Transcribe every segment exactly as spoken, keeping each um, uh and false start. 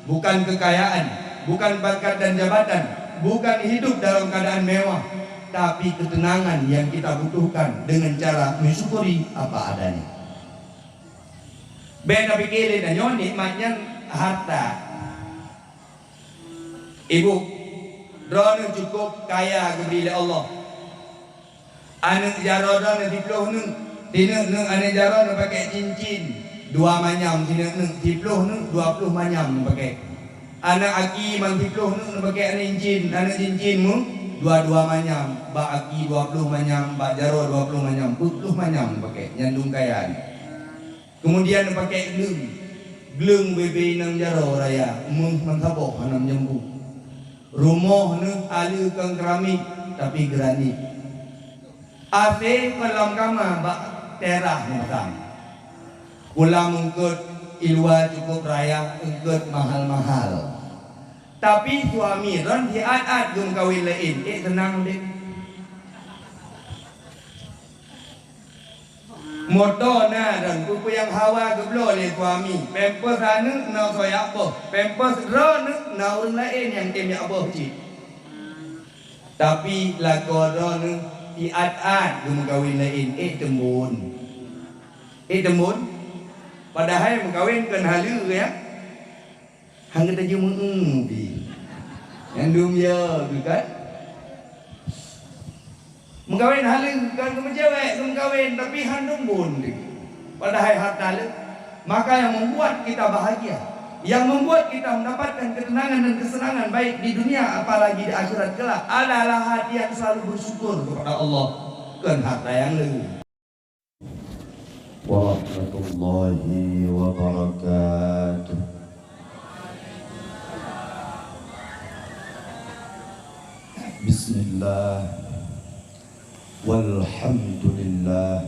Bukan kekayaan, bukan pangkat dan jabatan, bukan hidup dalam keadaan mewah, tapi ketenangan yang kita butuhkan dengan cara mensyukuri apa adanya. Bèk tapike lé tanyoe nikmat nyan harta. Ibu, droeneuh cukup kaya geubri lé Allah. Aneuk jaroe droeneuh siploh neuk, sineuk neuk aneuk jaroe neuk pakèk cincin dua manyam, sineuk neuk siploh neuk dua ploh manyam neuk pakèk. Aneuk aki man siploh neuk neuk pakèk aneuk cincin, aneuk cincin mu dua dua manyam, bak aki dua ploh manyam, bak jaroe dua ploh manyam, peuet ploh manyam neuk pakèk. Nyan dum kaya nyan. Keumudian neupakèk gleueng, gleueng bebe inong jaroe raya, meuh man saboh hana meujambu. Rumoh neuh aleue kon keramik, tapi granit. Asèe kon lam kama bak teras meusang. Kulam eungkôt i luwa cukup raya, eungkôt mahal-mahal. Tapi suami droen siat-at geumeukawen laén, ék seunang deh. Moto na dan peue-peue nyang hawa geubloe lé suami. Pampers aneuk na soe jak boh. Pampers droeneuh na ureueng laén nyang tem jak boh cit. Tapi lakoe droeneuh siat-at geumeukawen laén, ék teumbon. Ék teumbon. Padahai meukawen kon haleue, ya. Han gata jeuet meu-eu pih. Nyang dum yo geuh kan? Meukawen haleue, kan geumeucewek geumeukawen, tapi han dum bon lé. Padahai harta le. Maka yang membuat kita bahagia, yang membuat kita mendapatkan ketenangan dan kesenangan baik di dunia apalagi di akhirat kelak adalah hati yang selalu bersyukur kepada Allah, kon harta nyang le. Warahmatullahi wabarakatuh. Bismillah. Walhamdulillah.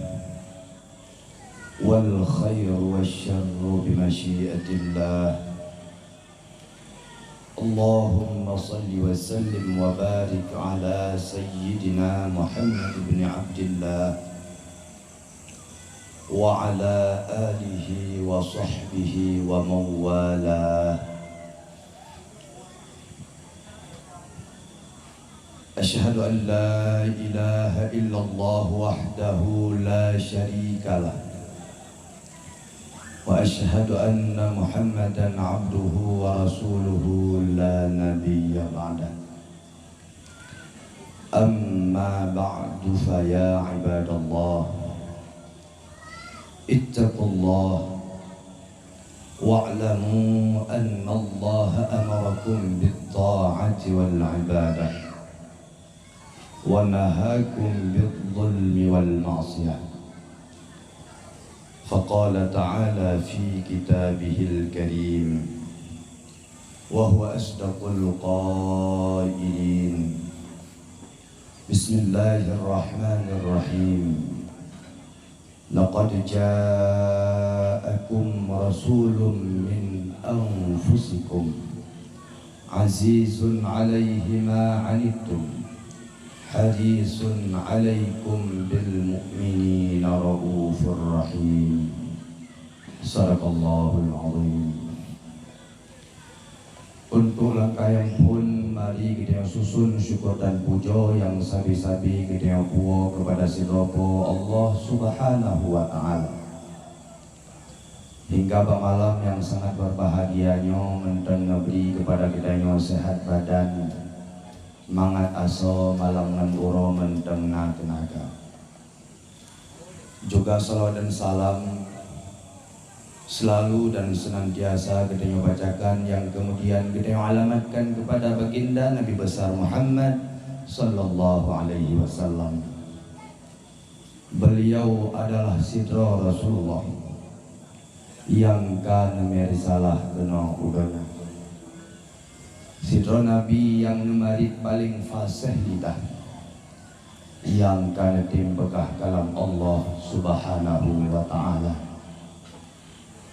Wal khairu wasyarru bimasyiatillah. Allahumma salli wa sallim wa barik ala sayyidina Muhammad bin Abdillah wa ala alihi wa sahbihi wa mawalah. Asyhadu an la ilaha illallah wahdahu la syarikalah. Wa asyhadu anna Muhammadan abduhu wa rasuluhu la nabiyya ba'dah. Amma ba'du, fa ya ibadallah, ittaqullah, wa'lamu annallaha amarakum bit ta'ati wal ibadah, wa nahakum bidh dhulmi wal ma'siyah. Faqala ta'ala fi kitabihil karim, wa huwa asdaqul qailin. Bismillahirrahmanirrahim. Laqad ja'akum rasulun min anfusikum, azizun 'alaihi ma 'anittum, harisun 'alaikum bil mu'minina raufur rahim. Sadaqallahul azim. Untuk langkah nyang phôn, mari geutanyoe susun syukur dan pujoe nyang sabe-sabe geutanyoe puwoe keupada sidroe Po Allah Subhanahu wa Ta'ala. Hingga bak malam nyang sangat berbahagia nyoe mantong neubri keupada geutanyoe seuhat badan, mangat asoe, malam ngon uroe mantong na teunaga. Juga salawat dan salam selalu dan senantiasa geutanyoe bacakan, yang kemudian geutanyoe alamatkan kepada Baginda Nabi Besar Muhammad sallallahu alaihi wasallam. Beliau adalah sidroe Rasulullah nyang ka neumè risalah keunoe u donya. Sidroe Nabi nyang neumarit paleng faséh lidah, nyang ka neutem peugah kalam Allah Subhanahu wa Ta'ala.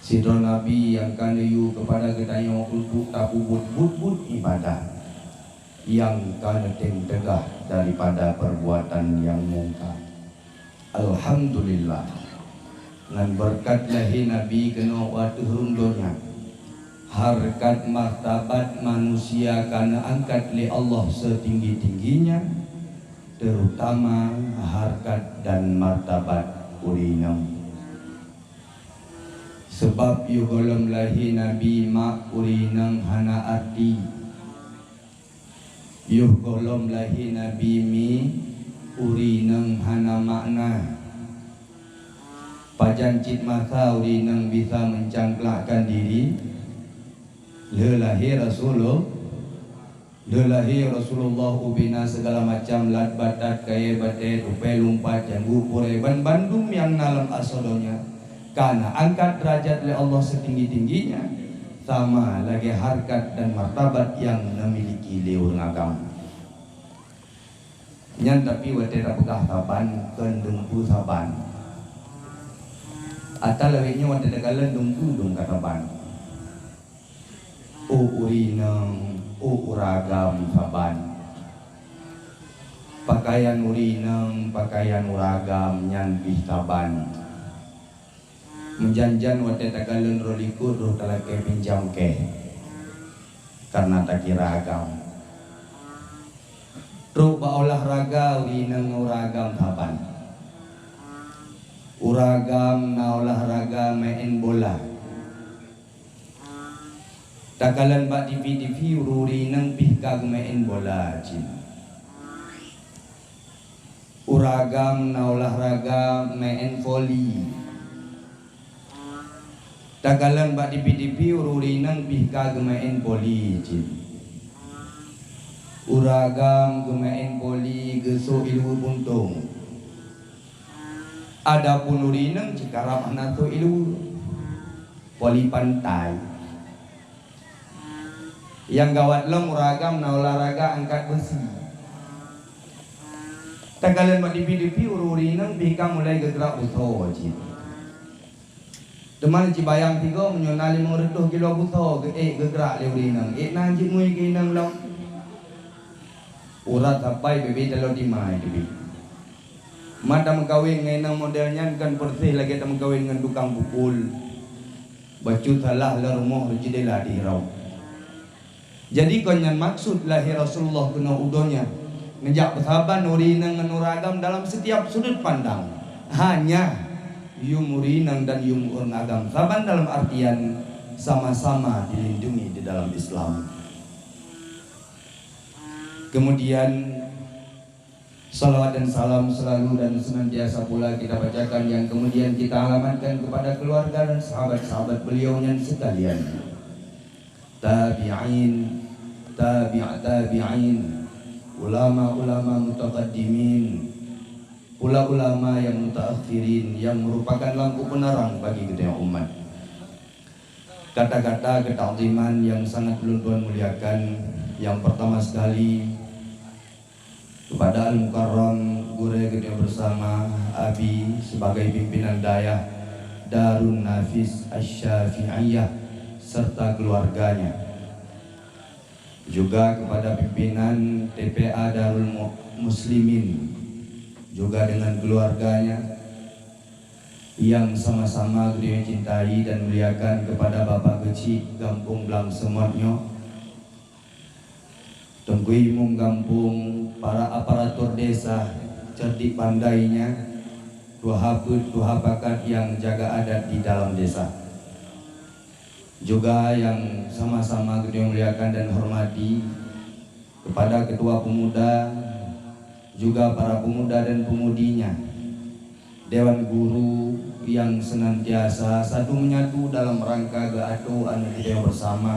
Sidroe Nabi nyang ka neuyue keupada geutanyoe untuk tapeubuet buet-buet ibadah, nyang ka neutem teugah daripada peurbuatan nyang mungkar. Alhamdulillah, ngon beureukat lahé Nabi keunoe u ateueh rhueng donya, Harkat martabat manusia ka neuangkat lé Allah setinggi-tingginya, terutama harkat dan martabat ureuëng inong. Sabab yoh gohlom lahé Nabi mak ureuëng inong hana arti. Yoh gohlom lahé Nabi mi ureuëng inong hana makna. Pajan cit masa ureuëng inong bisa meucangklakkan diri? Lheueh lahé Rasulullah, lheueh lahé Rasulullah ubena segala macam lat batat, kayée batée, tupée lumpat, cangguek purée, ban bandum nyang na lam asoe donya ka neuangkat deurajat lé Allah setinggi-tingginya, sama lagée harkat dan martabat nyang neumiliki lé ureuëng agam. Nyan tapi watée tapeugah saban, kon dumpeue saban. Ata lawét nyoe watée takalon dumpeue dum ka saban. Oh ureuëng inong, oh ureuëng agam saban. Pakaian ureuëng inong, pakaian ureuëng agam nyan pih saban. Meujan-jan watée takalon roh likot roh talakée pinjam kée, kareuna takira agam. Trok bak olahraga ureuëng inong ngon ureuëng agam saban. Ureuëng agam na olahraga maén bola. Takalon bak tivi-tivi ureuëng inong pih ka geumaén bola cit. Ureuëng agam na olahraga maén voli. Takalon bak tivi-tivi ureuëng inong pih ka geumaén voli cit. Ureuëng agam geumaén voli geusok ileue puntông. Adapun ureuëng inong cit karab hana sok ileue. Voli pantai. Nyang gawat lom ureuëng agam na olahraga angkat beusi. Takalon bak tivi-tivi ureuëng inong pih ka mulai geugrak beusoe cit. Teuma cibayang tigoe meunyoe na limong reutôh kilo beusoe geuék geugrak lé ureuëng inong, ék na jimui keu inong lom. Urat sapai bebe taloe timai teubi. Ma tameukawen ngon inong model nyan kan persis lagée tameukawen ngon tukang pukul. Bacut salah lam rumoh jendela dihirau. Jadi kon nyan maksud lahé Rasulullah keunoe u donya, neujak peusaban ureuëng inong ngon ureuëng agam dalam setiap sudut pandang. Hanya yum ureuëng inong dan yum ureuëng agam saban dalam artian sama-sama dilindungi di dalam Islam. Kemudian, salawat dan salam selalu dan senantiasa pula kita bacakan yang kemudian kita alamatkan kepada keluarga dan sahabat-sahabat beliau nyan sekalian. Tabi'in, tabi' tabi'in, ulama-ulama mutaqaddimin, pula ulama yang mutaakhirin yang merupakan lampu penerang bagi geutanyoe umat. Kata-kata keutakziman yang sangat ulôn tuan muliakan, yang pertama sekali kepada Al-Mukarram Gurée geutanyoe bersama Abi sebagai pimpinan dayah Darun Nafis Asy-Syafi'iyah serta keluarganya, juga kepada pimpinan T P A Darul Mu-, Muslimin juga dengan keluarganya, yang sama-sama geutanyoe cintai dan muliakan kepada Bapak Geuchik Gampông Blang Seumot nyoe, Teungku Imum Gampông, para aparatur desa cerdik pandainya, tuha peuet, tuha pakat yang jaga adat di dalam desa. Juga yang sama-sama geutanyoe muliakan dan hormati, kepada ketua pemuda, juga para pemuda dan pemudinya, dewan guru yang senantiasa satu menyatu dalam rangka geuatoe aneuk geutanyoe bersama,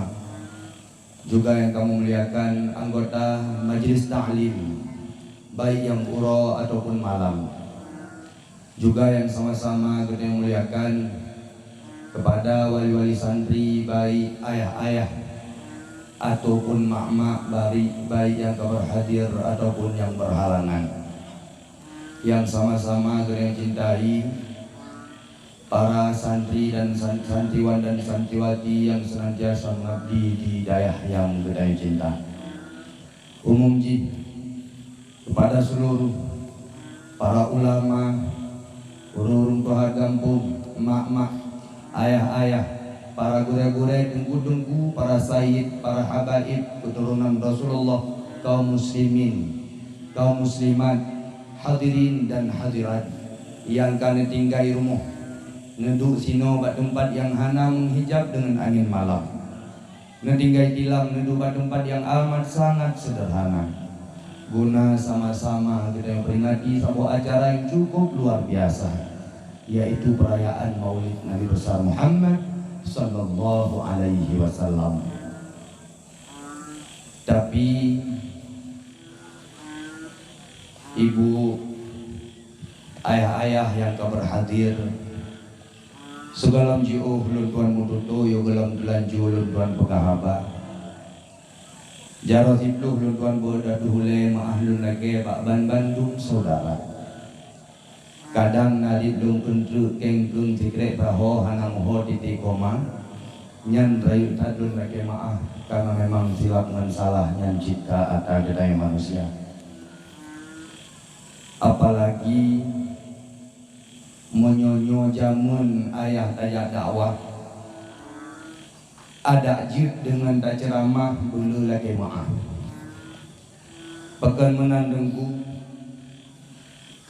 juga yang kamoe muliakan anggota majelis taklim, baik yang uroe ataupun malam. Juga yang sama-sama geutanyoe muliakan kepada wali-wali santri, baik ayah-ayah ataupun mak-mak, baik, baik yang ka berhadir ataupun yang berhalangan. Yang sama-sama geutanyoe cintai, para santri dan san-, santriwan dan santriwati yang senantiasa mengabdi di dayah yang geutanyoe cinta. Umum jih, kepada seluruh para ulama, ureuëng tuha gampông, mak-mak, ayah-ayah, para gurée-gurée, teungku-teungku, para sayyid, para habaib, keuturonan Rasulullah, kaum muslimin, kaum muslimat, hadirin dan hadirat nyang ka neutinggai rumoh, neuduek sinoe bak teumpat nyang hana meuhijab deungon angén malam. Neutinggai tilam, neuduek bak teumpat nyang amat sangat seudeurhana, guna sama-sama geutanyoe peringati saboh acara nyang cukup luar biasa, yaitu peurayaan Maulid Nabi Besar Muhammad sallallahu alaihi wasallam. Tapi, ibu, ayah-ayah nyang ka berhadir, sigohlom jiôh lôn tuan meututoe, yoh gohlom teulanjô lôn tuan peugah haba. Jaroe siploh lôn tuan beuet ateueh ulée meu'ah lôn lakée bak banmandum syedara. Kadang na dit lôn keuntreuk kengkeung sikrek peuho hana meuho titik koma, nyan rayeuk that lôn lakée meu'ah, karena memang silap ngon salah nyan cit ka atra geutanyoe manusia. Apalagi meunyoe nyoe jameun ayah tajak dakwah, adak jeuet deungon taceuramah beuleu lakée meu'ah. Pakon meunan Teungku?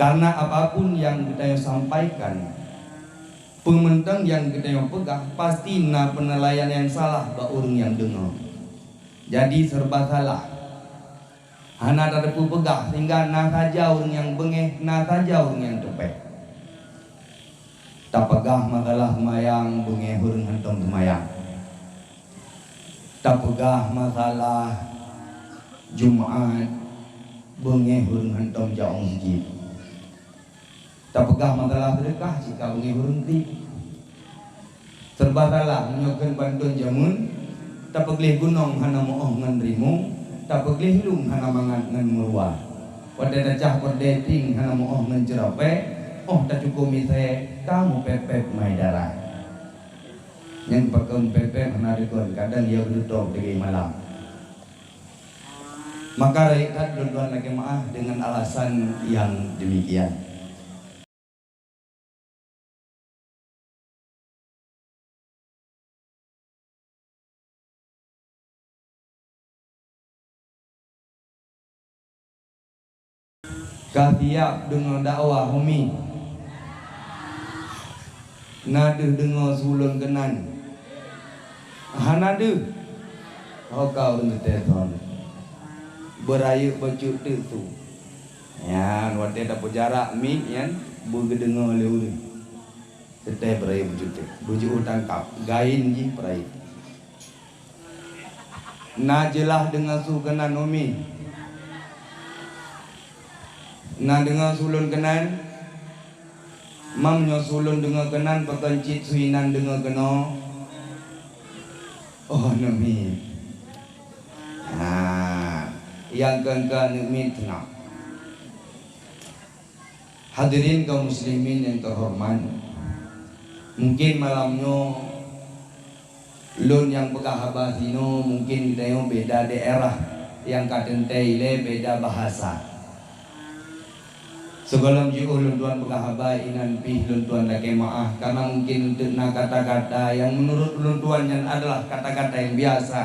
Karena apapun nyang geutanyoe sampaikan, peumeuntang nyang geutanyoe peugah, pasti na peunilaian nyang salah bak ureuëng nyang deungoe. Jadi serba salah. Hana tateupeue peugah, sehingga na saja ureuëng nyang beungéh, na saja ureuëng nyang teupéh. Tapeugah masalah seumayang, beungéh ureuëng hantom seumayang. Tapeugah masalah Jumat, beungéh ureuëng hantom jak u meuseujid. Tapeugah masalah seudeukah, cit ka beungéh ureuëng kriet. Serba salah, meunyoe kheun banton jameun, tapeugleh gunong hana meu'oh ngon rimueng, tapeugleh lueng hana mangat ngon meuruwa. Watée tacah peureudée tieng hana meu'oh ngon ceurapée, 'oh tacukôh misée, ka meupép-pép mai darah. Nyang pakon pép-pép hana deukon, kadang ya beututôb degée malam. Maka rayeuk that lôn tuan lakée meu'ah deungon alasan nyang demikian. Ka siap deungoe dakwah, Umi? Na deuh deungoe su lôn keunan? Hana deuh. Ho ka ureuëng teuteupon. Beurayeuk bacut teuk su. Nyan watée tapeujarak mic nyan beugeudeungoe lé ureuëng. Teuteupon beurayeuk bacut teuk. Beujeuet tangkab. Gain jih peurayeuk. Na jeulaih deungoe su keunan, Umi? Na deungoe su lôn keunan? Mam nyoe su lôn deungoe keunan, pakon cit su inan deungoe keunoe? Oh, neumiet. Nah, nyang keu-keu neumiet teungoh. Hadirin kaum muslimin nyang teuhoreumat, mungkin malam nyoe lôn nyang peugah haba sinoe mungkin geutanyoe beda daerah nyang ka teuntée ilée beda bahasa. Sigohlom jiôh lôn tuan peugah haba inan pih lôn tuan lakée meu'ah, karena mungkin eunteuk na kata-kata nyang meunurot lôn tuan nyan adalah kata-kata nyang biasa,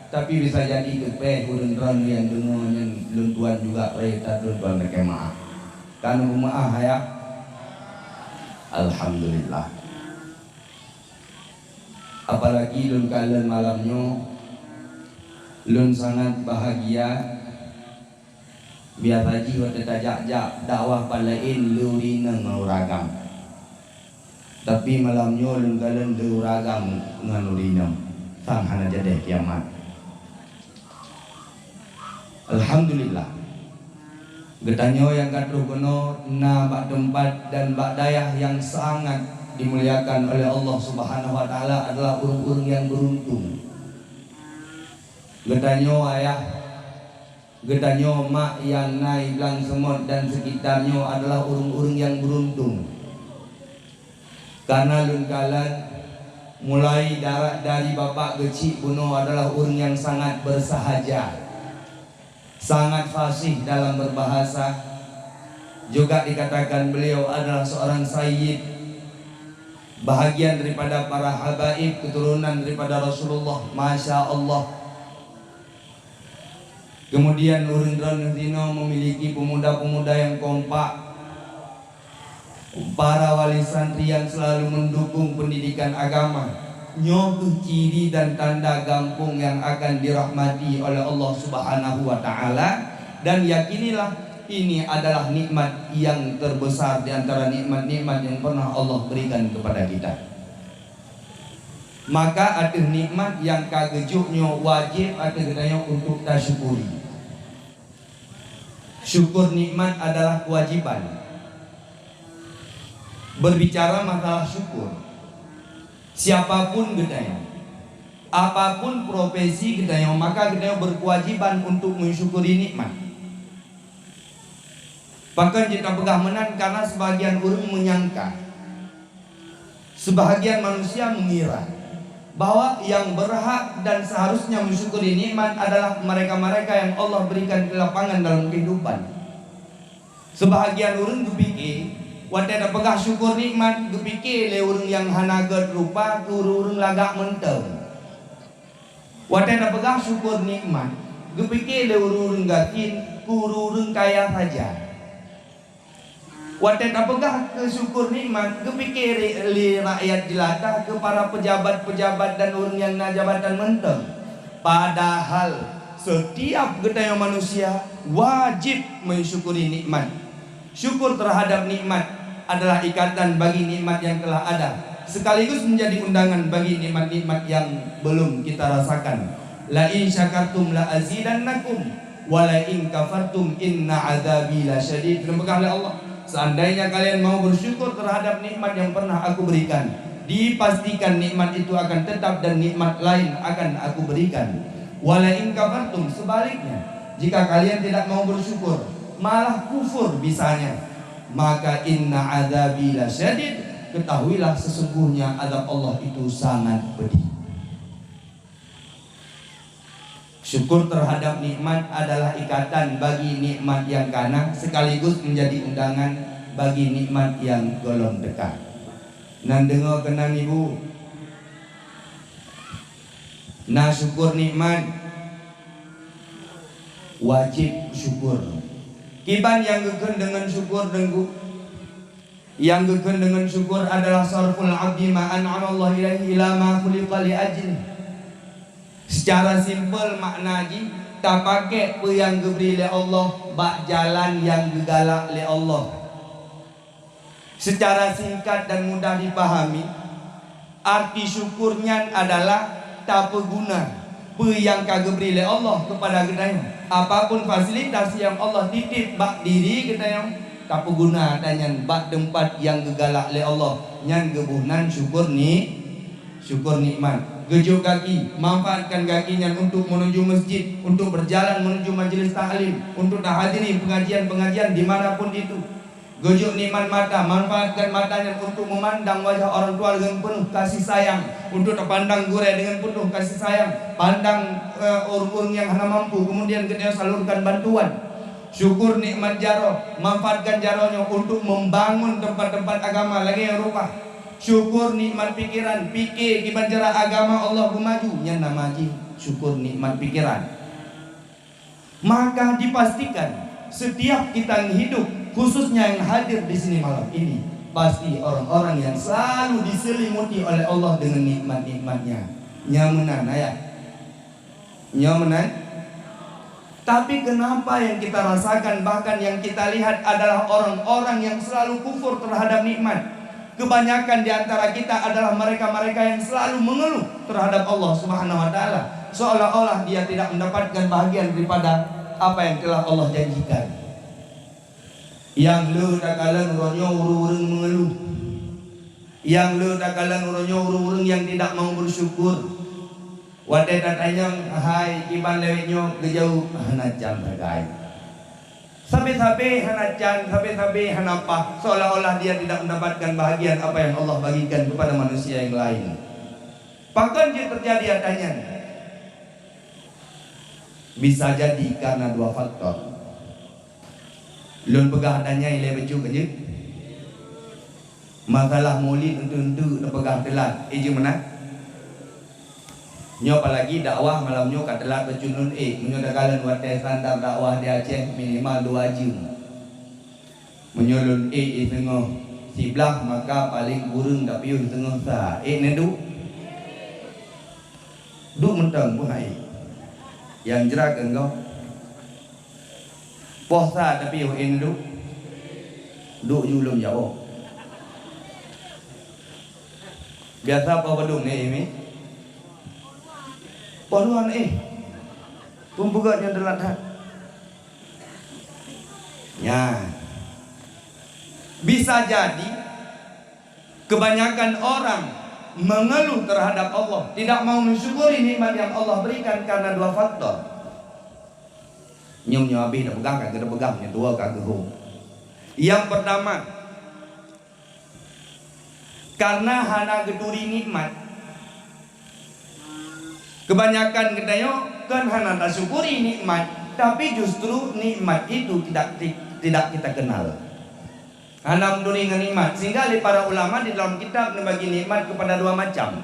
tapi bisa jadi teupéh ureuëng droe nyang deungoe nyan lôn tuan juga rayeuk that lôn tuan lakée meu'ah. Ka neupeumaáh, ya? Alhamdulillah. Apalagi lôn kalon malam nyoe, lôn sangat bahagia. Biasa jih watée tajak-jak dakwah pat laén lé ureuëng inong ngon ureuëng agam. Tapi malam nyoe lôn kalon lé ureuëng agam ngon ureuëng inong, sang hana jadeh kiamat. Alhamdulillah. Geutanyoe nyang ka troh keunoe na bak teumpat dan bak dayah nyang sangat dimuliakan oleh Allah Subhanahu wa Taala adalah ureuëng-ureuëng nyang beuruntung. Geutanyoe ayah, geutanyoe mak nyang na i Blang Seumot dan sekitar nyoe adalah ureuëng-ureuëng nyang beuruntung. Karena lôn kalon, mulai dara-, dari bapak geuchik bunoe adalah ureuëng nyang sangat bersahaja, sangat fasih dalam berbahasa. Juga dikatakan beliau adalah seorang sayyid. Bahagian daripada para habaib keturunan daripada Rasulullah, masya Allah. Kemudian ureuëng droeneuh sinoe memiliki pemuda-pemuda yang kompak, para wali santri yang selalu mendukung pendidikan agama. Nyoe kheueh ciri dan tanda gampông yang akan dirahmati oleh Allah Subhanahu wa Ta'ala, dan yakinilah ini adalah nikmat yang terbesar di antara nikmat-nikmat yang pernah Allah berikan kepada kita. Maka ateueh nikmat nyang ka geujok nyoe wajéb ateueh geutanyoe untuk tasyukuri. Syukur nikmat adalah kewajiban. Berbicara masalah syukur, siapapun geutanyoe, apapun profesi geutanyoe, maka geutanyoe berkewajiban untuk mensyukuri nikmat. Pakon jeuet tapeugah meunan? Karena sebagian ureuëng menyangka, sebahagian manusia mengira bahwa yang berhak dan seharusnya mensyukuri nikmat adalah mereka-mereka yang Allah berikan kelapangan dalam kehidupan. Sebahagian ureuëng geupike, watée tapeugah syukur nikmat, geupike lé ureuëng nyang hana gét rupa keu ureuëng-ureuëng lagak mantong. Watée tapeugah syukur nikmat, geupike lé ureuëng-ureuëng gasien keu ureuëng-ureuëng kaya saja. Watée tapeugah keu syukur nikmat, geupike lé, lé rakyat jelata keu para pejabat-pejabat dan ureuëng nyang na jabatan mantong. Padahal, setiap geutanyoe manusia wajéb mensyukuri nikmat. Syukur terhadap nikmat adalah ikatan bagi nikmat yang telah ada, sekaligus menjadi undangan bagi nikmat-nikmat yang belum kita rasakan. "La in syakartum la azidannakum, wa la in kafartum inna adzabi lasyadid." Geupeugah lé Allah, "Seandainya kalian mau bersyukur terhadap nikmat yang pernah Aku berikan, dipastikan nikmat itu akan tetap dan nikmat lain akan Aku berikan. Wa la in kafartum, sebaliknya, jika kalian tidak mau bersyukur, malah kufur misalnya, maka inna adzabi lasyadid, ketahuilah sesungguhnya azab Allah itu sangat pedih." Syukur terhadap nikmat adalah ikatan bagi nikmat nyang kana sekaligus menjadi undangan bagi nikmat nyang gohlom teuka. Nan deungoe keunan ibu, na syukur nikmat, wajéb syukur. Kiban nyang geukheun deungon syukur, Teungku? Nyang geukheun deungon syukur adalah sarful abdi ma an'amallahu ilaihi ila ma khuliqa li ajlih. Secara simpel makna jih, tapakék peue nyang geubri lé Allah bak jalan nyang geugalak lé Allah. Secara singkat dan mudah dipahami, arti syukur nyan adalah tapeuguna peue nyang ka geubri lé Allah keupada geutanyoe. Apapun fasilitas nyang Allah titip bak diri geutanyoe, tapeuguna ata nyan bak teumpat nyang geugalak lé Allah, nyan geuboh nan syukur ni, syukur nikmat. Geujok gaki, manfaatkan gaki nyan untuk menuju masjid, untuk berjalan menuju majelis taklim, untuk tahadiri pengajian-pengajian di mana pun itu. Geujok nikmat mata, manfaatkan mata nyan untuk memandang wajah orang tua dengan penuh kasih sayang, untuk tapandang gurée dengan penuh kasih sayang, pandang, eh, ureuëng-ureuëng nyang hana mampu, kemudian geutanyoe salurkan bantuan. Syukur nikmat jaroe, manfaatkan jaroe nyoe untuk membangun tempat-tempat agama lagée nyang rupa. Syukur nikmat pikiran, pike kiban cara agama Allah beumaju, nyan nama jih syukur nikmat pikiran. Maka dipastikan, setiap kita yang hidup, khususnya yang hadir di sini malam ini, pasti orang-orang yang selalu diselimuti oleh Allah dengan nikmat-nikmatnya. Nyan meunan, ayah. Nyan meunan. Tapi kenapa yang kita rasakan, bahkan yang kita lihat adalah orang-orang yang selalu kufur terhadap nikmat? Kebanyakan di antara kita adalah mereka-mereka yang selalu mengeluh terhadap Allah Subhanahu wa Ta'ala, seolah-olah Dia tidak mendapatkan bahagian daripada apa yang telah Allah janjikan. Nyang le takalon uroe nyoe ureuëng-ureuëng mengeluh. Nyang le takalon uroe nyoe ureuëng-ureuëng nyang tidak mau bersyukur. Watée tatanyong, "Hai, kiban lewat nyoe geujaweueb, hana can sagai." Sabe-sabe hana can, sabe-sabe hana paih, seolah-olah dia tidak mendapatkan bahagian apa yang Allah bagikan kepada manusia yang lain. Pakon jeuet terjadi ata nyan? Bisa jadi karena dua faktor. Lôn peugah ata nyan ilée bacut keujeuet. Masalah mulid enteuk-enteuk tapeugah teulat, eh, jeuet meunan. Nyoe apalagi dakwah malam nyoe ka teulat bacut lôn ék. Meunyoe takalon watèe standar dakwah di Aceh minimal dua jeuem. Meunyoe lôn ék di teungoh siblaih, maka paleng kureueng tapiôh di teungoh sa. Ék neuduek? Duek mantong pun hai. Nyang jra keu engkau. Poh sa tapi wah in duek. Duek ju lom jaweueb. Biasa poh padum ni, Imi? Poh dua ni, eh. Pun peugah nyang teulat that. Ya. Bisa jadi kebanyakan orang mengeluh terhadap Allah, tidak mau mensyukuri nikmat yang Allah berikan karena dua faktor. Nyoe, nyoe habéh tapeugah, ka geupeugah, nyoe dua ka geuhom. Yang pertama, karena hana geuturi nikmat. Kebanyakan geutanyoe kan hana tasyukuri nikmat, tapi justru nikmat itu tidak, tidak kita kenal. Hana meuturi ngon nikmat, sehingga lé para ulama di dalam kitab neubagi nikmat kepada dua macam.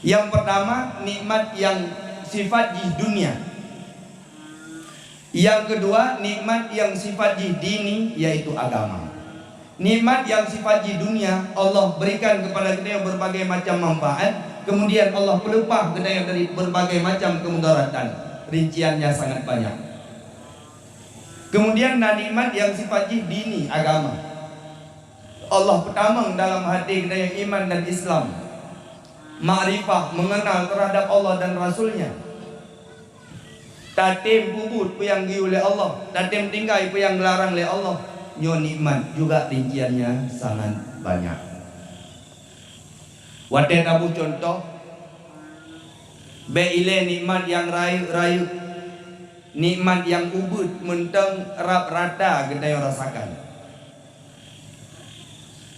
Yang pertama, nikmat yang sifat jih dunia. Yang kedua, nikmat yang sifat jih dini, yaitu agama. Nikmat yang sifat jih dunia, Allah berikan kepada kita berbagai macam manfaat, kemudian Allah peleupah kita dari berbagai macam kemudaratan. Rinciannya sangat banyak. Kemudian na nikmat yang sifat jih dini, agama. Allah peutamong dalam hati geutanyoe iman dan Islam, makrifah, mengenal terhadap Allah dan Rasul-Nya. Tatem peubuet peue nyang geuyue lé Allah, tatem tinggai peue nyang geularang lé Allah. Nyoe nikmat juga rinciannya sangat banyak. Watée taboh cuntoh, bék ilée nikmat nyang rayeuk-rayeuk, nikmat nyang ubit mantong rab rata geutanyoe rasakan.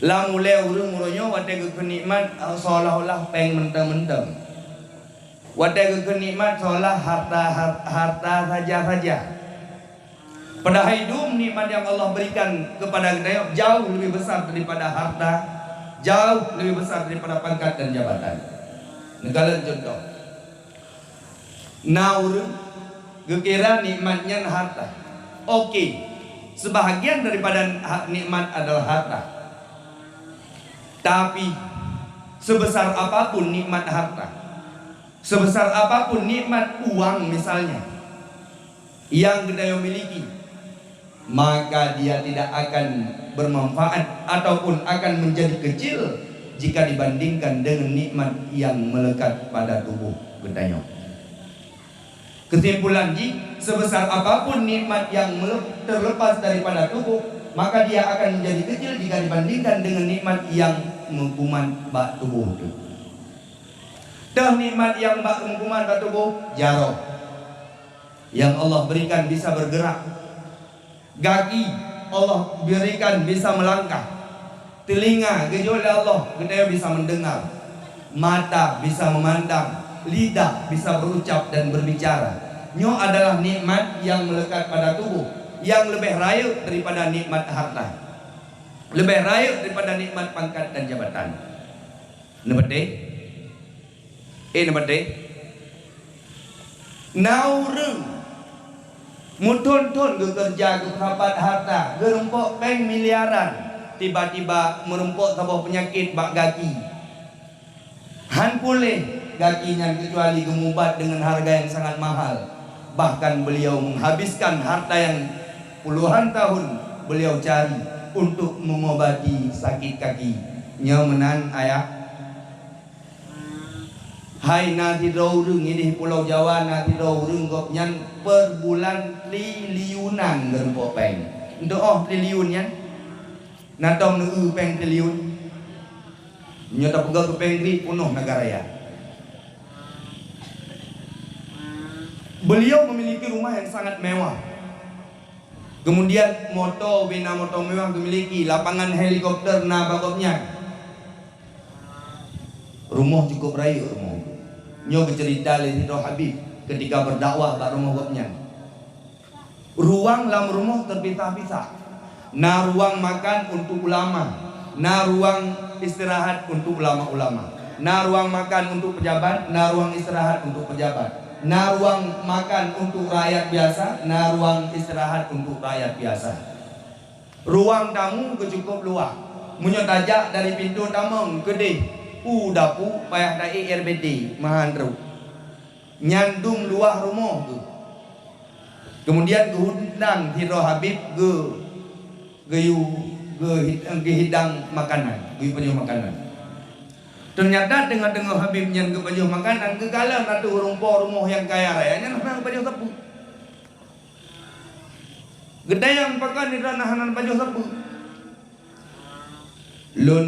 Lam ulée ureuëng uroe nyoe watée geukheun nikmat, seolah-olah péng mantong-mantong. Watée geukheun nikmat seolah harta, har-, harta saja-saja. Padahai dum nikmat yang Allah berikan kepada geutanyoe jauh lebih besar daripada harta, jauh lebih besar daripada pangkat dan jabatan. Neukalon cuntoh. Na ureuëng geukira nikmat nyan harta. Oke, sebahagian daripada ha-, nikmat adalah harta. Tapi, sebesar apapun nikmat harta, sebesar apapun nikmat uang misalnya, yang geutanyoe miliki, maka dia tidak akan bermanfaat ataupun akan menjadi kecil jika dibandingkan dengan nikmat yang melekat pada tubuh geutanyoe. Kesimpulan jih, sebesar apapun nikmat yang mele-, terlepas daripada tubuh, maka dia akan menjadi kecil jika dibandingkan dengan nikmat yang meukumat bak tubuh tu. Toh nikmat yang bak meukumat bak tuboh? Jaroe nyang Allah berikan bisa bergerak. Gaki Allah berikan bisa melangkah. Teulinga geujok lé Allah geutanyoe bisa mendengar. Mata bisa memandang, lidah bisa berucap dan berbicara. Nyoe adalah nikmat yang melekat pada tuboh, yang leubeh rayeuk daripada nikmat harta, leubeh rayeuk daripada nikmat pangkat dan jabatan. Neupatéh? Eh, neupatéh? Na ureuëng meuthon-thon geukeureuja geupeurapat harta, geurumpok péng miliaran, tiba-tiba meurumpok saboh peunyakét bak gaki. Han puléh gaki nyan keucuali geumubat deungon hareuga nyang sangat mahal. Bahkan beuliau menghabiskan harta nyang puluhan tahun beuliau cari untuk meungobati sakét gaki. Nyoe meunan, ayah. Hai, na sidroe ureuëng idéh Pulo Jawa, na sidroe ureuëng gobnyan per bulan triliunan geurumpok péng. Ndoh triliun nyan? Na tom neueu péng triliun? Nyoe tapeugah keu péng Greek peunoh negara ya. Beliau memiliki rumah yang sangat mewah. Kemudian moto, bina moto mewah geumiliki, lapangan helikopter na bak gobnyan. Rumoh cukup rayeuk rumoh. Nyoe geuceurita lé sidroe Habib ketika berdakwah bak rumoh gobnyan. Ruang lam rumoh terpisah-pisah. Na ruang makan untuk ulama, Na ruang istirahat untuk ulama-ulama, na ruang makan untuk pejabat, na ruang istirahat untuk pejabat, na ruang makan untuk rakyat biasa, na ruang istirahat untuk rakyat biasa. Ruang tamu keu cukup luwah. Meunyoe tajak dari pintoe tamong keudeh u dapu, payah taék R B T meuhan trok. Nyan dum luwah rumoh geuh. Keumudian geuhundang sidroe Habib geu-, geuyue geuhi-, geuhidang makanan, geupajoh makanan. Teunyata teungoh-teungoh Habib nyan geupajoh makanan, geukalon ateueh ureuëng po rumoh nyang kaya raya nyan hana geupajoh sapeue. Geutanyong, "Pakon droeneuh hana pajoh sapeue?" "Lôn,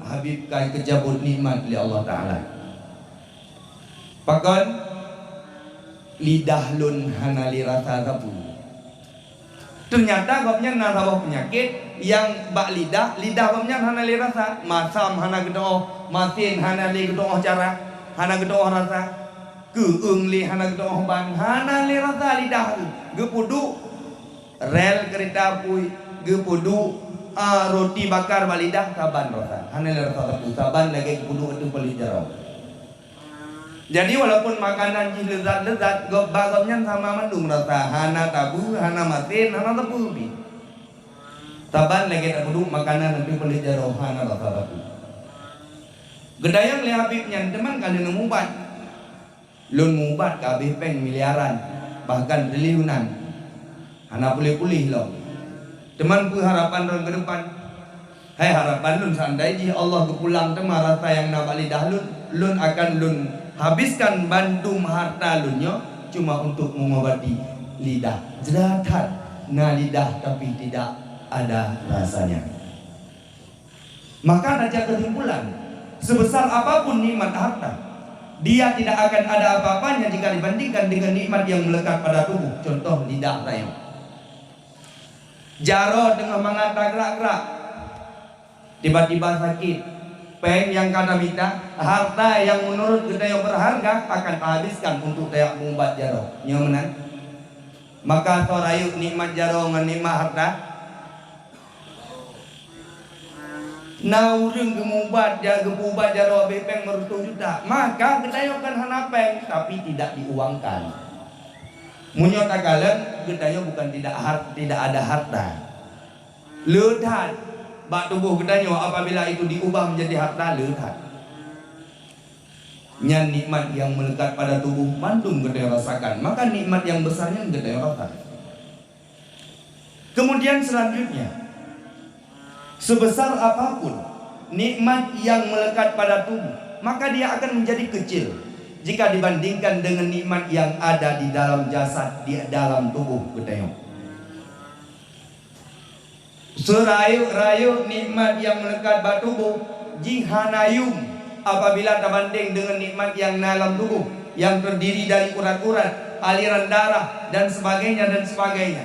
Habib, ka geucabot nikmat lé Allah Taala. Pakon? Lidah lôn hana lé rasa sapeue." Teunyata gobnyan na saboh peunyakét nyang bak lidah, lidah gobnyan hana lé rasa. Masam hana geutu'oh, masin hana lé geutu'oh cara, hana geutu'oh rasa. Keu'eueng lé hana geutu'oh ban, hana lé rasa lidah geuh. Geupeuduek rel keurita apui, geupeuduek, a, roti bakar bak lidah, saban rasa. Hana lé rasa sapeue, saban lagée geupeuduek ateueh paleuet jaroe. Jadi, walaupun makanan jih leuzat-leuzat, gob-, bak gobnyan sama mandum rasa, hana tabeue, hana masin, hana sapeue pih. Saban lagée tapeuduek makanan ateueh paleuet jaroe, hana rasa sapeue. Geutanyong lé Habib nyan, "Teuma ka lôn mubat?" "Lôn mubat ka habéh péng miliaran, bahkan triliunan. Hana puléh-puléh lom. Teuma peue harapan droen keu depan?" "Hai harapan lôn, seandai jih Allah geupulang teuma rasa nyang na bak lidah lôn, lôn akan lôn habiskan bandum harta lôn nyoe cuma untuk mengobati lidah. Jeuet that na lidah tapi tidak ada rasanya." Maka tajak kesimpulan, sebesar apapun nikmat harta, dia tidak akan ada apa-apanya jika dibandingkan dengan nikmat yang melekat pada tubuh. Contoh lidah tanyoe. Jaroe teungoh mangat tagrak-grak, tiba-tiba sakét. Péng nyang ka tamita, harta nyang meunurot geutanyoe beurharga akan tahabiskan untuk tajak meuubat jaroe. Nyoe meunan. Maka soe rayeuk nikmat jaroe ngon nikmat harta? Na ureuëng geumubat ja-, geupeuubat jaroe habéh péng meureutoh juta, maka geutanyoe kan hana péng, tapi tidak diuangkan. Meunyoe takalon, geutanyoe bukan tidak har-, tidak ada harta. Le that bak tuboh geutanyoe apabila itu diubah menjadi harta, le that. Nyan nikmat nyang meulekat pada tuboh mandum geutanyoe rasakan, maka nikmat nyang besar nyan geutanyoe rasa. Kemudian selanjutnya, sebesar apapun nikmat yang melekat pada tubuh, maka dia akan menjadi kecil jika dibandingkan dengan nikmat yang ada di dalam jasad, di dalam tubuh geutanyoe. Seurayeuk-rayeuk nikmat nyang meulekat bak tuboh jih hana yum apabila tabandeng deungon nikmat nyang na lam tuboh, nyang teurdiri dari urat-urat, aliran darah, dan sebagainya, dan sebagainya.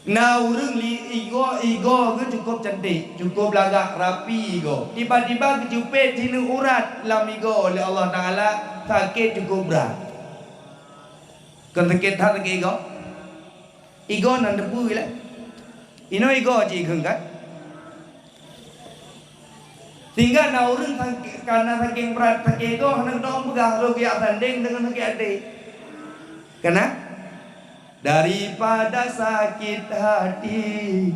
Na ureuëng li igoe, igoe geuh cukup cantik, cukup lagak, rapi igoe. Tiba-tiba geucupet sineuk urat lam igoe lé Allah Taala, sakét cukup brat. Kon sakét that sakét igoe? Igoe nan teupeue ilée. Inoe igoe cit kheun kan? Sehingga na ureuëng sak-, kana saking brat sakét igoe hana keudong peugah lôn geujak sandeng deungon sakét até. Kana? Daripada sakit hati,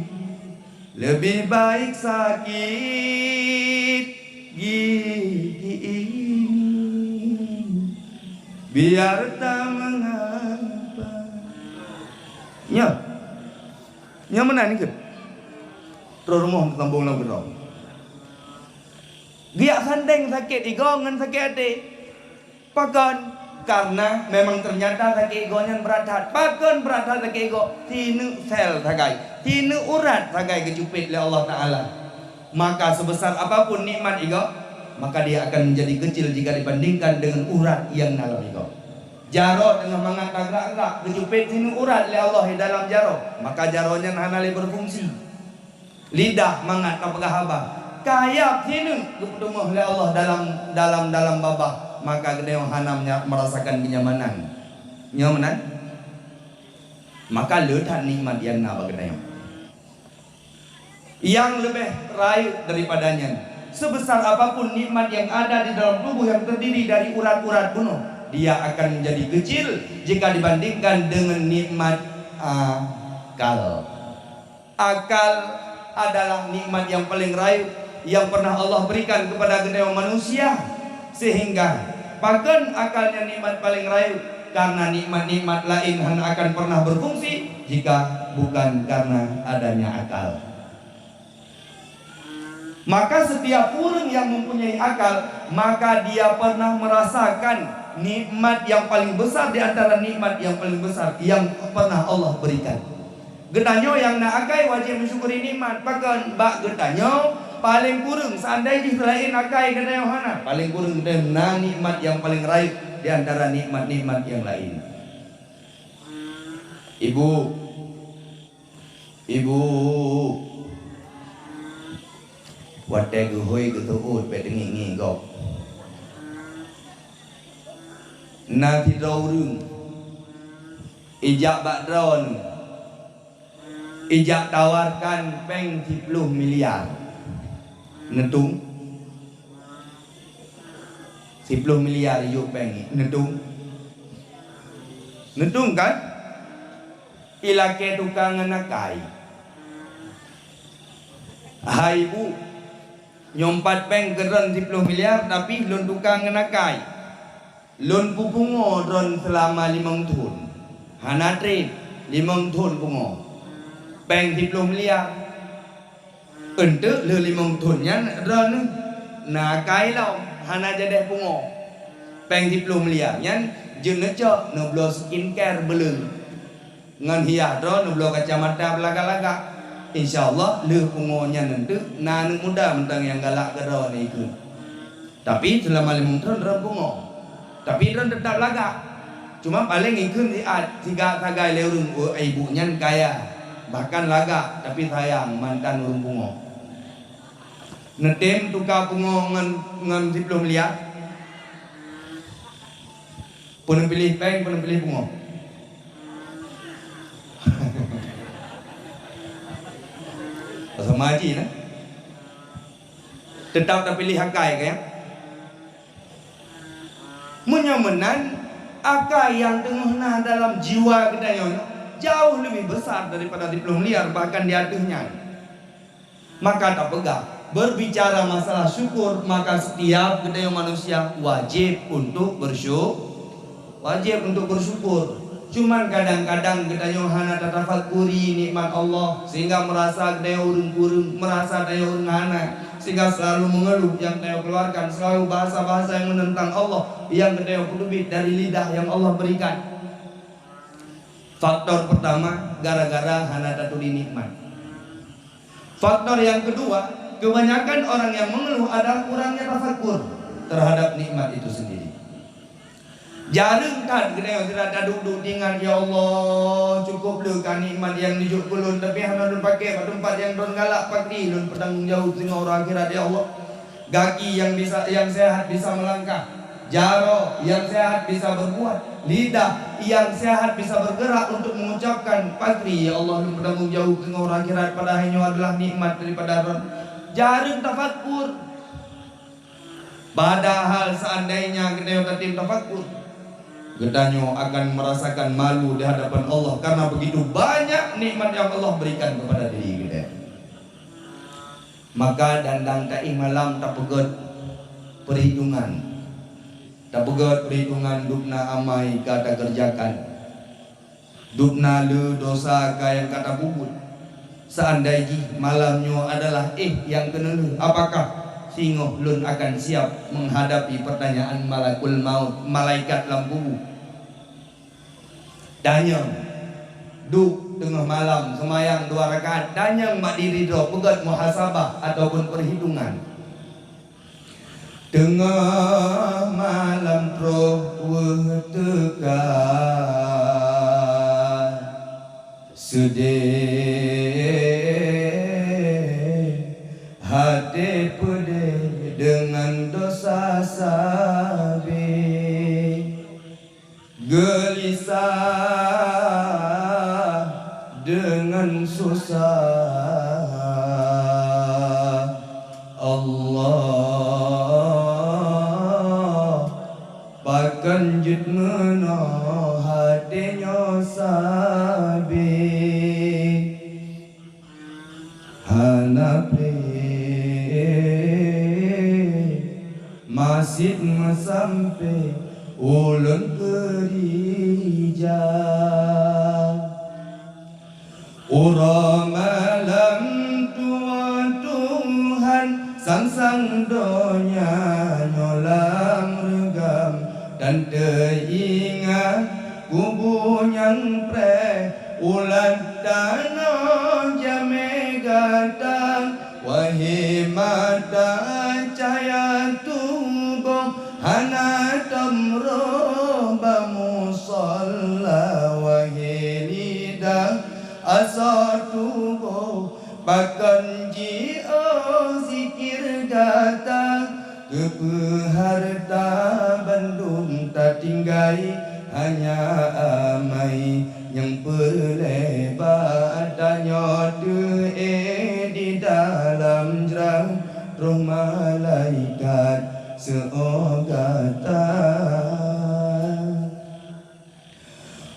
lebih baik sakit gigi ini. Biar tak mengapa. Nyoe. Nyoe meunan ni ke? Terus rumoh sambung lam keudroe. Geujak sandeng sakét igoe ngon sakét até. Pakon? Karena memang ternyata sakét igoe nyan brat that. Pakon brat that sakét igoe? Sineuk sel sagai, sineuk urat sagai geucupet lé Allah Taala. Maka sebesar apapun nikmat igoe, maka dia akan menjadi kecil jika dibandingkan dengan urat yang dalam igoe. Jaroe teungoh mangat tagrak-grak, geucupet sineuk urat lé Allah di dalam jaroe, maka jaroe nyan hana lé berfungsi. Lidah mangat tapeugah haba, kayab sineuk geupeuteumah lé Allah dalam, dalam, dalam babah, maka geutanyoe hana menya-, merasakan kenyamanan. Nyoe meunan? Maka le that nikmat nyang na bak geutanyoe. Nyang leubeh rayeuk daripada nyan, sebesar apapun nikmat yang ada di dalam tubuh yang terdiri dari urat-urat bunoe, dia akan menjadi kecil jika dibandingkan dengan nikmat akal. Akal adalah nikmat yang paling rayeuk yang pernah Allah berikan kepada geutanyoe manusia, sehingga pakon akal nyan nikmat paling rayeuk, karena nikmat-nikmat lain hana akan pernah berfungsi jika bukan karena adanya akal. Maka setiap ureuëng yang mempunyai akal, maka dia pernah merasakan nikmat yang paling besar di antara nikmat yang paling besar yang pernah Allah berikan. Geutanyoe nyang na akai wajéb meusyukuri nikmat. Pakon bak geutanyoe, paléng kureueng seandai jih seulaén akai geutanyoe hana, paléng kureueng geutanyoe na nikmat nyang paléng rayeuk di antara nikmat-nikmat nyang laén. Ibu, ibu, watée geuhôi geuteuôt bék teungiek-ngiek gob. Na sidroe ureuëng ijak bak droeneuh, ijak tawarkan péng siploh miliar. Neutueng? Siploh miliar ijok péng, neutueng? Neutueng kan? Ilakée tuka ngon akai. Hai bu, nyoe pat péng keu droen siploh miliar, tapi lôn tuka ngon akai. Lôn peupungo droen seulama limong thon. Hana treb, limong thon pungo. Péng siploh miliar. Eunteuk lheueh limong thon nyan droeneuh na akai lom, hana jadeh pungo. Péng siploh miliar nyan jeuet neucok neubloe skincare beuleuen. Ngon hiah droe neubloe kacamata beulagak-lagak. Insya Allah lheueh pungo nyan eunteuk na aneuëk muda mantong nyang galak keu droe ikheun. Tapi seulama limong thon droen pungo. Tapi droen teutap lagak. Cuma paléng ikheun siat siga sagai lé ureuëng, oh, ibu nyan kaya. Bahkan lagak, tapi sayang mantan ureuëng pungo. Neutem tuka pungo ngon, ngon siploh miliar? Peue neupiléh péng, peue neupiléh pungo? Sama aja nah. Teutap tapiléh akai, kan? Meunyoe meunan, akai nyang teungoh na dalam jiwa geutanyoe nyoe jauh leubeh besar daripada siploh miliar, bahkan di ateueh nyan. Maka tapeugah, berbicara masalah syukur, maka setiap geutanyoe manusia wajéb untuk bersyu-, wajéb untuk bersyukur. Cuman kadang-kadang geutanyoe hana tatafakuri nikmat Allah, sehingga meurasa geutanyoe ureuëng kureueng, meurasa tanyoe ureuëng hana, sehingga selalu mengeluh nyang tanyoe keluarkan, selalu bahasa-bahasa yang menentang Allah nyang geutanyoe peuteubiet dari lidah nyang Allah berikan. Faktor pertama, gara-gara hana taturi nikmat. Faktor yang kedua, kebanyakan orang yang mengeluh adalah kurangnya tafakur terhadap nikmat itu sendiri. Jareueng that geutanyoe sira taduek-duek ingat, "Ya Allah, cukup le ka nikmat nyang neujok keu lôn, tapi hana lôn pakai bak teumpat nyang droen galak, pakri lôn peutanggong jaweueb singoh uroe akhirat, ya Allah." Gaki yang bisa, yang sehat bisa melangkah, jaroe yang sehat bisa berbuat, lidah yang sehat bisa bergerak untuk mengucapkan, pakri, ya Allah, lôn peutanggong jaweueb singoh uroe akhirat, padahai nyoe adalah nikmat daripada Droen. Jareueng tafakur. Padahal seandainya geutanyoe tatem tafakur, geutanyoe akan merasakan malu di hadapan Allah karena begitu banyak nikmat yang Allah berikan kepada diri geutanyoe. Maka dandang taéh malam tapeugét peuhitungan. Tapeugét peuhitungan dubna amai ka takeureujakan. Dubna le dosa ka nyang ka tapubuet. Seandai jih malam nyoe adalah éh nyang keuneulheueh, apakah singoh lôn akan siap menghadapi pertanyaan malakul maut, malaikat lam kubu? Tanyong, duek teungoh malam seumayang dua rakaat, tanyong bak diri droe peugét muhasabah ataupun peuhitungan. Teungoh malam troh weueh teuka, seudeh até peudeh deungon dosa sabe. Geulisah deungon susah. Allah, pakon jeuet meunoe até nyoe sabé. Hana preh, masit meusampé ulôn keurija. Uroe malam tuwoe Tuhan, sang-sang donya nyoe lam reugam, dan teuingat kubu nyang preh ulat tanoh jamé gata. Wahé mata cahya tuboh, hana tom roh bak musala. Wahé lidah asoe tuboh, pakon jiôh zikir gata. Keupeue hareuta bandum tatinggai, hanya amai nyang peureulée bak tanyoe teuéh di dalam jrat roh malaikat seuôt gata.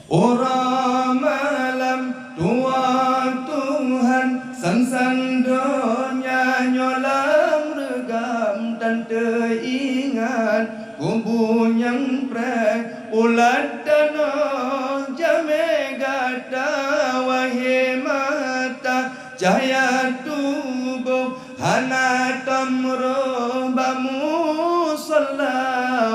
Uroe malam tuwoe Tuhan, sang-sang donya nyoe lam reugam, dan teuingat kubu nyang preh ulat tanoh jamé gata. Wahé mata cahya tuboh, hana tom roh bak musala.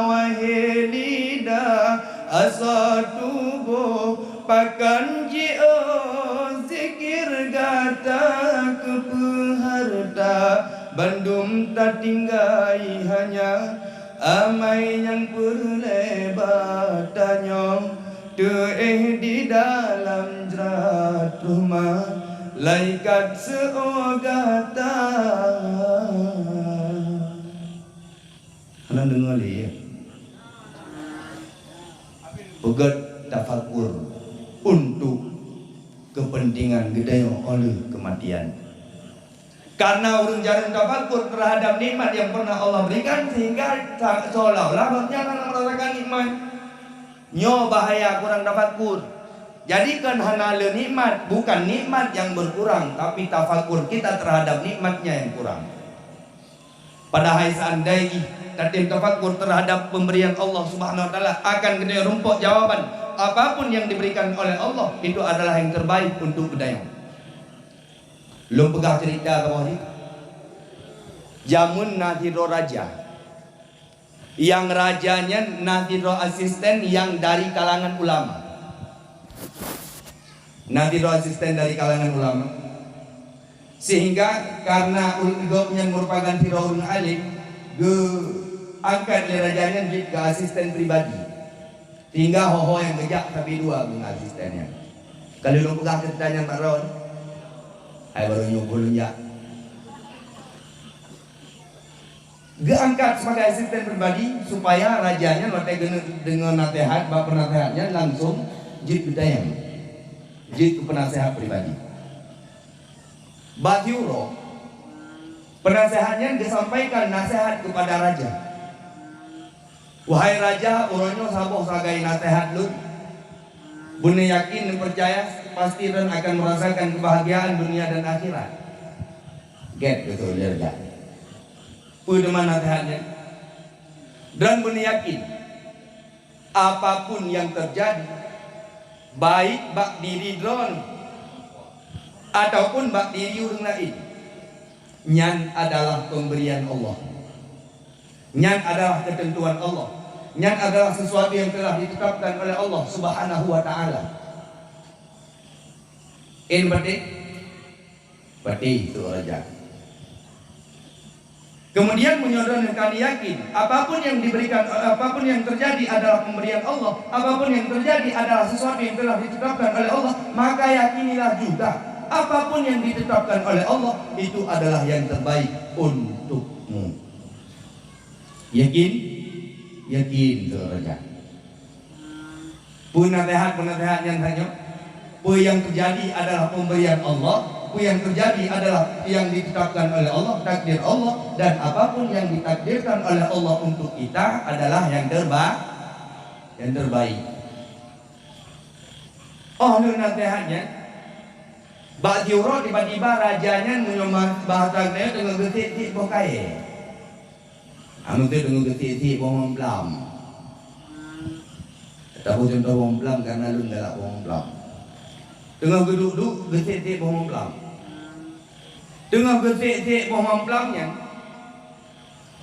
Wahé lidah asoe tuboh, pakon jiôh zikir gata. Keupeue hareuta bandum tatinggai, hanya amai nyang peureulée bak tanyoe teuéh di dalam jrat roh malaikat seuôt gata. Hana deungoe lé, ya? Peugét tafakur untuk kepentingan geutanyoe óh lheueh keumatian. Karena ureuëng jareueng tafakur terhadap nikmat yang pernah Allah berikan, sehingga sa-, seolah-olah gobnyan hana merasakan nikmat. Nyoe bahaya kurang tafakur. Jadi, kon hana le nikmat, bukan nikmat yang berkurang, tapi tafakur kita terhadap nikmatnya yang kurang. Padahai seandai jih tatem tafakur terhadap pemberian Allah Subhanahu wa Taala, akan geutanyoe rumpok jawaban, apapun yang diberikan oleh Allah, itu adalah yang terbaik untuk geutanyoe. Lôn peugah cerita kamoe jih. Jameun na sidroe raja. Nyang raja nyan na sidroe asisten nyang dari kalangan ulama. Na sidroe asisten dari kalangan ulama. Sehingga karena ul-, gobnyan merupakan sidroe ureuëng alim, geuangkat lé raja nyan jeuet keu asisten pribadi. Sehingga ho-ho nyang geujak sabe dua ngon asisten nyan. Ka lheueh lôn peugah ceurita nyan bak droe, hai barô nyoe phon lôn jak. Geuangkat sebagai asisten pribadi supaya raja nyan watée geuneuk deungoe naseuhat bak peunaseuhat nyan langsong jeuet geutanyong, jeuet keu peunaseuhat pribadi. Bak siuroe, peunaseuhat nyan geusampaikan naseuhat keupada raja. Wahai raja, uroe nyoe saboh sagai naseuhat lôn. Beuneuyakin dan peucaya pasti droen akan merasakan keubahgiaan dunia dan akhirat. Gét beutôi lé raja. Peue teuma naseuhat nyan? Droen beuneuyakin, apapun nyang teujadi, baik bak diri droen ataupun bak diri ureuëng laén, nyan adalah pemberian Allah. Nyan adalah keuteuntuan Allah. Nyan adalah sesuatu yang telah ditetapkan oleh Allah Subhanahu wa Taala. Ên beutôi? Beutôi, tu raja. Kemudian, meunyoe droen ka yakin, apapun yang diberikan, apapun yang terjadi adalah pemberian Allah, apapun yang terjadi adalah sesuatu yang telah ditetapkan oleh Allah, maka yakinilah juga, apapun yang ditetapkan oleh Allah, itu adalah yang terbaik untukmu. Yakin? Yakin, tu raja. Peue naseuhat-peue naseuhat nyan tanyoe? Peue nyang teujadi adalah pemberian Allah, Apa yang terjadi adalah yang ditetapkan oleh Allah, takdir Allah, dan apapun yang ditakdirkan oleh Allah untuk kita adalah yang terba-, yang terbaik. Oh, lôn naseuhat nyan, bak siuroe tiba-tiba raja nyan meunyoe ma-, bahasa geutanyoe teungoh geusiek-siek boh kayèe. Anu teuh teungoh geusiek-siek boh mamplam. Taboh cuntoh boh mamplam, karena lôn galak boh mamplam. Teungoh geuduek-duek geusiek-siek boh mamplam. Teungoh geusiek-siek boh mamplam nyan,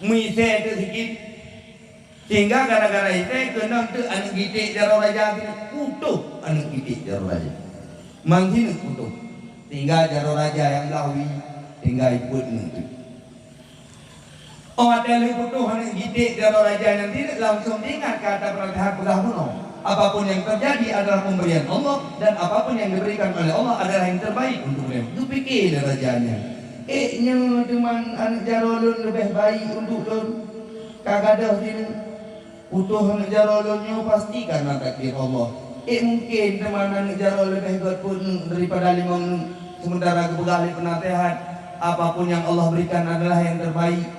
meuisèe teuk sikit. Sehingga gara-gara isèe, keunong teuk aneuk geutek jaroe raja sineuk, putôh aneuk geutek jaroe raja. Mang sineuk putôh. Sehingga jaroe raja nyang blaih wie, sehingga ipeuet neuk teuk. Óh watèe lheueh putôh aneuk geutek jaroe raja nyan sineuk, langsung teuingat kata peunaseuhat peugah bunoe, "Apapun yang terjadi adalah pemberian Allah, dan apapun yang diberikan oleh Allah adalah yang terbaik untuk beliau." Geupike lé raja nyan, "Ék nyoe teuma aneuk jaroe lôn leubeh baik untuk lôn, ka gadôh sineuk. Putôh aneuk jaroe lôn nyoe pasti karena takdir Allah. Ék mungken teuma aneuk jaroe leubeh gèt peuet neuk daripada limong neuk, sementara geupeugah lé peunaseuhat, 'Apapun yang Allah berikan adalah yang terbaik.'"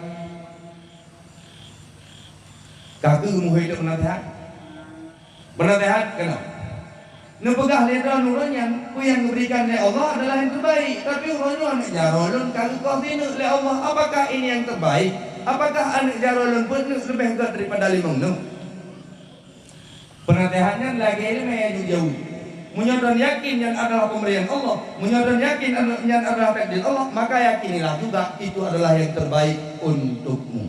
Ka keuh meuhôi lé peunaseuhat? Peunaseuhat keunoe. Neupeugah lé droeneuh uroe nyan, peue nyang geuberikan lé Allah adalah nyang terbaik, tapi uroe nyoe aneuk jaroe lôn ka geukoh sineuk lé Allah. Apakah ini yang terbaik? Apakah aneuk jaroe lôn peuet neuk leubeh gèt daripada limong neuk? Peunaseuhat nyan lagèe ileumèe jijaweueb. Meunyoe droeneuh yakin nyan adalah pemberian Allah, meunyoe droeneuh yakin nyan adalah takdir Allah, maka yakinilah juga itu adalah yang terbaik untukmu.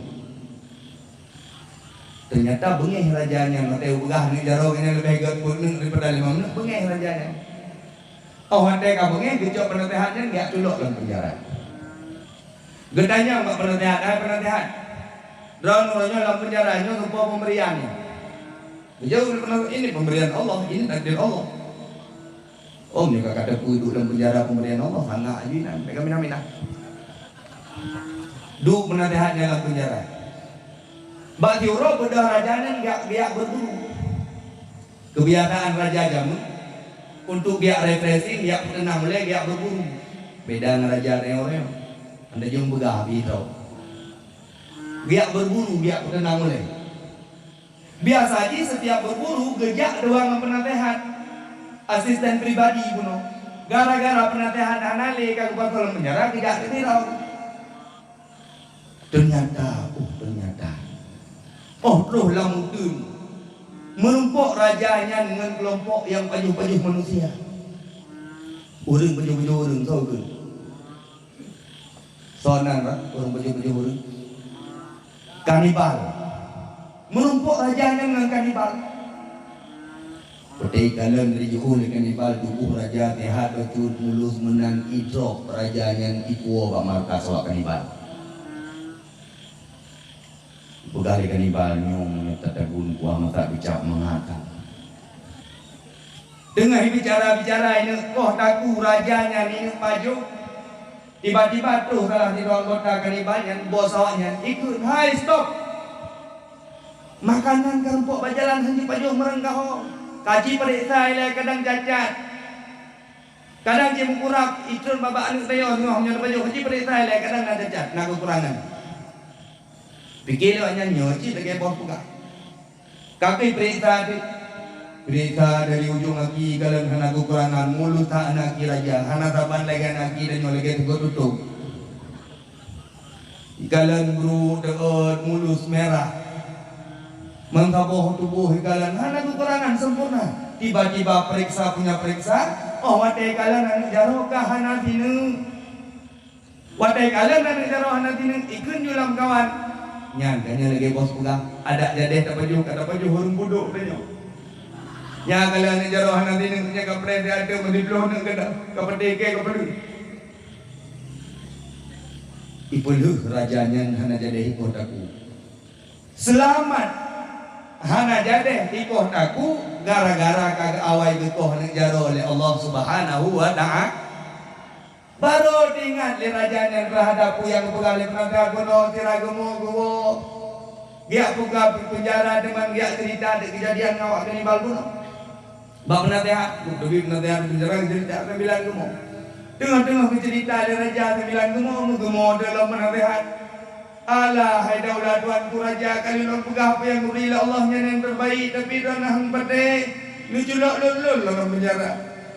Teunyata beungèh raja nyan, watèe geupeugah aneuk jaroe nyan leubeh gèt peuet neuk daripada limong neuk, beungèh raja nyan. Óh watèe ka beungèh, geucok peunaseuhat nyan geujak culok lam peunjara. Geutanyong bak peunaseuhat, "Hai peunaseuhat, droeneuh uroe nyoe lam peunjara nyoe soe po pemberian nyoe?" Geujaweueb lé peunaseuhat, "Ini pemberian Allah, ini takdir Allah." Oh, meunyoe ka, ka teupeu duek lam peunjara pemberian Allah, sangat jih nyan, meuga mina-mina. Duek peunaseuhat nyan lam peunjara. Bak siuroe beudôh raja nyan geujak, geujak beuburu. Keubiasaan raja jameun, untuk geujak refreshing, geujak peuteunang ulèe, geujak beuburu. Beda ngon raja reung-reung. Anda jeuem peugah bit droe. Geujak beuburu, geujak peuteunang ulèe. Biasa jih setiap beuburu geujak dua ngon peunaseuhat, asisten pribadi bunoe. Gara-gara peunaseuhat hana lé ka geupasoe lam peunjara, geujak keu Firaun. Teunyata, oh teunyata, óh troh lam uteuen, meurumpok raja nyan ngon keulompok nyang pajoh-pajoh manusia. Ureueng pajoh-pajoh ureueng, soe keuh? Soe nan, Pak, ureueng pajoh-pajoh ureueng? Kanibal. Meurumpok raja nyan ngon kanibal. Watèe ikalon lé jiôh lé kanibal, tuboh raja seuhat bacut, mulus meunan, idrop raja nyan, ipuwoe bak markas awak kanibal. Peugah lé kanibal, "Nyoe meunyoe tatagun kuah masak geucap mangat." Teungoh bicara-bicara, ineuk koh takue raja nyan ineuk pajoh. Tiba-tiba troh salah sidroe anggota kanibal nyan, bos awak nyan, ikheun, "Hai, stop! Makanan ka rumpok bak jalan hana jipajoh meureung kaho. Ka jipeuriksa ilèe, kadang cacat. Kadang jimeukurab, itreun babah aneuk tayue singoh meunyoe tapajoh, ka jipeuriksa ilèe, kadang na cacat, na keukurangan." Pike lé awak nyan, nyoe cit lagèe bos peugah. Ka keuh peuriksa teuk. Peuriksa dari ujong aki, kalon hana keukurangan, mulus that aneuk aki raja, hana saban lagèe aneuk aki tanyoe, lagèe teugok tutong. Ikalon brôk, deuet, mulus, mirah. Meusaboh tuboh ikalon hana keukurangan, sempurna. Tiba-tiba peuriksa punya peuriksa, óh watèe ikalon aneuk jaroe ka hana sineuk. Watèe ikalon aneuk jaroe hana sineuk, ikheun ju lam kawan. Nyan ka nyan lagèe bos peugah, adak jadèh tapajoh, ka tapajoh ureueng budôk tanyoe. Nyan kalon aneuk jaroe hana sineuk, nyan ka preh di ateueh meudiploh neuk ka, ka patéh kèe ka peuleueh. Ipeuleueh raja nyan hana jadèh ikoh takue. Seulamat hana jadèh ikoh takue gara-gara ka geuawai geukoh aneuk jaroe lé Allah Subhanahu wa Ta'ala. Barô teuingat lé raja nyan teuhadap peue nyang geupeugah lé peunaseuhat bunoe, sira geumo geuwoe. Geujak peugah peunjara teuma geujak ceurita di keujadian ngon awak kanibal bunoe. Bak peunaseuhat, teubiet peunaseuhat di peunjara, geuceurita sambilan geumo. Teungoh-teungoh geuceurita lé raja sambilan geumo, meugeumo dalam meunasehat. Alah, hai daulat tuanku raja, ka lôn peugah peue nyang geubri lé Allah nyan nyang terbaik, tapi droeneuh han patéh. Neuculok lôn, lôn lam penjara.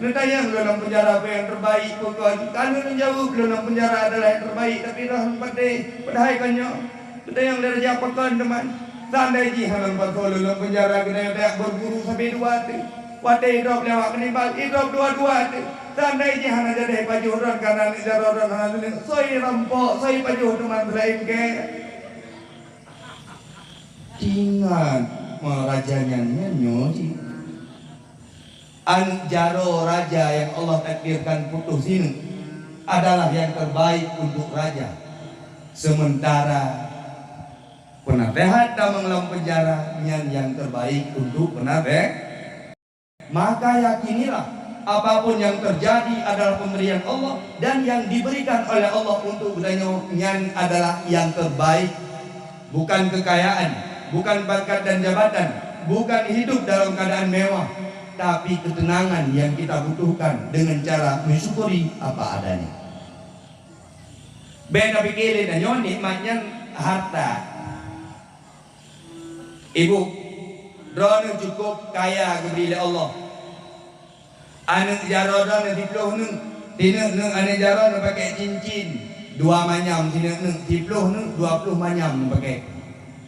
Neutanyong lôn lam penjara peue nyang terbaik peue kon. Ka lôn jaweueb lôn lam penjara adalah nyang terbaik, tapi droeneuh han patéh. Padahai kon nyoe. Geutanyong lé raja pakon teuma. Seandai jih hana meupasoe lôn lam penjara, geutanyoe tajak berburu sabe dua teuh. Watée idrob lé awak Hannibal, idrob dua-dua teuh. Seandai jih hana jadeh pajoh droe, kana aneuk jaroe droe hana leuneuk, soe rampok, soe pajoh teuma seulaén kèe. Ingat, ma raja nyan, nyan nyoe jih. Aneuk jaroe raja nyang Allah takdirkan putôh sineuk adalah nyang terbaik untuk raja. Sementara penasehat tamong lam penjara nyan nyang terbaik untuk penasehat. Maka yakinilah, apapun yang terjadi adalah pemberian Allah, dan yang diberikan oleh Allah untuk geutanyoe nyan adalah yang terbaik. Bukan kekayaan, bukan pangkat dan jabatan, bukan hidup dalam keadaan mewah, tapi ketenangan yang kita butuhkan dengan cara mensyukuri apa adanya. Bèk tapike lé tanyoe nikmat nyan harta. Ibu, droeneuh cukup kaya geubri lé Allah. Aneuk jaroe droeneuh siplôh neuk, sineuk neuk aneuk jaroe neupakèk cincin dua manyam, sineuk neuk siplôh neuk dua plôh manyam neupakèk.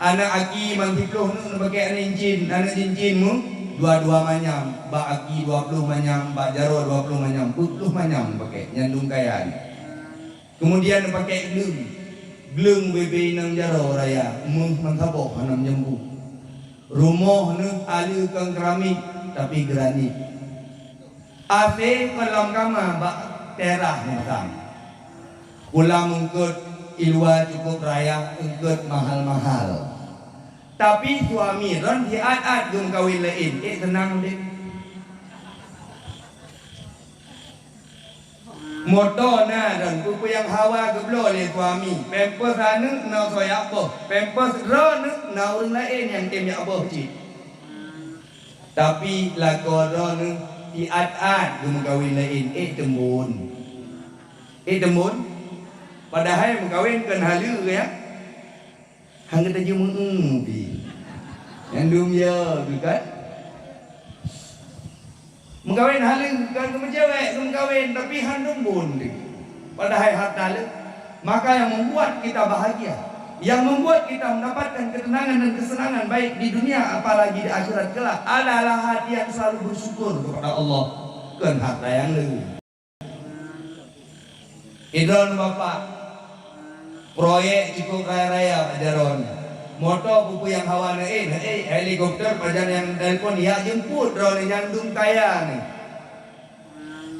Aneuk aki man siplôh neuk neupakèk aneuk cincin, aneuk cincin meu dua-dua manyam, bak aki dua plôh manyam, bak jaroe dua plôh manyam, peuet plôh manyam neupakèk, nyan dum kaya nyan. Keumudian neupakèk gleueng, gleueng bebe inong jaroe raya, méuh meusaboh hana meujambu. Rumoh neuh aleue kon keuramik, tapi granit. Asé kon lam kama bak teras meusan. Kulam eungkôt i luwa cukup raya, eungkôt mahal-mahal. Tapi suami droen siat-at geumeukawen laén, ék seunang deh. Moto na dan peue-peue nyang hawa geubloe lé suami. Pampers aneuk na soe jak boh. Pampers droeneuh na ureueng laén nyang tem jak boh cit. Tapi lakoe droeneuh siat-at geumeukawen laén, ék teumbon. Ék teumbon. Padahai meukawen kon haleue, ya. Han geutanyoe meu-eu pih. Nyang dum yo, bukan? Meukawen haleue, kan, keu meujaweueb, keu meukawen, tapi han dum bon deh. Padahai harta le. Maka yang membuat kita bahagia, yang membuat kita mendapatkan ketenangan dan kesenangan baik di dunia apalagi di akhirat kelak adalah hati yang selalu bersyukur kepada Allah, bukan harta yang le. Idroen bapak, proyek cukup raya-raya bak jaroe nyoe. Moto peue-peue nyang hawa na, eh, na, eh, helikopter pajan nyang telepon jak jemput droeneuh nyang dum kaya nyoe.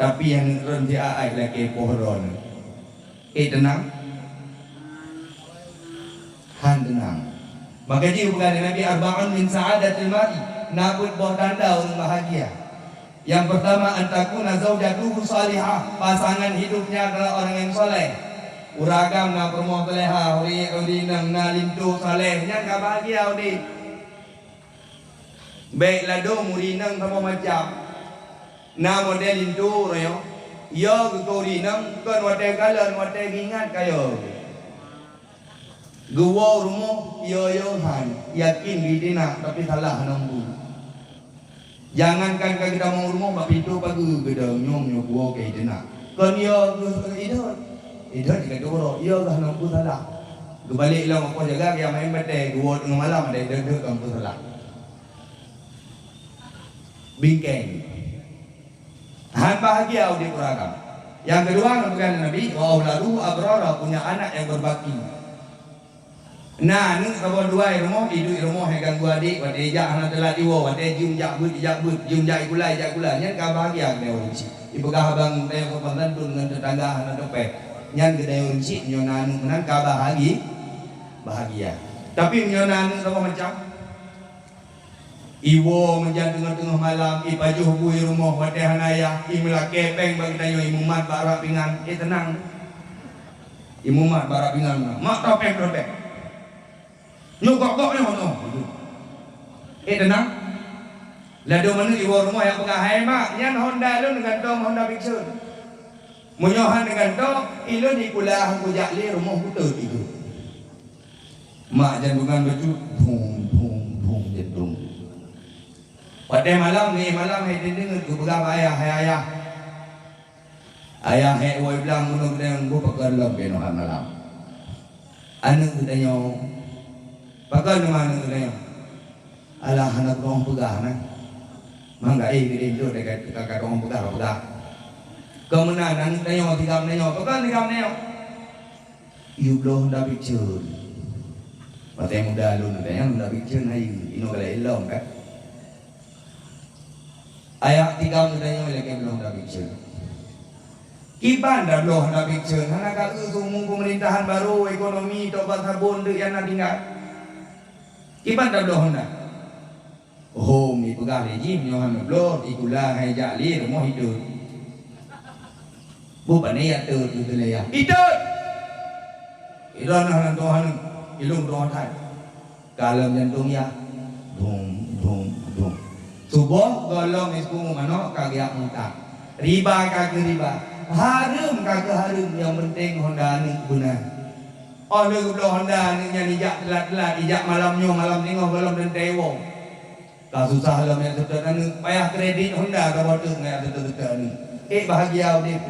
Tapi aneuk droeneuh siat-at lakèe poh droeneuh. Eh, teunang? Han teunang. Maka jih bukan Nabi, "Arba'un min sa'adatil mar'i", na peuet boh tanda ureueng bahagia. Yang pertama, "An takuna zaujatuhu salihah", pasangan hidupnya adalah orang yang saleh. Ureueng agam na peurumoh salehah, ureueng, ureueng inong na linto saleh, nyan ka bahagia udép. Bèk ladôm ureueng inong saboh macam. Na model linto uroe nyoe, yo geuh keu ureueng inong kon watèe kalon, watèe geuingat ka yo. Geuwoe u rumoh, yo-yo han, yakin geuitindak, tapi salah hana meubu. Jangankan ka geutamong u rumoh, bak pintoe pageue geudong nyoe, nyoe geuwoe ka itindak. Kon yo geuh idot, idot ka teukeurok, yo geuh hana meubu salah. Geubalek lom, apoh jaga, geujak maén batèe, geuwoe teungoh malam, ada idot-idot ka meubu salah. Bingkeng. Han bahagia udép ureueng agam. Nyang keudua, geupeugah lé Nabi, "Wa auladuhu abrara", punya anak yang berbakti. Na aneuk saboh dua i rumoh, iduek i rumoh, hai ganggu adék, watèe ijak hana teulat iwoe, watèe jeuem jak beuet, ijak beuet, jeuem jak ikula, ijak ikula, nyan ka bahagia keu ureueng chik. Ipeugah abang teuh sopan santun ngon tetangga hana teupèh. Nyan keuh ureueng chik, nyoe na aneuk meunan ka bahagi-, bahagia. Tapi nyoe na aneuk saboh macam, iwoe meujan teungoh-teungoh malam, ipajoh bu i rumoh watèe hana yah, imeulakèe pèng bak geutanyoe, imumat bak rak pingan, eh, teunang. Imumat bak rak pingan, "Mak, toh pèng, toh pèng." "Nyoe gok-gok nyoe, nyoe." Eh, teunang. Ladôm aneuk iwoe rumoh nyang peugah, "Hai mak, nyan Honda lôn gantong Honda Vixion." Meunyoe hana gantoe, ilôn dikulah kujak lé rumoh kutot igoe. Mak jantungan bacut, dhum, dhum, dhum jantung. Watèe malam, lhèe malam hai deungon geupeugah bak ayah, "Hai ayah, ayah, hék woe blang bunoe keudéng, beu pakon lom keunoe malam." Aneuk geutanyoe, "Pakon teuma aneuk geutanyoe?" "Alah, hana kuteu'oh peugah na. Mangga éh geudeh lôn ka, ka, ka teu'oh peugah, peugah." Ka meunan aneuk tanyoe, tigam tanyoe, "Pakon tigam tanyoe?" "Yue bloe honda biceuen." Watèe muda lôn tanyoe honda biceuen hayeue, inoe galak ilong kan. Ayah tigam geutanyoe lakèe bloe honda biceuen. Kiban tabloe honda biceuen, hana ka eu seumu pemerintahan barô, ekonomi, tobat sabon deuk nyang na tinggai. Kiban tabloe honda. Hom ipeugah lé jih, nyoe hana bloe, ikula hai jak lé rumoh itot. Beu pane ya tot, itot lé ya. Itot! Ilôn hana tuha, ilôn tuha that. Ka lom jantung ya. Dum, dum, dum. Suboh gohlom iskung manok ka geujak meutak. Riba ka keu riba. Hareuem ka keu hareuem, nyang penting honda aneuk beuna. Óh lheueh geubloe honda aneuk nyan ijak teulat-teulat, ijak malam nyoe malam singoh gohlom teuntèe woe. Ka susah lom jak seutôt aneuk, payah kredit honda saboh teuk ngon jak seutôt-seutôt aneuk. Ék bahagia udép.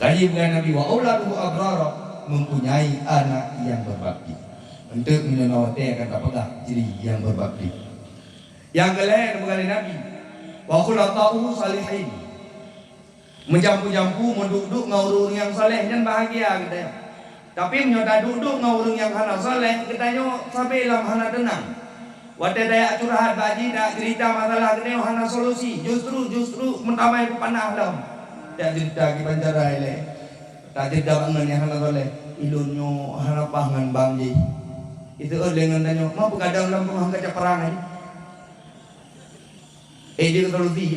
Ka jipeugah Nabi, "Wa auladuhu abrara," mempunyai anak yang berbakti. Eunteuk meunyoe na watèe akan tapeugah ciri nyang berbakti. Nyang keulhèe neupeugah lé Nabi, "Wa khulafa'uhu salihin." Meujampu-jampu, meuduek-duek ngon ureueng-ureueng nyang saleh, nyan bahagia geutanyoe. Tapi meunyoe taduek-duek ngon ureueng nyang hana saleh, geutanyoe sabe lom hana teunang. Watèe tajak curhat bak jih, tajak cerita masalah geutanyoe hana solusi, justru, justru meutamai peupanah lom. Tajak cerita kiban cara ilèe. Tajak cerita bak ngon nyang hana saleh, "Ilôn nyoe hana paih ngon bang jih." Iseuôt lé ngon tanyoe, "Ma peugadang lom peungah kaca perang nyan?" Eh, jeuet solusi.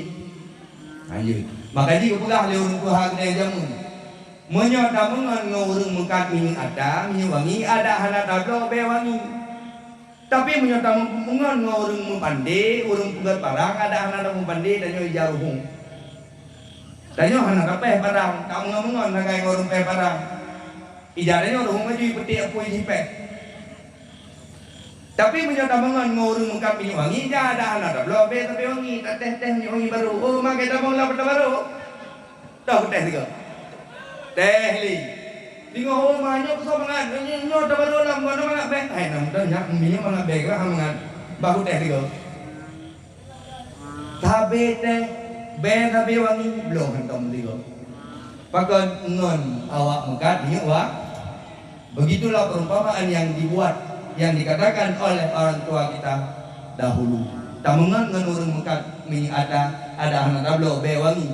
Lanjut. Maka jih geupeugah lé ureueng tuha geutanyoe jameun, meunyoe tameungon ngon ureueng meukat minyeuk ata, minyeuk wangi, adak hana tabloe bèe wangi. Tapi meunyoe tameungon ngon ureueng meupandé, ureueng peugöt parang, adak hana tameupandé, tanyoe ija ruhueng. Tanyoe hana tapèh parang, tameungon-meungon sagai ngon ureueng pèh parang. Ija tanyoe ruhueng laju ipeuték apui jih pèh. Tapi meunyoe tameungon ngon ureueng meukat minyeuk wangi, ija adak hana tabloe bèe sabe wangi, tatèh-tèh minyeuk wangi barô. Oh, ma ka tamong lam mata barô. Toh tèh sigoe. Tèh lé. Singoh, oh, ma nyoe keusoe mangat, nyoe, nyoe tabarô lam, nyoe mangat bèe. Hai, nam, dan nyak, minyeuk mangat bèe, keu hana mangat. Bah kutèh sigoe. Sabe tèh, bèe sabe wangi, bloe hantom sigoe. Pakon ngon awak meukat minyeuk wa-, begitulah perumpamaan yang dibuat, yang dikatakan oleh orang tua kita dahulu. Tameungon ngon ureueng meukat minyeuk ata, adak hana tabloe bèe wangi.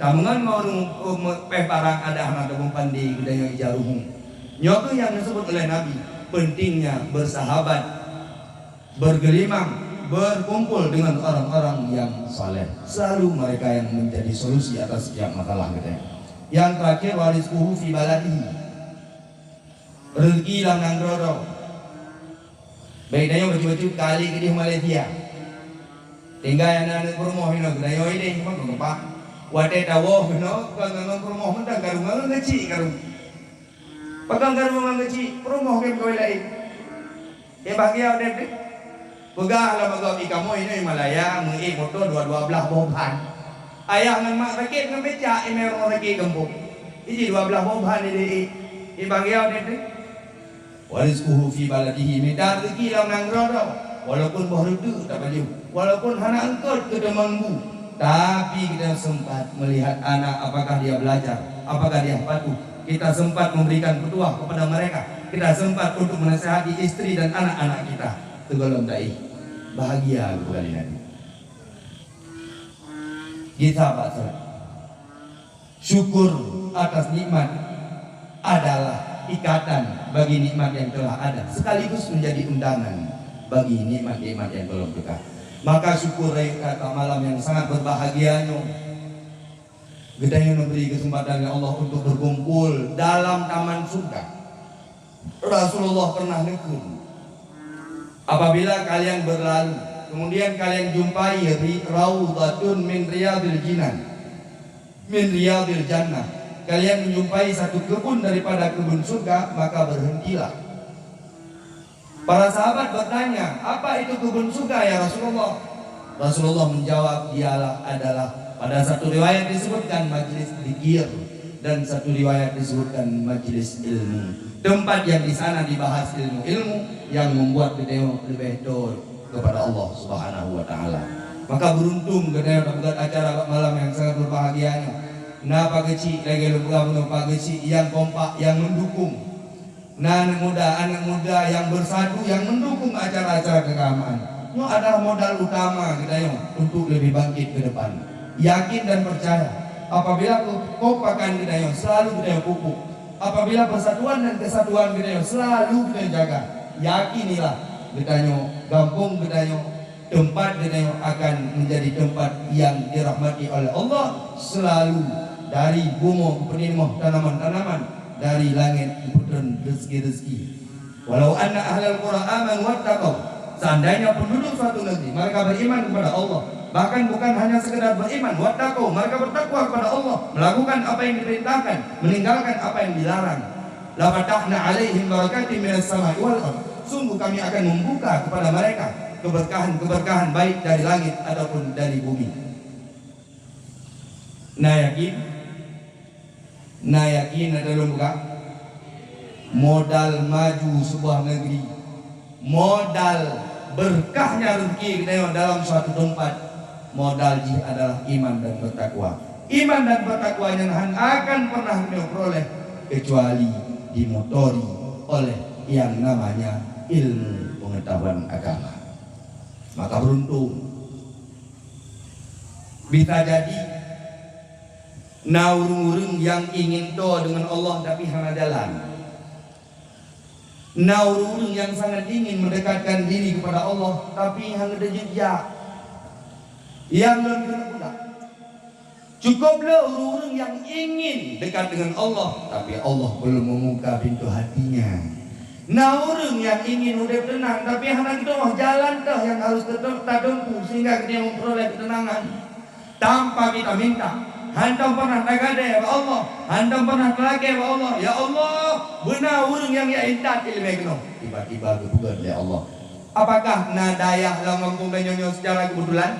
Tameungon ngon ureueng, ureueng pèh parang, adak hana tameupandé geutanyoe ija ruhueng. Nyoe kheueh nyang neuseubut oleh Nabi, pentingnya bersahabat, bergelimang, berkumpul dengan orang-orang yang saleh. Selalu mereka yang menjadi solusi atas setiap masalah geutanyoe. Yang terakhir, wa rizquhu fi baladihi. Rezeki lam nanggroe droe. Bèk tanyoe bacut-bacut kali keudeh Malaysia. Tinggai aneuk-aneuk peurumoh inoe, geutanyoe ideh, kon geupat. Watèe tawoe inoe, kon ngon peurumoh mantong, karu ngon keuchik karu. Pakon karu ngon keuchik, peurumoh keu pegawai laén. Ék bahagia udép teuh? Peugah lam agam i kamoe inoe i Malaya, meu-ék moto dua, dua blaih boh ban. Ayah ngon mak sakét ngon becak, imè rumoh sakét gampông. Iji dua blaih boh ban ideh ék. Ék bahagia udép teuh? Wa rizquhu fi baladihi, mita rezeki lam nanggroe droe, walaupun boh reuteuek tapajoh, walaupun hana eungkot keu teumon bu, tapi kita sempat melihat anak, apakah dia belajar, apakah dia patuh. Kita sempat memberikan petuah kepada mereka, kita sempat untuk menasihati istri dan anak-anak kita. Teugohlom taéh, bahagia geupeugah lé Nabi. Gisa bak Syukur atas nikmat adalah ikatan bagi nikmat yang telah ada, sekaligus menjadi undangan bagi nikmat-nikmat yang belum teuka. Maka syukur rayeuk that malam yang sangat berbahagia nyoe, geutanyoe neubri keuseumpatan lé Allah untuk berkumpul dalam taman surga. Rasulullah pernah neukheun, "Apabila kalian berlalu, kemudian kalian jumpai ri-, raudhatun min riyadil jinan, min riyadil jannah, kalian menjumpai satu kebun daripada kebun surga, maka berhentilah. Para sahabat bertanya, "Apa itu kebun surga, ya Rasulullah?" Rasulullah menjawab, "Dialah adalah," pada satu riwayat disebutkan majlis zikir, dan satu riwayat disebutkan majlis ilmu. Tempat yang di sana dibahas ilmu-ilmu yang membuat geutanyoe leubeh dekat kepada Allah Subhanahu wa Taala. Maka beruntung geutanyoe dapat acara bak malam yang sangat berbahagia nyoe. Na pageue cit lagèe lôn peugah bunoe, pageue cit nyang kompak, nyang mendukung. Na aneuk muda, aneuk muda nyang bersatu, nyang mendukung acara-acara keagamaan. Nyoe adalah modal utama geutanyoe untuk lebih bangkit ke depan. Yakin dan percaya, apabila kekompakan geutanyoe selalu geutanyoe pupuk, apabila persatuan dan kesatuan geutanyoe selalu geutanyoe jaga, yakinilah geutanyoe, gampông geutanyoe, teumpat geutanyoe akan menjadi teumpat nyang dirahmati oleh Allah, selalu dari bumoe geupeuninoh tanaman-tanaman, dari langét geupeutreun rezeki-rezeki. "Walau anna ahlal qura amanu wattaqau," seandainya penduduk suatu negeri mereka beriman kepada Allah, bahkan bukan hanya sekedar beriman, wattaqau, mereka bertakwa kepada Allah, melakukan apa yang diperintahkan, meninggalkan apa yang dilarang, "lafatahna 'alaihim barakatim minas sama'i wal ard," sungguh Kami akan membuka kepada mereka keberkahan-keberkahan baik dari langit ataupun dari bumi. Na yakin? Na yakin, na lôn peugah, modal maju sebuah negeri, modal berkahnya rezeki geutanyoe dalam suatu tempat, modal jih adalah iman dan bertakwa. Iman dan bertakwa nyan hana akan pernah geutanyoe peuroleh kecuali dimotori oleh yang namanya ilmu pengetahuan agama. Maka beruntung. Bisa jadi na ureuëng-ureuëng nyang ingin toe deungon Allah tapi hana jalan. Na ureuëng-ureuëng nyang sangat ingin mendekatkan diri kepada Allah tapi hana geujak. Nyang lôn keuneuk peugah, cukup le ureuëng-ureuëng nyang ingin dekat dengan Allah tapi Allah belum membuka pintu hatinya. Na ureuëng nyang ingin udeb teunang tapi hana geudoh jalan teuh nyang harus teuteup tatempuh sehingga geutanyoe memperoleh keuteunangan. Tanpa kita minta, hantom pernah tagadée bak Allah, hantom pernah talakée bak Allah, "Ya Allah, beuna ureuëng nyang jak intat iéleumé keunoe." Tiba-tiba geupeugah lé Allah. Apakah na dayah lam gampông tanyoe nyoe secara kebetulan?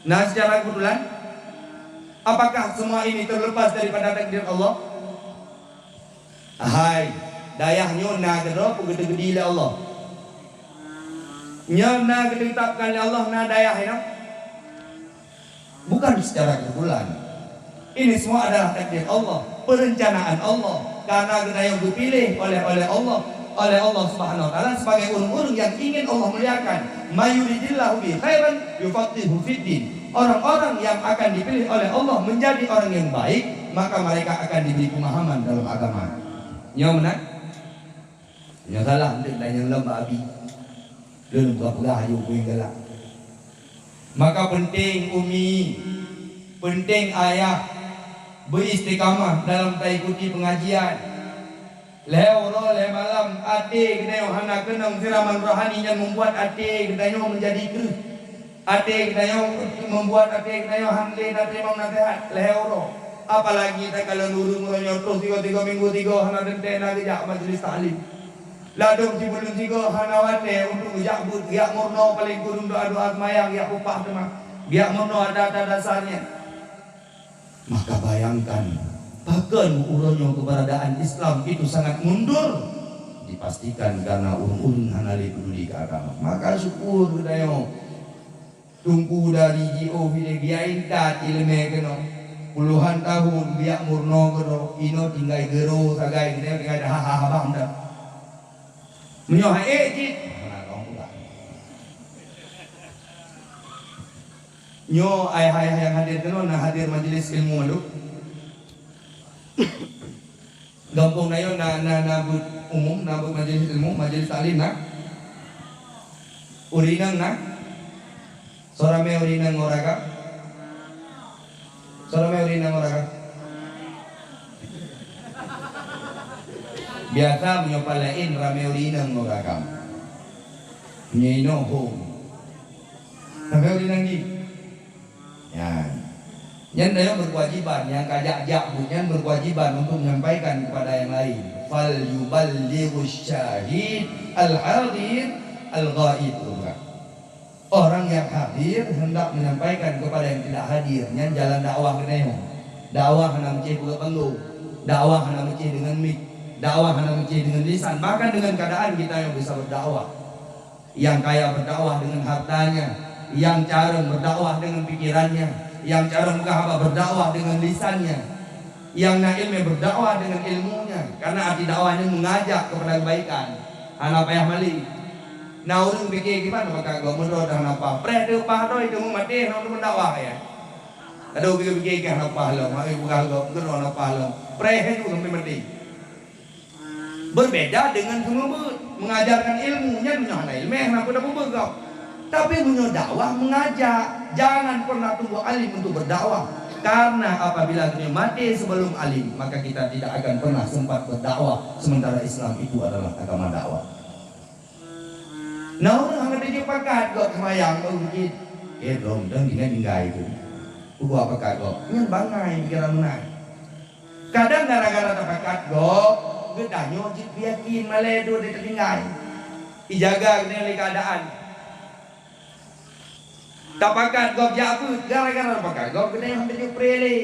Na secara kebetulan? Apakah semua ini terlepas daripada takdir Allah? Hai, dayah nyoe na keudroe peugeuteugedi lé Allah. Nyoe na geutetapkan lé Allah na dayah nyoe. Bukan secara kebetulan. Ini semua adalah takdir Allah, perencanaan Allah. Karena geutanyoe geupiléh oleh, oleh Allah, oleh Allah Subhanahu wa Taala sebagai ureuëng-ureuëng yang ingin Allah muliakan. "May yuridillahu bihi khairan yufaqqihhu fiddin." Orang-orang yang akan dipilih oleh Allah menjadi orang yang baik, maka mereka akan diberi pemahaman dalam agama. Nyoe meunan? Nyoe salah, enteuk dan nyang lom bak abi. Lôn buka peugah aju peue nyang galak. Maka penting umi, penting ayah beristiqamah dalam taikuti pengajian. Lhée uroe lhée malam até geutanyoe hana keunong siraman rohani nyan membuat até geutanyoe menjadi kreueh. Até geutanyoe membuat até geutanyoe han lé na teurimong naseuhat lhée uroe. Apalagi takalon ureuëng-ureuëng nyoe troh tiga-tiga minggu tiga hana teuntée na geujak majlis taklim. Ladôm sibuleuen sigoe hana watée untuk geujak beuet, geujak meurunoe paleng kureueng doa-doa seumayang, geujak peupah teuma, geujak meurunoe ata-ata dasar nyan. Maka bayangkan, pakon uroe nyoe keberadaan Islam itu sangat mundur, dipastikan karena ureuëng-ureuëng hana lé peduli keu agama. Maka syukur geutanyoe, Teungku dari jiôh ilée biaya intat iéleumé keunoe. Puluhan tahun biak meurunoe keudroe, inoe tinggai geuro sagai geutanyoe tinggai dah ha-ha bang dah. Meunyoe han ék cit, hana lom pula. Nyoe ayah-ayah nyang hadir keunoe na hadir majelis ilmu mandum. Gampông na nyoe na, na, na beuet umum, na beuet majelis ilmu, majelis taklim na. Ureuëng inong na. Soe ramé ureuëng inong ngon ureuëng agam? Soe ramé ureuëng inong ngon ureuëng agam? Biasa meunyoe pat laén ramé ureuëng inong ngon ureuëng agam. Meunyoe inoe hom. Ramé ureuëng inong jih. Nyan. Nyan tanyoe berkewajiban, nyang ka jak-jak buet nyan berkewajiban untuk menyampaikan kepada yang lain. "Fal yuballighu syahid al-hadir al-ghaib." Orang yang hadir hendak menyampaikan kepada yang tidak hadir. Nyan jalan dakwah geutanyoe. Dakwah hana meucéh peugah panggong. Dakwah hana meucéh dengan mik. Dakwah hana meucéh dengan lisan. Bahkan dengan keadaan kita yang bisa berdakwah. Nyang kaya berdakwah dengan hartanya, nyang carông berdakwah dengan pikirannya, nyang carông peugah haba berdakwah dengan lisannya, nyang na iéleumé berdakwah dengan ilmunya. Karena arti dakwah nyan mengajak kepada kebaikan. Hana payah malée. Na ureuëng pike kiban maka gob meudroe dah hana paih. Preh teuh paih droe teungoh maté hana ureuëng meudakwah ya. Adoe pike-pike kah hana paih lom, hai peugah gob meudroe hana paih lom. Preh ju sampai maté. Berbeda dengan seumeubeuet, mengajarkan ilmu, nyan meunyoe hana iéleumé, hana peue tapeubuet gob. Tapi meunyoe dakwah mengajak, jangan pernah tunggu alim untuk berdakwah. Karena apabila dunia mati sebelum alim, maka kita tidak akan pernah sempat berdakwah, sementara Islam itu adalah agama dakwah. Na ureuëng hana teujeuet pakat gob seumayang, oh, jih. Eh, dong, dong, tinggai-tinggai tu. Peugah pakat gob, nyan bangai pikiran meunan. Kadang gara-gara tapakat gob, geutanyoe jeuet beuyakin malée dua di teutinggai. Ijaga geutanyoe lé keuadaan. Tapakat gob jak beuet, gara-gara tapakat gob geutanyoe hana teujeuet preh lé.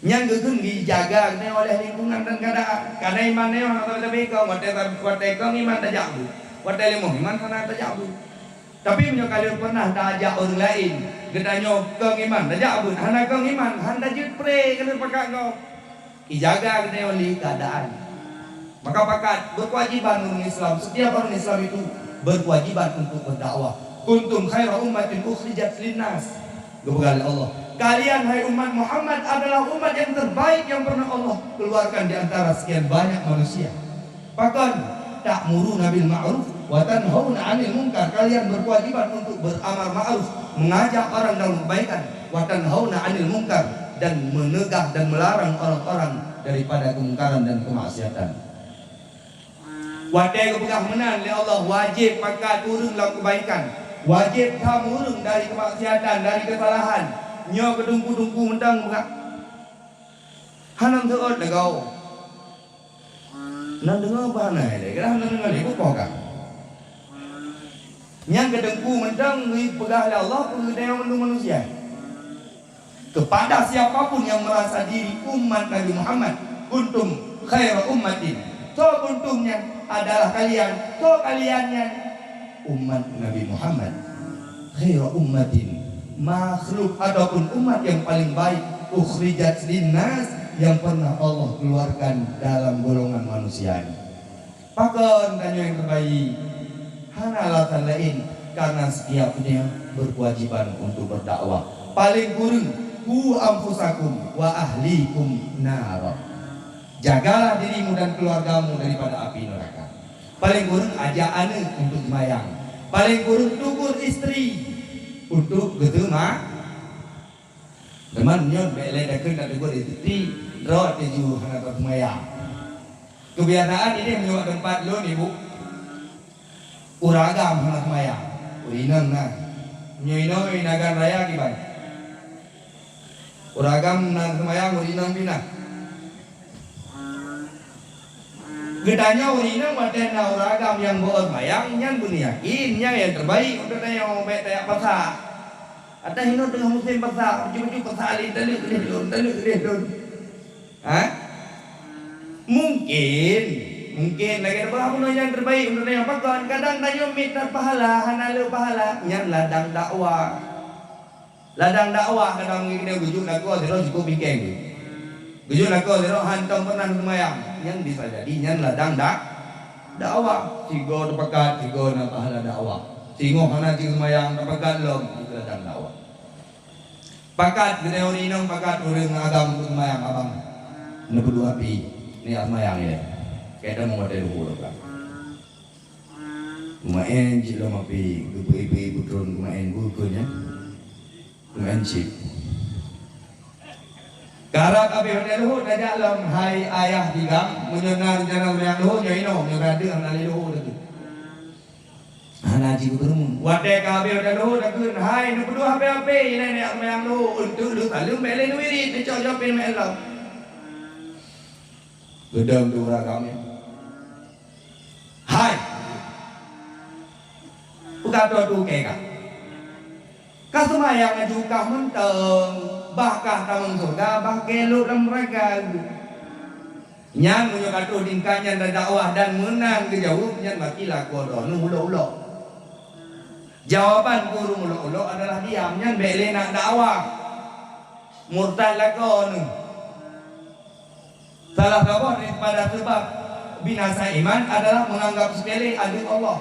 Nyang geukheun geujaga geutanyoe oleh lingkungan dan keuadaan. Karena iman nyoe hana sabe-sabe kong, watée, watée kong iman tajak beuet, watée leumoh iman hana tajak beuet. Tapi meunyoe ka lheueh pernah taajak ureuëng laén, geutanyoe kong iman, tajak beuet, hana kong iman, hana jeuet preh ka lheueh pakat gob. Ijaga geutanyoe lé keuadaan. Maka pakat, berkewajiban ureuëng Islam, setiap orang Islam itu berkewajiban untuk berdakwah. "Kuntum khaira ummatin ukhrijat linnas." Geupeugah lé Allah, "Kalian, hai umat Muhammad, adalah umat yang terbaik yang pernah Allah keluarkan di antara sekian banyak manusia." Pakon, "Ta'muruna bil ma'ruf wa tanhauna 'anil munkar." Kalian berkewajiban untuk beramar ma'ruf, mengajak orang dalam kebaikan, "wa tanhauna 'anil munkar," dan menegah dan melarang orang-orang daripada kemungkaran dan kemaksiatan. Watée geupeugah meunan lé Allah, wajéb pakat ureuëng lam keubaikan, wajéb tham ureuëng dari keumaksiatan, dari keusalahan. Nyoe keu teungku-teungku mantong peugah, hana seuôt lagoe. Nan deungoe bak hana ilée, kadang hana deungoe lé, beupoh ka. Nyang keu teungku mantong geupeugah lé Allah keu geutanyoe mandum manusia. Kepada siapa pun yang merasa diri umat Nabi Muhammad, "Kuntum khaira ummatin." Soe kuntum nyan? Adalah kalian. Soe kalian nyan? Umat Nabi Muhammad. "Khaira ummatin." Makhluk ataupun umat yang paling baik, "ukhrijat linnas," yang pernah Allah keluarkan dalam golongan manusia ini. Pakon tanyoe nyang terbaik? Hana alasan laén, karena setiap nyoe berkewajiban untuk berdakwah. Paling kureueng, "Qu anfusakum wa ahlikum nara." Jagalah dirimu dan keluargamu daripada api neraka. Paling kureueng, ajak aneuk untuk seumayang. Paling kureueng, tugur istri untuk geuteuma-, Teuma nyoe bèk lé takheun ka teugôt di tepi, droe teuju hana taseumayang. Keubiasaan idéh meunyoe bak teumpat lôn, Ibu, ureueng agam hana seumayang, ureueng inong na. Meunyoe inoe Nagan Raya kiban? Ureueng agam na seumayang, ureueng inong pih na. Geutanyoe ureueng inong watèe na ureueng agam nyang beu seumayang, nyan beuneuyakin nyan nyang terbaik untuk tanyoe, bèk tajak pasak. Atawa inoe teungoh musém pasak, bacut-bacut pasak lé, taleuek lé lôn, taleuek lé lôn. Ha? Mungkin, mungkin lagèe nyan, bah, bunoe nyang terbaik untuk tanyoe. Pakon, kadang tanyoe miet that pahala, hana le pahala, nyan ladang dakwah. Ladang dakwah kadang mungkin keuneuk geujok lakoe sidroe cukup bingkeng. Geujok lakoe sidroe hantom pernah seumayang. Nyan bisa jadi nyan ladang dak-, dakwah. Sigoe teupakat, sigoe na pahala dakwah. Singoh hana cit seumayang, teupakat lom, itu ladang dakwah. Pakat, geutanyoe ureueng inong pakat ureueng agam untuk seumayang abang. Neupeuduek api, neujak seumayang ilèe. Kadang watèe luhur ka. Geumaén cit lom api, geupeu-ipeu-ipeu tron geumaén bukon nyan. Geumaén cit. Karab api watèe luhur tajak lom, hai ayah digam, meunyoe na rencana seumayang luhur, nyoe inoe, nyoe gadeuh hana lé luhur lagèe. Ha, Na jeuet keu peureumeun. Watèe ka habéh watèe lheueh takheun, "Hai, neupeudeuh hapé-hapé, inan neujak seumayang lôn, eunteuk lheueh saleuem bèk lé neuwirit, neucok-cok pih meu'en lom." Geudong tu ureueng agam nyan. "Hai! Peue ka tô teuh keu ka? Ka seumayang aju kah mantong, bah kah tamong syeuruga, bah keu lôn lam neuraka." Nyan meunyoe ka troh tingkat nyan dakwah dan meunan geujaweueb, nyan berarti lakoe droeneuh ulok-ulok. Jawaban keu ureueng ulok-ulok adalah diam, nyan bèk lé na dakwah. Murtad lakoe neuh. Salah saboh daripada seubab binasa iman adalah menganggap sepele adob Allah.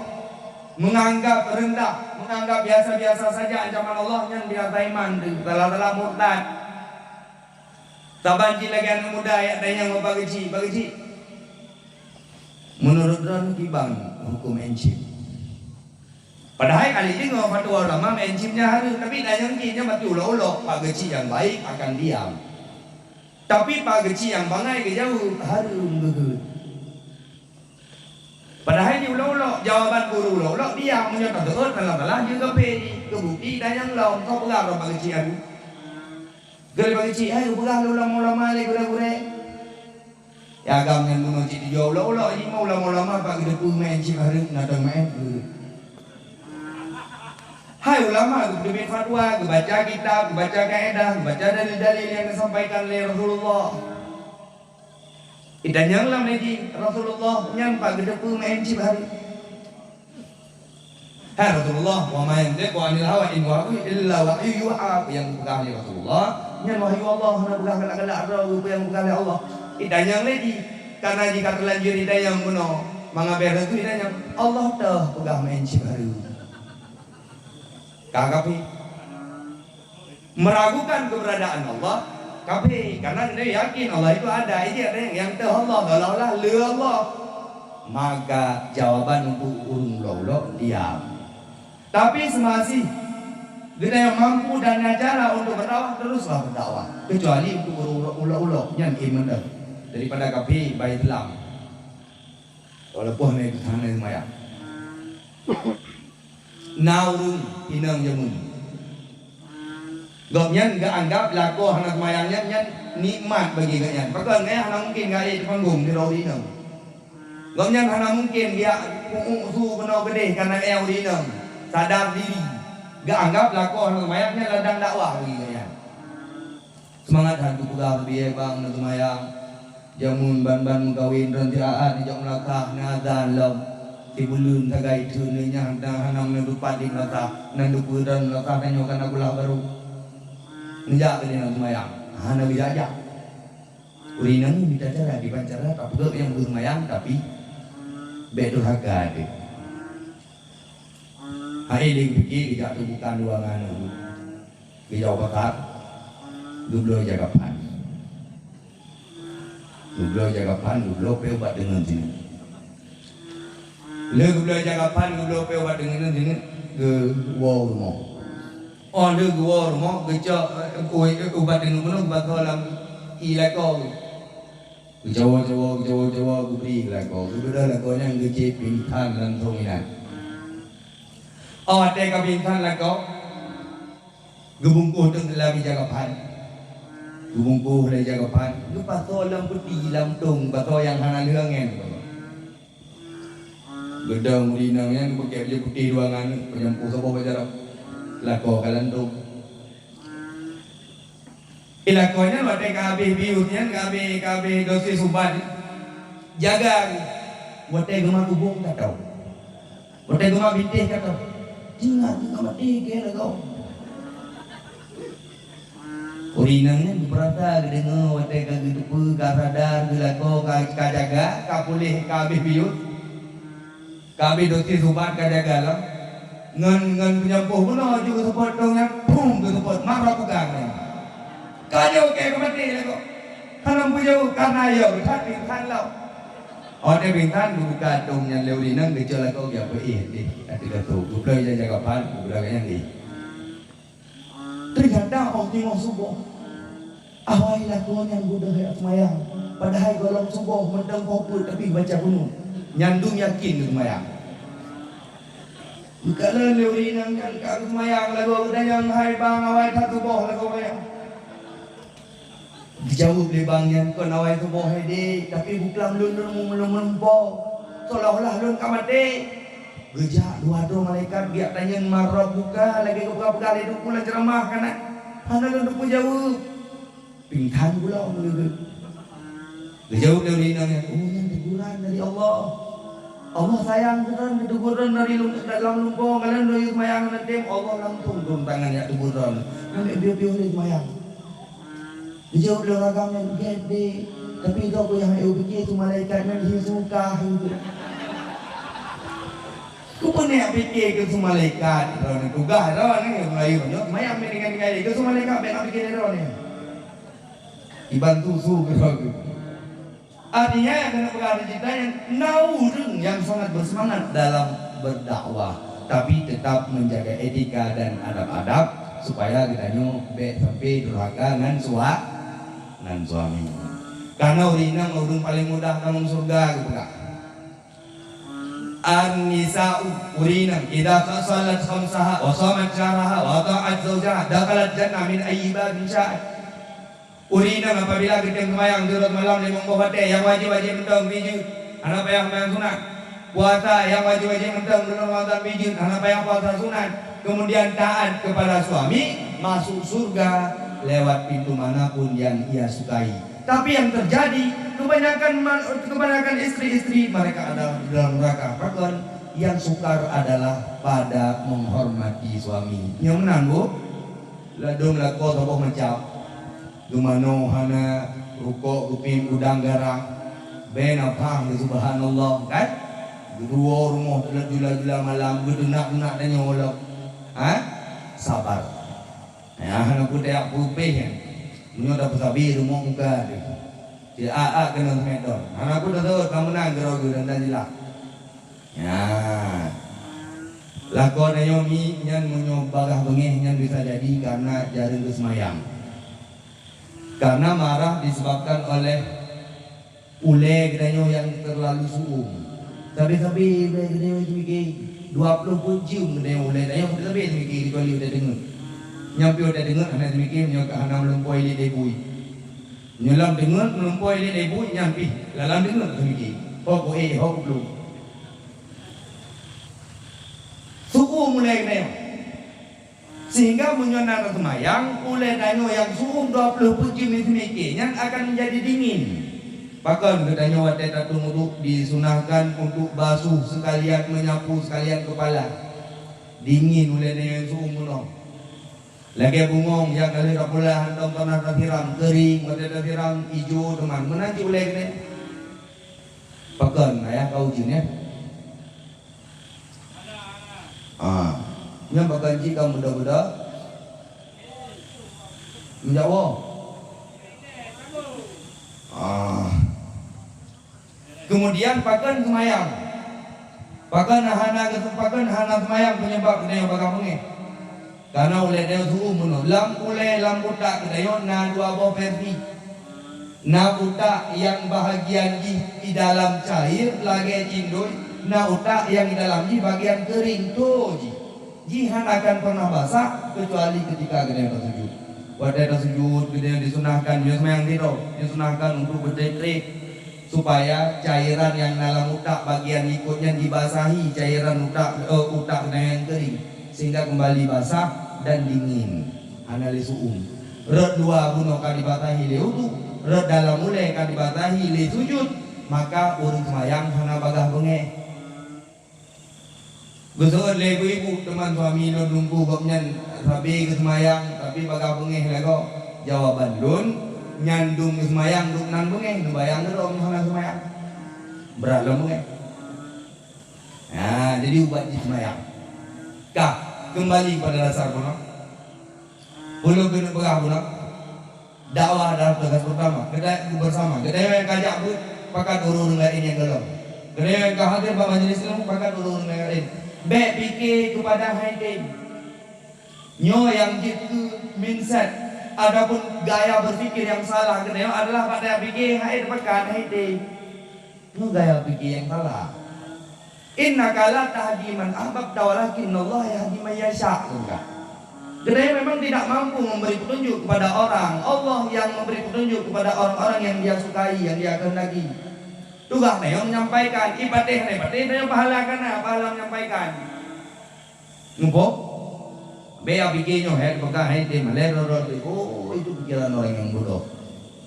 Menganggap rendah, menganggap biasa-biasa saja ancaman Allah, nyan binasa iman tu. Salah-salah murtad. Saban cit lagèe aneuk muda jak tanyong bak Pak Geuchik, "Pak Geuchik, meunurot droeneuh kiban hukôm 'en chip?" Padahai ka lheueh deungö fatwa ulama 'en chip nyan hareuem, tapi tanyong jih nyan berarti ulok-ulok, Pak Geuchik nyang baik akan diam. Tapi Pak Geuchik nyang bangai geujaweueb, hareuem geugeuet. Padahai jih ulok-ulok, jawaban guru ulok-ulok diam, meunyoe taseuôt salah-salah jeuet keu P I, keu bukti tanyong lom, soe peugah droe Pak Geuchik hareuem? Geuleuh Pak Geuchik, hai, geupeugah lé ulama-ulama, lé gurèe-gurèe. Ya agam nyan bunoe cit tujoe ulok-ulok, jih mah ulama-ulama bak geuteupeue meu'en chip hareuem, na teuma meu'en. Hai ulama, geuteubiet fatwa, geubaca kitab, geubaca kaedah, geubaca dalil-dalil nyang disampaikan lé Rasulullah. Itanyong lom lé jih, Rasulullah nyan bak geuteupeue meu'en chip hareuem. Hai Rasulullah, wa ma yantiqu 'anil hawa in huwa illa wahyu yuha. Nyang peugah lé Rasulullah, nyan wahyu Allah, hana peugah galak-galak droe, peue nyang peugah lé Allah. Itanyong lé jih, karena jih ka teulanjur itanyong bunoe, mangat bèk reutôh itanyong, Allah toh peugah meu'en chip hareuem. Ka kafé. Meragukan keberadaan Allah, kafé. Karena dia yakin Allah itu ada, jadi ada yang, yang teu Allah, seolah-olah le Allah. Maka jawaban untuk ureueng ulok-ulok diam. Tapi seumasih geutanyoe mampu dan na cara untuk berdakwah, teruslah berdakwah. Kecuali untuk ureueng ulok-ulok, nyan iman dah daripada kafé bak Islam. Walaupun hana, hana seumayang. Na ureueng inong jameun. Gobnyan geuanggap lakoe hana seumayang nyan, nyan nikmat bagi gobnyan. Pakon, eh, hana mungken geuék teupanggong sidroe ureueng inong. Gobnyan hana mungken geujak peuék su keunoe keudeh karena gobnyan ureueng inong. Sadar diri. Geuanggap lakoe hana seumayang nyan ladang dakwah bagi gobnyan. Seumangat that geupeugah bak biyèe bang na seumayang. Jameun ban-ban meukawen, droeneuh siat-at jijak meulakah, na azan lom. Sibuleuen sagai teuk, nyan hana, hana meunan teumpat di meulakah. Nan teupeue droeneuh meulakah tanyoe ka na kulah barô. Neujak keunoe na seumayang, hana geujak-jak. Ureueng inong mita cara, kiban cara tapeugöt nyang beuseumayang, tapi bèk durhaka deh. Hai lé geupike geujak teubukan dua ngan. Geujak u pasar, geubloe ija kaphan. Geubloe ija kaphan, geubloe pèe ubat deungon sineuk. Lheueh geubloe ija kaphan, geubloe pèe ubat deungon sineuk, geuwoe u rumoh. Óh lheueh geuwoe u rumoh, geucok, eh, ubat deungon bunoe geupasoe lam ié lakoe. Geucawoe-cawoe, geucawoe-cawoe, geubri keu lakoe. Geubeudôh lakoe nyan geucit pingsan langsong inan. Óh watèe ka pingsan lakoe, geubungkôh teuk lam ija kaphan. Geubungkôh lam ija kaphan, geupasoe lam peuti, lam tông, pasoe nyang hana lheueh angèn. Geudong ureueng inong nyan geupakèk bajèe putéh dua ngan, peunyampoh saboh bak jaroe. Lakoe ka lam tông. Di lakoe nyan watèe ka habéh bius nyan, ka habéh, ka habéh dosis ubat, jaga watèe geumat ubông ka tô. Watèe geumat bintéh ka tô. Ingat keu ka maté keu lakoe. Ureueng inong nyan geupeurasa geudeungö watèe ka geuteupeue, ka sadar, geulakoe, ka, ka jaga, ka puléh, ka habéh bius. Ka habéh dosis ubat ka jaga lom. Ngon, ngon peunyampoh bunoe ju geuseupôt tông nyan, pum geuseupôt, mara peugah nyan. Ka jeuet keu maté lagoe. Hana peujeuet, kana yo that pingsan lom. Watèe pingsan geubuka tông nyan lé ureueng inong geucok lakoe geupeuéh deh. Ka teuka tông, geubloe ija kaphan, geubloe nyan deh. Teunyata óh teungoh suboh, awai lakoe nyan beudôh jak seumayang. Padahai gohlom suboh mantong poh peuet tapi baca kunut. Nyan dum yakin geuseumayang. Geukalon lé ureueng inong nyan ka geuseumayang lagoe geutanyoe hai bang, awai that suboh lagoe nyan. Geujaweueb lé bang nyan, "Kon awai suboh hai dek, tapi buklam lôn meulumpoe, seolah-olah lôn ka maté." Geujak dua droe malaikat geujak tanyong, "Man rabbuka?" Lagèe geupeugah-peugah lé Teungku lam ceuramah kan, hana lôn teupeujaweueb. Pingsan gulong lé geuh. Geujaweueb lé ureueng inong nyan, "Oh, nyan teguran dari Allah. Allah sayang keu droen, geutegur droen dari lum-, lam lumpoe, ngon lôn lôn seumayang ngon tem, Allah langsung turun tangan jak tegur droen. Nyan piôh-piôh lé seumayang." Geujaweueb lé ureueng agam nyan, "Gèt deh, tapi droe nyang pike su malaikat nyan hi suka." Keupeue neujak pike keu su malaikat? Droeneuh tugaih droeneuh, meulayeue nyoe seumayang mé tinggai-tinggai, keu su malaikat bèk na pike lé droeneuh. Iban susu keudroe geuh. Artinya, nyang keuneuk peugah lé cerita nyan, na ureueng nyang sangat bersemangat dalam berdakwah, tapi tetap menjaga etika dan adab-adab supaya geutanyoe bèk sampai durhaka ngon sua-, ngon suami. Karena ureueng inong ureueng paling mudah tamong syeuruga geupeugah. An-nisa'u, ureueng inong, idza shalat khamsaha wa shamat syahraha wa ata'at zaujaha dakhalat jannah min ayyi babin sya'at. Ureueng inong apabila geutem seumayang siuroe malam limong boh watèe, nyang wajéb-wajéb mantong bri jeuet, hana payah seumayang sunat. Puasa nyang wajéb-wajéb mantong buleuen Ramadhan bri jeuet, hana payah puasa sunat. Kemudian taat kepada suami, masuk surga lewat pintu mana pun yang ia sukai. Tapi yang terjadi, kebanyakan ma-, kebanyakan istri-istri mereka ada dalam neraka. Pakon? Yang sukar adalah pada menghormati suami. Nyang meunan, Bu? Ladôm lakoe saboh macam. Geumanoe hana, rukok geupiep udang garang. Bèk na pham, subhanallah, kan? Geuduwoe rumoh teulat jula-jula malam, geuteunak-teunak tanyoe lom. Ha? Sabar. Ya, hana peue tajak peupéh nyan. Meunyoe tapeusabe rumoh muka teuh. Siat-at keunoe seumet don. Hana peue taseuôt, ka meunan keudroe geuh dan, dan jeulaih. Ya. Lakoe tanyoe mi nyan meunyoe bagaih beungéh nyan bisa jadi karena jareueng geuseumayang. Karena marah disebabkan oleh ulèe geutanyoe nyang terlalu su'um. Sabe-sabe ulèe geutanyoe jimike, dua ploh peuet jeuem geutanyoe ulèe tanyoe sabe-sabe jimike kecuali watèe teungeut. Nyan pih watèe teungeut hana jimike meunyoe ka hana meulumpoe ilèe debui. Meunyoe lam teungeut meulumpoe ilèe debui nyan pih lam teungeut jimike. Ho ku éh, ho ku plueng. Su'um ulèe geutanyoe. Sehingga meunyoe na taseumayang, ulèe tanyoe nyang su'um dua ploh peuet jeuem jimike nyan akan menjadi dingin. Pakon geutanyoe watèe tateueng uduk disunahkan untuk basuh sekalian menyapu sekalian kepala. Dingin ulèe tanyoe nyang su'um bunoe. Lagèe bungong nyang ka lheueh tapula hántom pernah tasiram, keuring, watèe tasiram ijo teuma. Meunan cit ulèe geutanyoe. Pakon, ayah ka ujeuen, ya? Ah, nyan pakon cit ka muda-muda meunjawoe. Ah. Kemudian pakon seumayang. Pakon hana geuseumpakon hana seumayang penyebab geutanyoe bagaih beungéh. Karena ulèe tanyoe su'um bunoe. Lam ulèe lam utak geutanyoe na dua boh versi. Na utak nyang bahagian jih di dalam cair lagèe cindoi, na utak nyang di dalam jih bagian keuring, toe jih. Jih hana akan pernah basah kecuali ketika geutanyoe tasujud. Watèe tasujud geutanyoe disunahkan, meunyoe seumayang sidroe, disunahkan untuk beutrép-trép supaya cairan nyang na lam utak bagian likot nyan dibasahi cairan utak, eh, utak geutanyoe nyang keuring. Sehingga keumbali basah dan dingin, hana lé su'um. Rot luwa bunoe ka dibasahi lé uduk, rot dalam ulèe ka dibasahi lé sujud, maka ureueng seumayang hana bagaih beungéh. Geuseuôt lé ibu-ibu, teuma suami lôn lungkue gobnyan sabe geuseumayang, tapi bagaih beungéh lagoe. Jawaban lôn, nyan dum geuseumayang, dum nan beungéh, neubayang keudroe hana seumayang. Brat lom beungéh. Nah, jadi ubat jih seumayang. Ka, keumbali pada dasar bunoe. Ulôn keuneuk peugah bunoe. Dakwah adalah tugas pertama. Geutanyoe bersama. Geutanyoe nyang ka jak beuet pakat ureueng-ureueng laén nyang gohlom. Geutanyoe nyang ka hadir bak majelis ilmu pakat ureueng-ureueng laén. Bèk pike keupada hai tem. Nyoe nyang jeuet keu mindset ataupun gaya berpikir nyang salah geutanyoe adalah bak tajak pike hai teupakat hai tem. Nyoe gaya pike nyang salah. "Innaka la tahdi man ahbabta walakinnallaha yahdi man yasha," kheun ka. Geutanyoe memang tidak mampu memberi petunjuk kepada orang. Allah yang memberi petunjuk kepada orang-orang yang Dia sukai, yang Dia kehendaki. Tugaih tanyoe menyampaikan, ipatéh hana ipatéh, tanyoe pahala ka na, pahala menyampaikan. Muphom? Bèk pike nyoe, hai peugah hai tem, lé droe-droe tu. Oh, itu pikiran orang yang bodoh.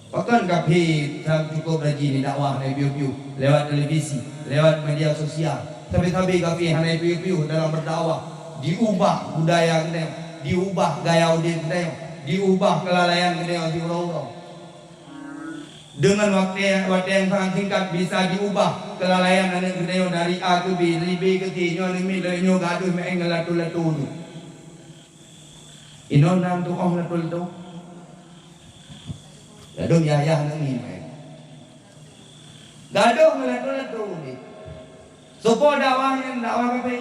Pakon kafé tan cukup rajin dakwah hana piôh-piôh lewat televisi, lewat media sosial. Sabe-sabe kafé hana piôh-piôh dalam berdakwah. Diubah budaya geutanyoe, diubah gaya udép geutanyoe, diubah kelalaian geutanyoe siuroe-uroe. Deungon watèe, watèe nyang sangat singkat bisa diubah kelalaian aneuk geutanyoe dari A keu B, dari B keu C, nyoe aneuk miet lagèe nyoe gadôh meu'en ngon lato-lato tu. Inoe na tu'oh lato-lato. Gadôh yah-yah aneuk miet meu'en. Gadôh ngon lato-lato ni. Soe po dakwah nyan dakwah kafé.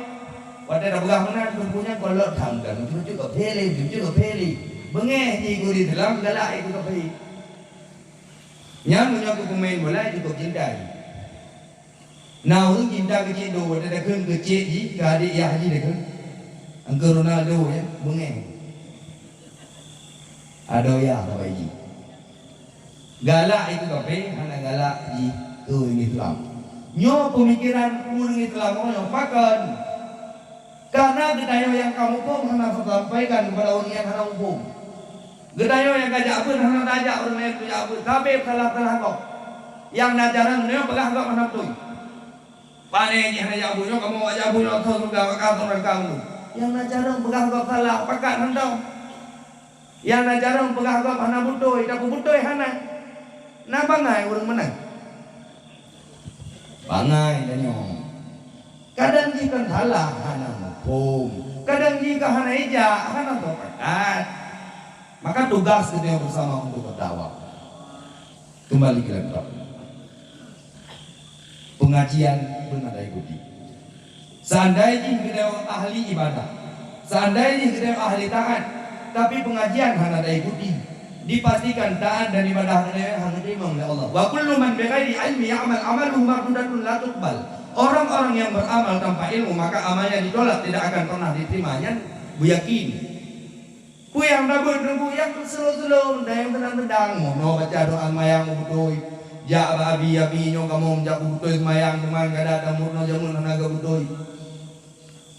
Watèe tapeugah meunan, teungku nyan kolot tham kan, cucuk kafé lé, cucuk kafé lé. Beungéh jih gurèe Islam, galak jih keu kafé. Nyan meunyoe keu peumain bola jikôb cinta jih. Na ureueng cinta keu Cik Do, watèe takheun keu cék jih, keu adék yah jih takheun. Angkeu Ronaldo nyan, beungéh. Adoe yah sabai jih. Galak jih keu kafé, hana galak jih keu ureueng Islam. Nyoe peumikiran ureueng Islam nyoe pakon? Karena geutanyoe nyang ka muphom hana tasampaikan keupada ureueng nyang hana muphom. Geutanyoe nyang ka jak beuet hana tajak ureueng laén keu jak beuet, sabé salah-salah gob. Nyang na carông nyoe peugah gob hana beutôi. Pane jih hana jak beuet nyoe, kamoe jak beuet nyoe, ateueh syeuruga, bak ateueh neuraka nyoe. Nyang na carông peugah gob salah, pakat hantom. Nyang na carông peugah gob hana beutôi, tapeubeutôi hana. Na bangai ureueng meunan. Bangai tanyoe. Kadang jih kan salah, hana muphom. Kadang jih kan hana ijak, hana teupakat. Maka tugas geutanyoe bersama untuk berdakwah. Kembali ke laptop. Pengajian beuna taikuti. Seandai jih geutanyoe ahli ibadah, seandai jih geutanyoe ahli taat, tapi pengajian hana taikuti, dipastikan taat dan ibadah geutanyoe hana teurimong lé Allah. "Wa kullu man bighairi ilmi ya'mal amaluhu mardudatun la tuqbal." Orang-orang yang beramal tanpa ilmu, maka amalnya ditolak, tidak akan pernah diterima. Nyan beuyakin. Peue nyang tabeuet Teungku, nyang slow-slow, dan nyang teudang-teudang. Meunoe baca doa seumayang beubeutôi. Jak bak abi, "Abi, nyoe kamoe meujak beubeutôi seumayang, teuma kadang meunoe jameun hana geubeutôi."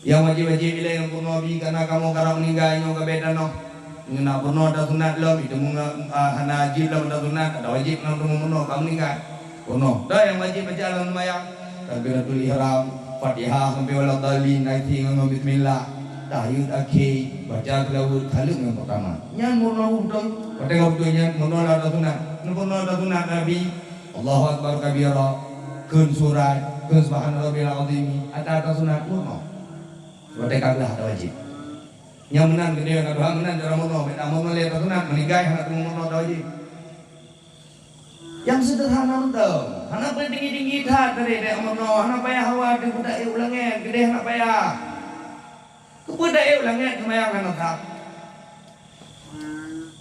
Nyang wajéb-wajéb ilée nyang peurunoe abi, kareuna kamoe karab meuninggai nyoe ka bèe tanoh. Ngon na peurunoe tasunat lom, itu meunga-, ah, hana jeuet lom tasunat, ada wajéb lom teuma meurunoe ka meuninggai. Peurunoe. Dan nyang wajéb baca lam seumayang, takbiratul ihram, Fatihah sampai waladhdallin, akhé ngon bismillah. Tahiyat akhé, baca seulaweuet, saleuem nyang peurtama. Nyan meurunoe beutôi. Watèe ka beutôi nyan, meurunoe lam tasunat. Neupeurunoe tasunat Nabi, Allahu Akbar kabira, kheun surat, kheun Subhana Rabbiyal Azim, ata tasunat meurunoe. Watèe ka glah ata wajéb. Nyang meunan keudéh ka Tuhan meunan cara meurunoe, bèk na meurunoe lé tasunat, meuninggai hana teuma meurunoe ata wajéb. Nyang seudeurhana mantong, hana payah tinggi-tinggi that tadi dek meurunoe, hana payah hawa teupeue taék u langèt, keudéh hana payah. Keupeue taék u langèt seumayang hana sah.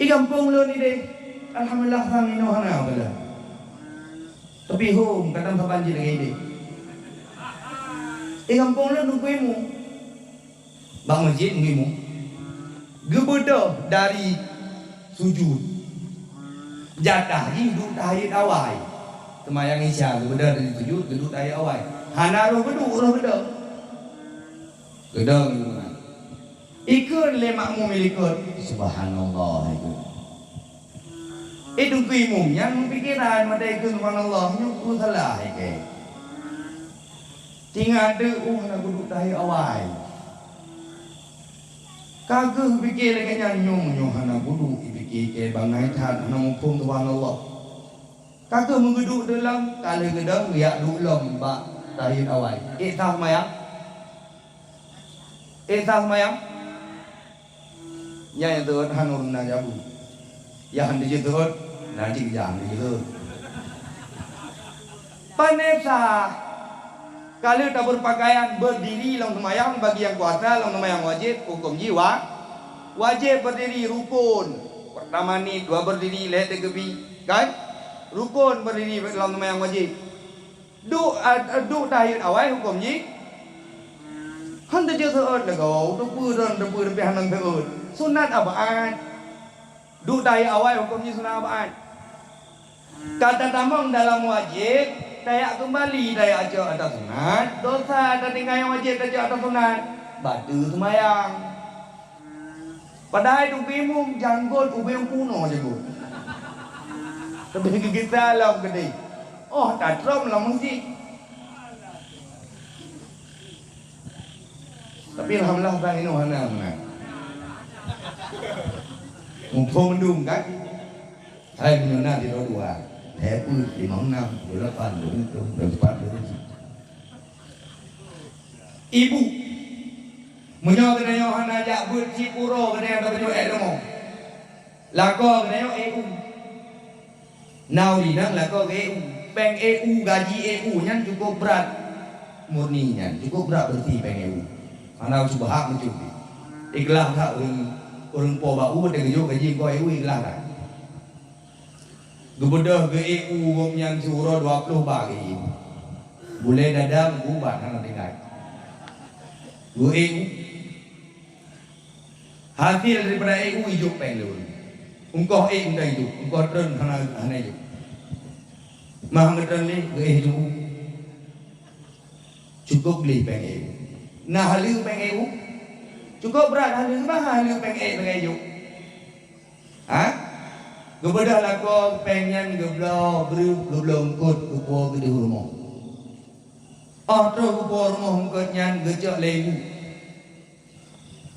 Di gampông lôn idéh, alhamdulillah, sang inoe hana bala. Tapi hom, kadang saban jih lagèe idéh. Di gampông lôn Teungku Imum. Bak meuseujid Teungku Imum. Geubeudôh dari sujud. Jatah jih duek tahiyat awai. Seumayang Isya geubeudôh dari sujud, geuduek tahiyat awai. Hana roh geuduek, roh geubeudôh. Geudong geuh meunan. Ikheun lé makmum likot, "Subhanallah," ikheun. Eh, Teungku Imum nyan meupikeran mata ikheun, "Subhanallah, nyoe peue salah ikheun." Tingat deuh, oh, hana geuduek tahiyat awai. Ka geuh pike lagèe nyan, nyoe, nyoe hana geuduek, ipike ikheun bangai that, hana muphom, subhanallah. Ka geuh meugeuduek deuh lom, ka lheueh geudong, geujak duek lom bak tahiyat awai. Ék sah seumayang? Ék sah seumayang? Nyan nyang teuôt han ureueng na jabu. Nyang han teuôt, na cit nyang han teuôt. Pane sah? Ka lheueh tabeurpakaian beurdiri lom seumayang bagi nyang kuasa lom seumayang wajéb, huköm jih wa-, wajéb beurdiri rukon. Peurtama niet, dua beurdiri, lhèe teukeubie, kan? Rukon beurdiri lom seumayang wajéb. Duek, a, a, duek tahiyat awai huköm jih Han teucok seuôt lagoe, teupeue droen teupeue leubeh hana seuôt. Sunat ab'ad. Duek tahi awai huköm jih sunat ab'ad. Ka tatamong dalam wajéb, tajak keumbali tajak cok ata sunat, dosa tatinggai nyang wajéb tajak ata sunat, bateue seumayang. Padahai teuh bimong janggot ubeng punoh janggot. Tapi geugisa lom keudeh. Oh, tatrok lam meuseujid. Tapi alhamdulillah, bang inoe hana meunan. Muphom mandum kan? Hai meunyoe na sidroe dua, hai peuet, limong nam, dua lapan, dua tujoh, dua empat, dua lima. Ibu, meunyoe geutanyoe hana jak beuet cit uroe geutanyoe tapajoh ék leumo, lakoe geutanyoe ék u. Na ureueng inong lakoe geu ék u. Péng ék u, gaji ék u nyan cukôp brat. Murni nyan cukôp brat beureusi péng ék u. Hana syubhat meucue pih. Ikhlas that ureueng, ureueng po bak u, watèe geujok gaji ngon ék u, ikhlas that. Geubeudôh geu ék u gobnyan siuroe dua ploh ba gaji. Bulèe dadang ubat hana tinggai. Geu ék u. Hasil daripada ék u ijok péng lôn. Ungkoh ék mantong ijok, ungkoh treun hana, hana ijok. Mah geutreun lé geuéh lôn. Cukôp gleh péng ék u. Na haleue péng ék u? Cukôp brat haleue, mah haleue péng ék lagèe ijok. Ha? Geubeudôh lakoe péng nyan geubloe breueh, geubloe eungkôt, geupuwoe keudéh u rumoh. Óh troh geupuwoe rumoh eungkôt nyan geucok lé ibu.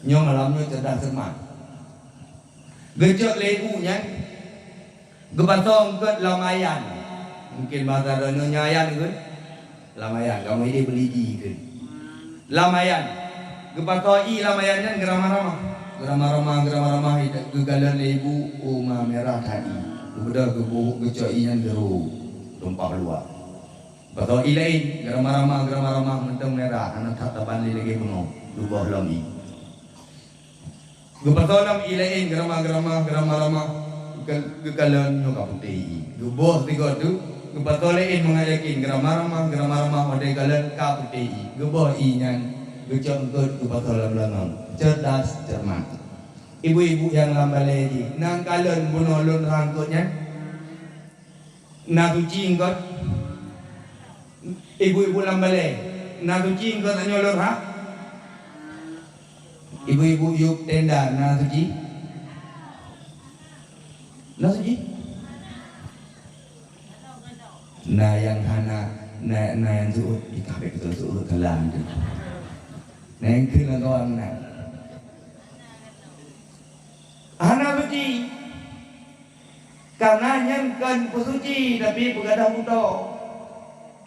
Nyoe malam nyoe ceudah seumah. Geucok lé ibu nyan, geupasoe eungkôt lam ayan. Mungken basa droeneuh nyoe ayan kheun. Lam ayan, kamoe idéh beulidi kheun. Lam ayan. Geupasoe ié lam ayan nyan geuramah-ramah. Geuramah-ramah, geuramah-ramah, geukalon lé ibu, oh ma mirah that ié. Geubeudôh geubuhuk geucok ié nyan geuro. Tumpah luwah. Pasoe ié laén, geuramah-ramah, geuramah-ramah, mantong mirah, hana that saban lé lagèe bunoe, geuboh lom ié. Geupasoe lom ié laén, geuramah-geuramah, geuramah-ramah, geu-, geukalon nyoe ka putéh ié. Geuboh sigoe teuk, geupasoe laén mangat yakin, geuramah-ramah, geuramah-ramah, watèe kalon ka putéh ié. Geuboh ié nyan, geucok eungkôt, geupasoe lam lagèe nyan. Cerdas, cermat. Ibu-ibu nyang lam balè jih, na kalon bunoe lôn rhah eungkôt nyan? Na suci eungkôt? Ibu-ibu lam balè, na suci eungkôt tanyoe lôn rhah? Ibu-ibu yub tenda, na suci? Na suci? Na nyang hana, na, na nyang seuôt, ikah bèk beutôi seuôt, salah tu. Na nyang kheun lam kawang na. Hana suci. Kareuna nyan kon peusuci, tapi peugadôh butô.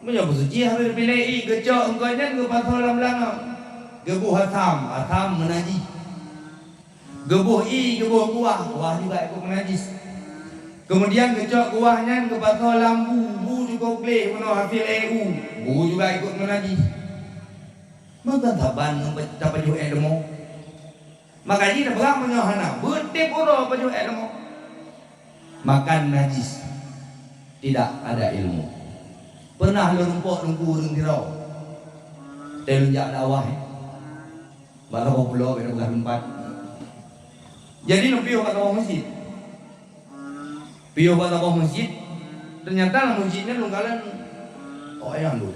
Meunyoe peusuci, habéh piléh ié, geucok eungkôt nyan geupasoe lam lagèe nyan. Geuboh asam, asam meunajih. Geuboh ié, geuboh kuah, kuah juga ikôt meunajih. Keumudian geucok kuah nyan geupasoe lam bu, bu cukôp gleh bunoe hasil ék u, bu juga ikôt meunajih. Meukeuen saban ngon tapajoh ék leumo. Maka jih tapeugah meunyoe hana beuet tiep uroe pajoh ék leumo. Makan najis, tidak ada ilmu. Pernah lôn rumpok teungku ureueng sidroe. Teuh lôn jak dakwah, eh. Bak saboh pulo, bak saboh teumpat. Jadi lôn piôh bak saboh meuseujid. Piôh bak saboh meuseujid, teunyata lam meuseujid nyan lôn kalon awak nyan dum.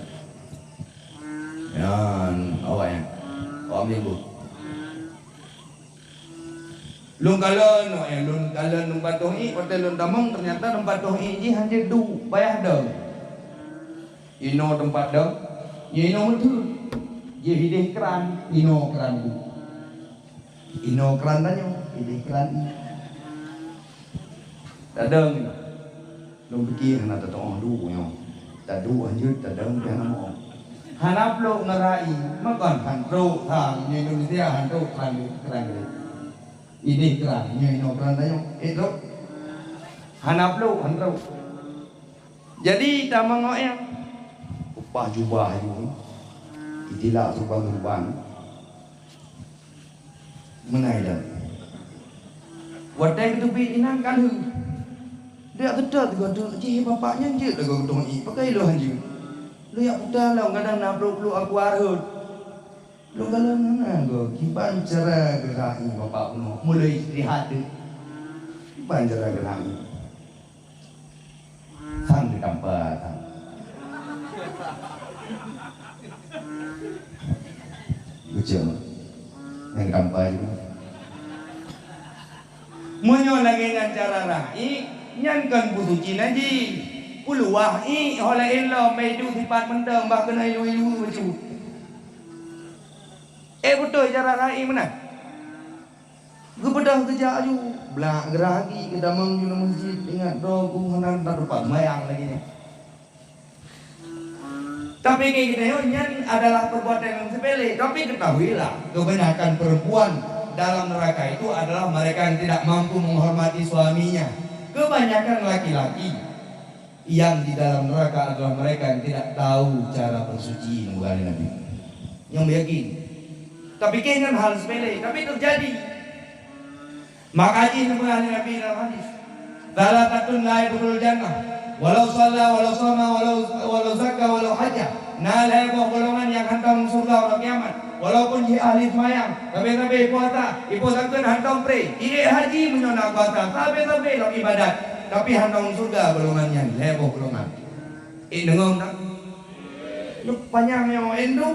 Nyan, awak nyan. Awak meunyeubeuet. Lôn kalon, awak nyan, lôn kalon teumpat toh ié, watèe lôn tamong, teunyata teumpat toh ié jih hanjeuet duek, payah dong. Inoe teumpat dong, nyoe inoe meuteuen. Jih idéh kran, inoe kran bu. Inoe kran tanyoe, idéh kran ié. Tadong inoe. Lôn piké hana tatu'oh duek nyoe. Taduek hanjeuet, tadong pih hana meu-ong. Hana plôk ngon rai, makon han trôk sang, nyoe Indonesia han trôk kran, kran geude. Idéh kran, nyoe inoe kran tanyoe, éh trôk. Hana plôk, han trôk. Jadi tamong awak nyan, upah jubah ayue, itilak suban-suban. Meunan lom. Watèe geuteubiet inan ka lheueh. Lôn jak seutôt sigoe teuk, jih bapak nyan jeuet lagoe geutueng ié, pakon ilôn hanjeuet. Lôn jak puta lom, kadang na plôk-plôk aku arhôt. Lôn kalon hana goe, kiban cara geurahi bapak bunoe, mulai istirahat deh. Kiban cara geurahi. Sang geutampa, sang. Geucok. Nyang geutampa je. Meunyoe lagèe nyan cara rahi, nyan kon peusuci najis. Peuluwah iek ho laén lom, bèk ju sipat mantong bah keunoe ilu-ilu bacut. Eh, beutôi cara rahi meunan. Geubeudôh geujak aju, blak geurah agi, geudamong ju lam meuseujid, ingat droe geuh hana na teumpat seumayang lagèe nyan. Tapi keu geutanyoe nyan adalah perbuatan yang sepele. Tapi ketahuilah, kebanyakan perempuan dalam neraka itu adalah mereka yang tidak mampu menghormati suaminya. Kebanyakan laki-laki yang di dalam neraka adalah mereka yang tidak tahu cara bersuci, neugah lé Nabi. Nyang meuyakin. Tapi keu nyan hal sepele, tapi terjadi. Maka jih neugah lé Nabi dalam hadis, "Tsalathatun la yadkhulul jannah, walau shalla, walau shama, walau, walau zakka, walau hajja." Na lhèe boh golongan nyang hantom syeuruga uroe kiamat, walaupun jih ahli seumayang, sabe-sabe puasa, ipoh zakeuet hantom pré, iék haji meunyoe na kuasa, sabe-sabe lom ibadat, tapi hantom syeuruga golongan nyan, lhèe boh golongan. Eh, deungö na? Nyoe panyang nyoe, eh, tu.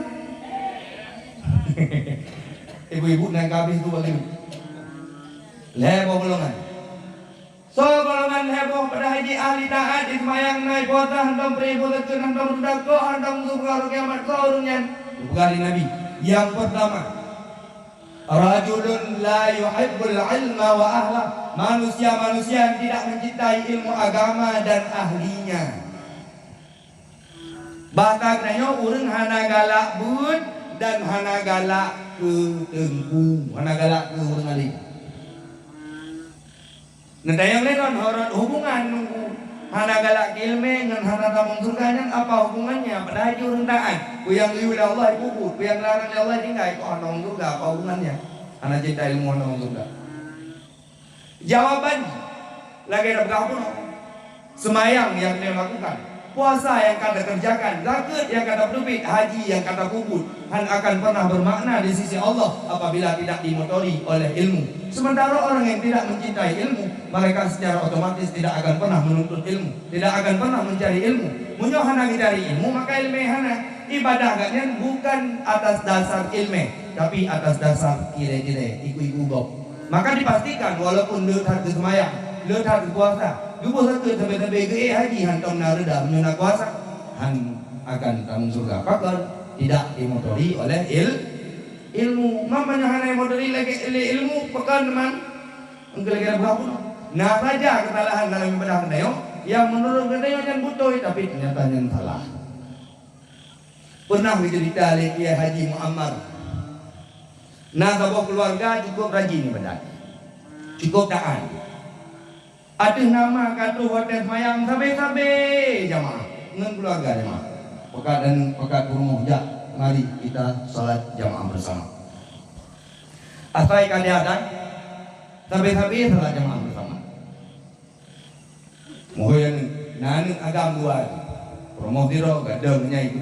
Ibu-ibu nyan ka habéh tu bagi. Lhèe boh golongan. Soe golongan lhèe boh? Padahai jih ahli taat, jiseumayang, na ipuasa, hantom pré, ipoh zakeuet, hantom syeuruga, kok hantom syeuruga uroe kiamat, soe ureueng nyan? Geupeugah lé Nabi, nyang peurtama, rajulun la yuhibbul ilma wa ahlah, manusia-manusia yang tidak mencintai ilmu agama dan ahlinya. Bahkan tanyoe ureueng hana galak beuet dan hana galak keu teungku, hana galak keu ureueng alim. Neutanyong lé kon, horot hubungan nunggu hana galak keu ileumèe ngon hana tamong syeuruga nyan apa hubungannya? Padahai jih ureueng taat, peue nyang geuyue lé Allah ipeubuet, peue nyang larang lé Allah tinggai, kok hana tamong syeuruga, apa hubungannya? Hana cinta ilmu, hana tamong syeuruga. Jawaban lagèe na peugah bunoe. Seumayang nyang tanyoe lakukan, puasa nyang ka takeureujakan, zakeuet nyang ka tapeuteubiet, haji nyang ka tapeubuet, han akan pernah bermakna di sisi Allah apabila tidak dimotori oleh ilmu. Sementara orang yang tidak mencintai ilmu, mereka secara otomatis tidak akan pernah menuntut ilmu, tidak akan pernah mencari ilmu. Meunyoe hana geucari ilmu, maka ileumèe hana. Ibadah gobnyan bukan atas dasar ileumèe, tapi atas dasar kiré-kiré, iku-iku gob. Maka dipastikan, walaupun le that geuseumayang, le that geupuasa, geuboh zakeuet, sabe-sabe geuék haji, hantom na reudah meunyoe na kuasa, han akan tamong syeuruga. Pakon? Tidak dimotori oleh il-, ilmu. Man meunyoe hana dimotori lagèe lé ilmu, pakon man? Engkeu lagèe na bunoe. Na saja keusalahan dalam ibadah geutanyoe, nyang meunurot geutanyoe nyan beutôi, tapi teunyata nyan salah. Pernah geuceurita lé Kiai Haji Muammar, na saboh keuluwarga cukup rajin ibadat, cukup taat. Ateueh nama ka troh watèe seumayang sabe-sabe jamaah ngon keuluwarga jamaah. Pakat dan pakat peurumoh, jak, mari kita salat jamaah bersama. Asai ka diazan, sabe-sabe salat jamaah bersama. Mohon aneuk, na aneuk agam dua tu. Peurumoh sidroe, gadôh meunyan itu.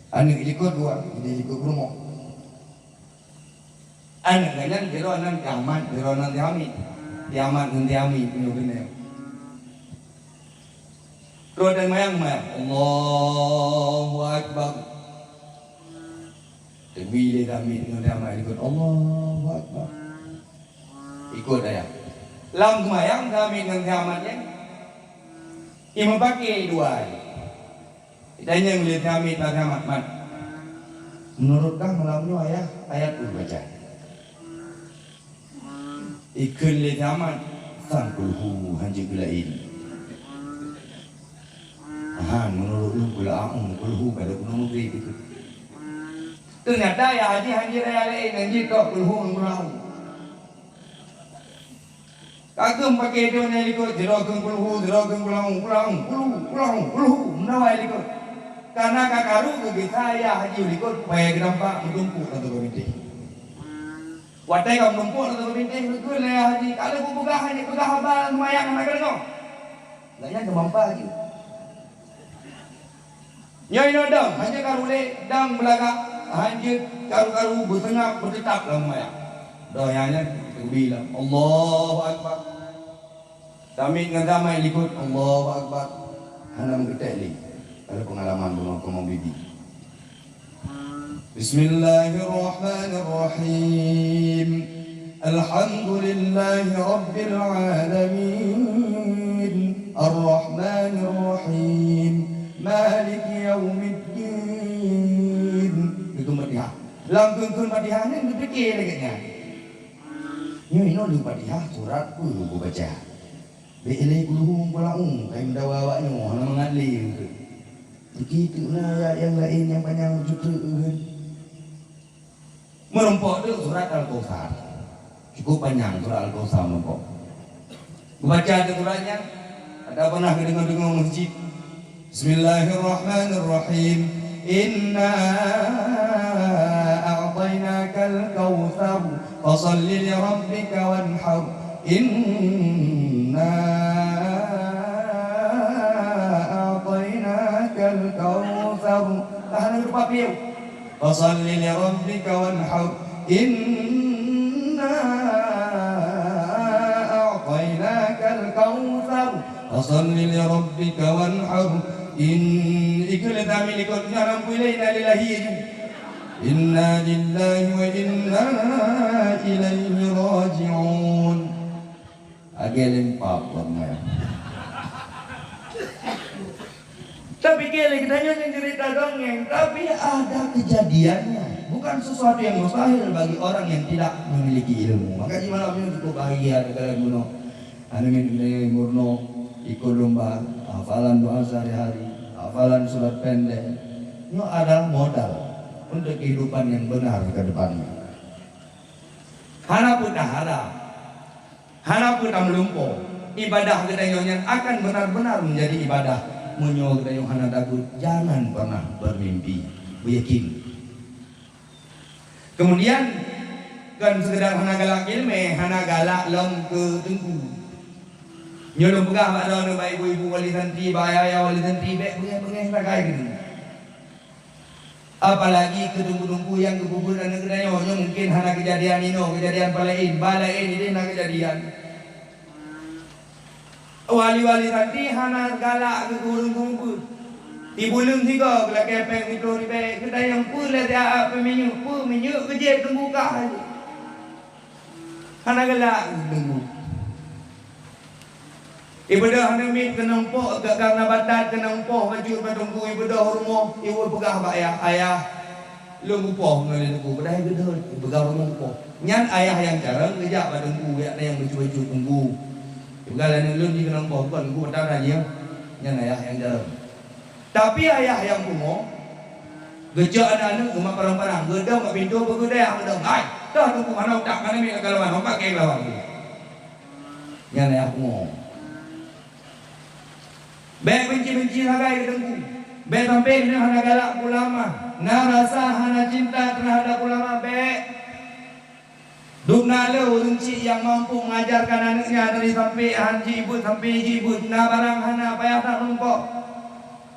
Aneuk likot dua, jadi likot peurumoh. Aneuk gobnyan sidroe nan Ti Ahmad, sidroe nan Ti Hamid. Ti Ahmad ngon Ti Hamid punya geuneuk. Troh dan mayang, mayang. Allahu Akbar. Teugui lé Ti Hamid ngon Ti Ahmad likot. Allahu Akbar. Ikot ayah. Lam seumayang Ti Hamid ngon Ti Ahmad nyan, imam paké dua. Itanyong lé Ti Hamid bak Ti Ahmad, "Mat, meunurot kah malam nyoe ayah ayat peue baca?" Ikheun lé Ti Ahmad, "Sang kulhu hanjeuet geulaén." "Aha, meunurot lôn kul a'u, kulhu ka lheueh keunoe meugrib ikheun." Teunyata ayah jih hanjeuet ayat laén, hanjeuet tok kulhu ngon kul a'u. Ka keuh paké donya likot, sidroe kheun kulhu, sidroe kheun kul a'u, kul a'u, kulhu, kul a'u, kulhu, meunawa likot. Kana ka karu geugisa ayah jih likot, payah geudampak meutumpuk lam teumpat bintéh. Watèe ka meutumpuk lam teumpat bintéh, geukheun lé ayah jih, "Ka lheueh kupeugah, hana peugah haba seumayang hana ka deungö." Lagèe nyan keu mampa jih. Nyoe inoe dong, hana ka ulèe dong beulagak. Hai jeuet karu-karu beuseungab beuteutap lam maya. Doh nyan nyan teubi lam Allahu Akbar. Tamiet ngon damai likot Allahu Akbar. Hana meugeutek lé. Ada pengalaman bunoe kamoe bibi. Bismillahirrahmanirrahim. Alhamdulillahi rabbil alamin. Arrahmanirrahim. Maliki yaumiddin. Itu Fatihah. Lam kheun-kheun Fatihah nyan geupike lagèe nyan. Nyoe inoe lheueh Fatihah surat peue geubaca? Bèk ilèe kulhu, kulhu, kai meudawa awak nyoe hana mangat lé. Begitu na ayat nyang laén nyang panyang beujeuet teuk. Meurumpok teuk surat Al-Kautsar. Cukup panyang surat Al-Kautsar meurumpok. Geubaca teuk surat nyan, ata pernah geudeungoe-deungoe meuseujid. Bismillahirrahmanirrahim. Inna a'tainakal kautsar. Fasalli li rabbika wanhar. Inna a'tainakal kautsar. Tahan dulu, Pak Piu. Fasalli li rabbika wanhar. Inna a'tainakal kautsar. Fasalli li rabbika wanhar. In ikut leta milikot nyaram pulai na lillahi. Inna lillahi wa inna ilaihi raji'un. Agak lempap warna. Tapi kira kita nyonya cerita dongeng, tapi ada kejadiannya. Bukan sesuatu yang mustahil bagi orang yang tidak memiliki ilmu. Maka di malam ini cukup bahagia ada kalian bunoe. Aneuk miet murno ikut lomba, hafalan doa sehari-hari, hafalan surat pendek. Nyoe adalah modal untuk kehidupan yang benar ke depannya. Hana peue taharap, hana peue tameulumpoe, ibadah geutanyoe nyan akan benar-benar menjadi ibadah. Meunyoe geutanyoe hana takot, jangan pernah bermimpi. Beuyakin. Kemudian, kon sekedar hana galak ileumèe, hana galak lom keu teungku. Nyoe lôn peugah bak droeneuh, bak ibu-ibu wali santri, bak ayah-ayah wali santri, bèk beungèh-beungèh sagai keu teungku. Apalagi keu teungku-teungku nyang geupeubuet aneuk geutanyoe, nyoe mungkin hana keujadian inoe, keujadian palaén, balaén idéh na keujadian. Wali-wali santri hana galak keu ureueng keumeubeuet. Ibu leueng sigoe geulakèe pèng siplôh ribèe, geutanyoe peue lé siat peuminyeuk, peue minyeuk keu jép teungku kah. Hana galak keu teungku. Ibeudôh aneuk miet keunong poh, gak-gak na batat keunong poh bacut bak teungku, ibeudôh rumoh, iwoe peugah bak ayah, "Ayah, lôn mupoh ngon lé teungku." Padahai geudhôt, ipeugah rumoh mupoh. Nyan ayah nyang carông geujak bak teungku, jak na nyang bacut-bacut teungku. Ipeugah lé aneuk lôn di keunong poh, kon teungku mata na jih. Nyan ayah nyang carông. Tapi ayah nyang pungo, geucok aneuk-aneuk geumat parang-parang, geudong bak pintoe, beugeudah geudong, "Hai, toh teungku manok tak, hana miet lagèe lawan, hom pakèk lawan." Nyan ayah pungo. Bèk benci-benci sagai keu teungku. Bèk sampai keuneuk hana galak keu ulama, na rasa hana cinta teuhadap ulama, bèk. Dum na le ureueng chik nyang mampu mengajarkan aneuknya dari sampai han jibeuet sampai jibeuet, na barang hana payah that lumpok.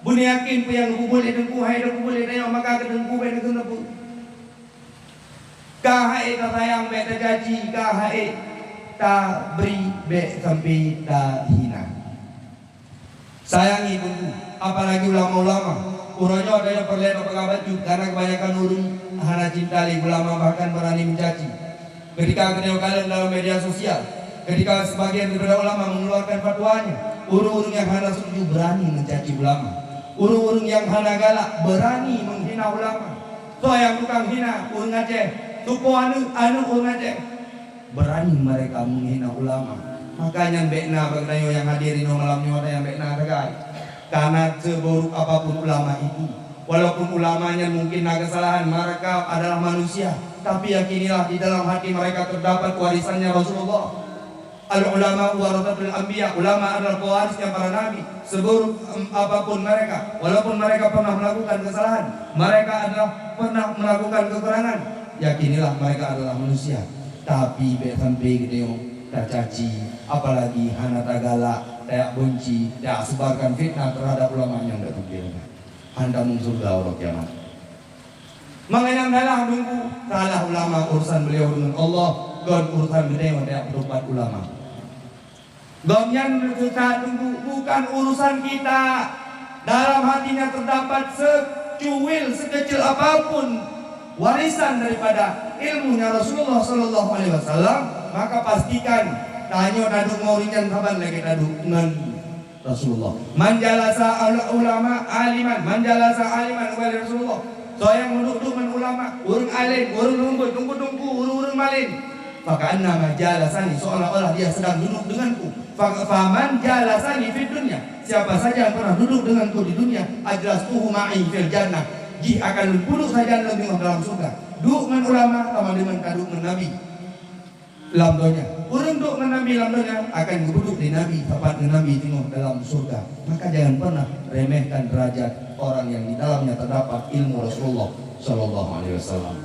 Beuneuyakin peue nyang geupeubuet lé teungku, hai geupeubuet lé tanyoe, maka keu teungku bèk neukeuneuk. Ka hai tasayang bèk tacaci, ka hai tabri bèk sampai tahina. Sayangi teungku, apalagi ulama-ulama. Uroe nyoe tanyoe peureulèe tapeugah bacut, karena kebanyakan ureueng hana cinta lé ulama, bahkan berani mencaci. Ketika geutanyoe kalon dalam media sosial, ketika sebagian daripada ulama mengeluarkan fatwanya, ureueng-ureueng nyang hana setuju berani mencaci ulama. Ureueng-ureueng nyang hana galak berani menghina ulama. Soe nyang tukang hina ureueng Aceh, tupo aneuk, aneuk ureueng Aceh. Berani mereka menghina ulama. Maka nyan bèk na bak geutanyoe nyang hadir inoe malam nyoe, nyang bèk na sagai. Karena seburuk apapun ulama itu, walaupun ulama nyan mungkin na kesalahan, mereka adalah manusia. Tapi yakinilah, di dalam hati mereka terdapat warisannya Rasulullah. Al-ulama warasatul anbiya, ulama adalah pewarisnya para nabi. Seburuk, em, apapun mereka, walaupun mereka pernah melakukan kesalahan, mereka adalah pernah melakukan kekurangan, yakinilah mereka adalah manusia. Tapi bèk sampai geutanyoe tacaci, apalagi hana tagalak, tajak benci, tajak sebarkan fitnah terhadap ulama nyang dak teubiet. Hana tamong syeuruga uroe kiamat. Maka nyang salah teungku, salah ulama, urusan beliau dengan Allah, kon urusan geutanyoe nyang peutupat ulama. Gobnyan sesat teungku, bukan urusan kita. Dalam hatinya terdapat secuil, sekecil apapun warisan daripada ilmunya Rasulullah sallallahu alaihi wasallam, maka pastikan tanyoe taduek ngon ureueng nyan saban lagèe taduek ngon Rasulullah. Man jalasa al-, ulama aliman, man jalasa aliman, ugai Rasulullah. Soe nyang duduk-duduk ngon ulama, ureueng alim, ureueng leumbot, teungku-teungku, ureueng-ureueng malem, faka'annama jalasani, seolah-olah dia sedang duduk denganku. Fa-, faman jalasani fid dunya, siapa saja yang pernah duduk denganku di dunia, ajlastuhu ma'i fil jannah, jih akan lôn peuduek sajan lôn teungoh dalam surga. Duek ngon ulama sama dengan taduek ngon Nabi lam donya. Ureueng duek ngon Nabi lam donya akan geupeuduek lé Nabi, sapat ngon Nabi teungoh dalam surga. Maka jangan pernah remehkan derajat orang yang di dalamnya terdapat ilmu Rasulullah sallallahu alaihi wasallam.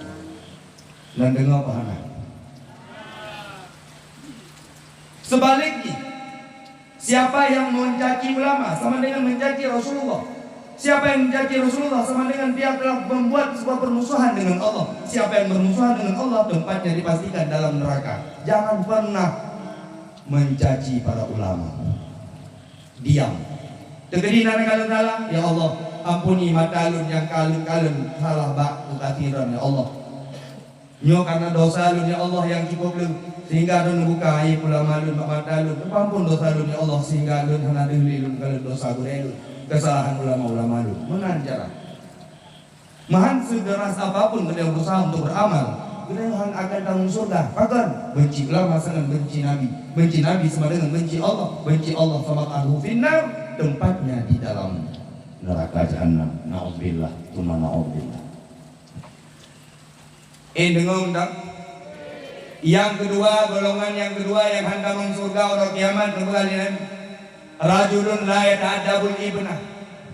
Dan dengar pahana. Sebaliknya, siapa yang mencaci ulama sama dengan mencaci Rasulullah. Siapa yang mencaci Rasulullah sama dengan dia telah membuat sebuah permusuhan dengan Allah. Siapa yang bermusuhan dengan Allah, tempatnya dipastikan dalam neraka. Jangan pernah mencaci para ulama. Diam. Teukeudi na nyang kalon salah, "Ya Allah, ampuni mata lôn nyang kalon-kalon salah bak keukasiran, ya Allah. Nyoe karena dosa lôn, ya Allah, nyang cukup lé, sehingga lôn buka aib ulama lôn bak mata lôn. Ampun dosa lôn, ya Allah, sehingga lôn hana deuh lé lôn kalon dosa gurée lôn, kesalahan ulama-ulama lôn." Meunan cara. Meuhan seuderas apapun geutanyoe berusaha untuk beramal, geutanyoe hana akan tamong syurga. Pakon? Benci ulama sama dengan benci Nabi. Benci Nabi sama dengan benci Allah. Benci Allah sama tahu finnar, tempatnya di dalam neraka jahanam. Naudzubillah, tsumma naudzubillah. Eh, deungoe tak? Yang kedua, golongan yang kedua yang hana tamong syurga uroe kiamat, rajulun la yata'addabul ibnah.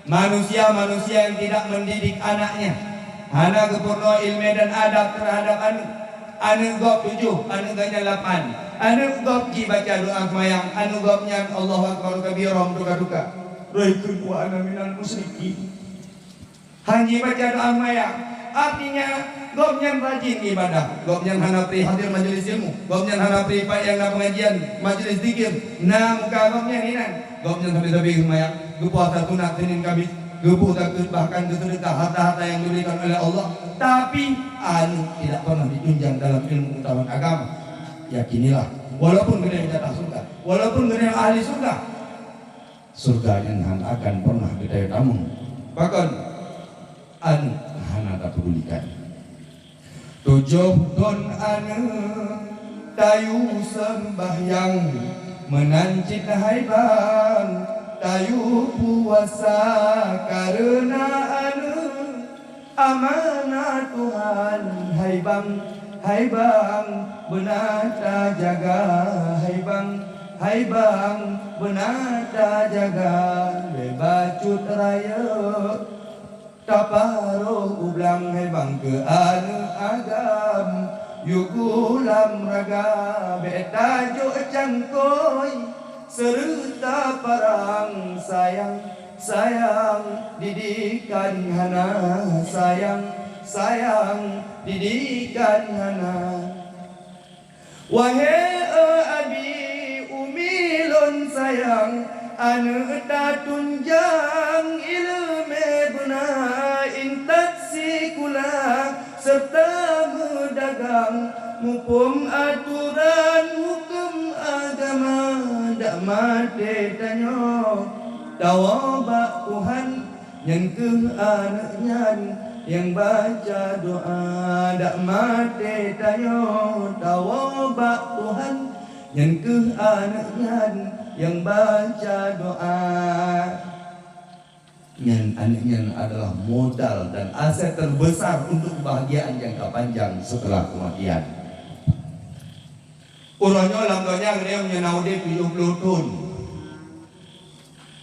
Manusia-manusia yang tidak mendidik anaknya. Hana geupeurunoe ilmu dan adab terhadap aneuk. Aneuk gob tujoh, aneuk gobnyan lapan. Aneuk gob jibaca doa seumayang, aneuk gobnyan Allahu Akbar kabira meutuka-tuka. Roh keu wa ana minal musyrikin. Hana jibaca doa seumayang. Artinya, gobnyan rajin ibadah. Gobnyan hana pri hadir majelis ilmu. Gobnyan hana pri pat nyang na pengajian, majelis zikir. Na muka gobnyan inan. Gobnyan sabe-sabe seumayang. Geupuasa sunat Senin Kamis. Geubuet zakeuet, bahkan geuseudeukah harta-harta yang diberikan oleh Allah. Tapi, aneuk tidak pernah ditunjang dalam ilmu pengetahuan agama. Yakinilah, walaupun geutanyoe jatah surga, walaupun geutanyoe ahli surga, surga nyan hana akan pernah geutanyoe tamong. Pakon? Aneuk hana tapedulikan. Tujoh thon aneuk tayue seumbahyang, meunan cit hai bang tayue puasa, kareuna aneuk amanah Tuhan. Hai bang, hai bang, beuna tajaga, hai bang, hai bang, beuna tajaga, lé bacut rayeuk taparoh u blang, hai bang, keu aneuk agam yue gulam raga, bék tajok cangkôi seureuta parang. Sayang, sayang, didikan hana, sayang, sayang, didikan hana. Wahé, eh, abi, umi lôn sayang, aneuk tatunjang ileumé beuna, intat sikula seureuta meudagang, muphom atoran huköm agama. Dak maté tanyoe tawoe bak Tuhan, nyan keuh aneuk nyan nyang baca doa. Dak maté tanyoe tawoe bak Tuhan, nyan keuh aneuk nyan nyang baca doa. Nyan, aneuk nyan adalah modal dan aset terbesar untuk kebahagiaan jangka panjang setelah kematian. Uroe nyoe lam donya geutanyoe meunyoe na udeb tujoh ploh thon.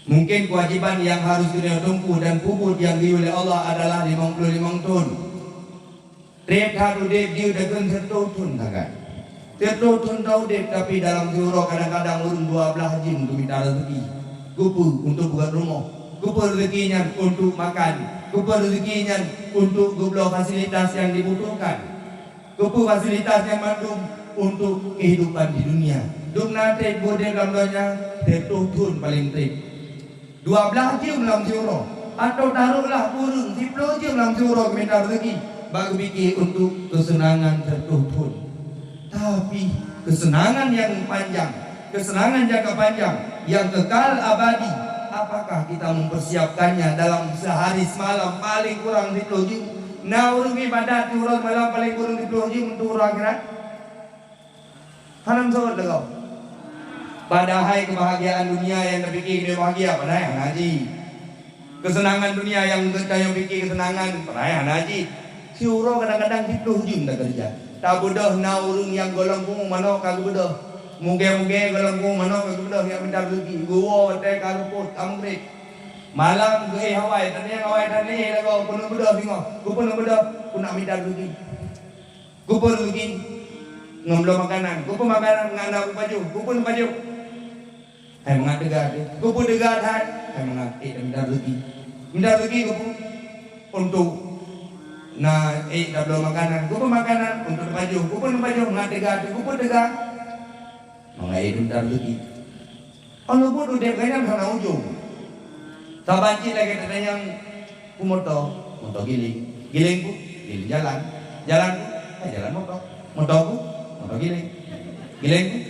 Mungkin kewajiban nyang harus geutanyoe teumpuh dan peubuet nyang geuyue lé Allah adalah limong ploh limong thon. Treb that udeb jeuet takheun siratoh thon sagai. Siratoh thon taudeb, tapi dalam siuroe kadang-kadang ureueng dua blaih jeuem geumita raseuki. Keupeue? Untuk beuet rumoh. Keupeue rezeki nyan? Untuk makan. Keupeue rezeki nyan? Untuk geubloe fasilitas nyang dibutuhkan. Keupeue fasilitas nyan mandum? Untuk kehidupan di dunia. Dum na treb udeb lam donya, sireutoh thon paleng treb. Dua blaih jeuem lam siuroe, atawa taroklah ureuëng siploh jeuem lam siuroe geumita rezeki, bak geupike untuk keuseunangan sireutoh thon. Tapi keuseunangan nyang panjang, keuseunangan jangka panjang, nyang kekal abadi, apakah kita mempersiapkannya dalam sehari semalam paling kurang siploh jeuem? Na ureuëng ibadat siuroe semalam paling kurang siploh jeuem untuk uroe akhirat? Hana meusaboh lagée. Padahai keubahagiaan dunia nyang tapike keuneuk bahagia, padahai hana jih. Keuseunangan dunia nyang geutanyoe pike keuseunangan, padahai hana jih. Siuroe kadang-kadang siploh jeuem takeureuja. Tabeudôh na ureuëng nyang gohlom pungo manok ka geubeudôh. Mugée-mugée gohlom pungo manok ka geubeudôh nyang mita rezeki. Geuwoe watée ka geupôt, ka meugreb. Malam geuéh awai, tanyong awai, tanyong lagoe, keupeue neubeudôh singoh, keupeue neubeudôh, keuneuk mita rezeki. Keupeue rezeki ngon bloe makanan, keupeue makanan ngon na pajoh, keupeue pajoh. Hai mangat teuga teuh, keupeue teuga that, hai mangat ék mita rezeki. Mita rezeki keupeue? Untuk na ék tabloe makanan, keupeue makanan? Untuk pajoh, keupeue pajoh? Mangat teuga teuh, keupeue teuga? Mangat ék mita rezeki. Walaupun udeb gobnyan hana ujong. Saban cit lagée tatanyong keu moto, moto giléng. Giléng keuh, giléng jalan. Jalan keuh, eh, jalan moto. Moto keuh, moto giléng. Giléng keuh,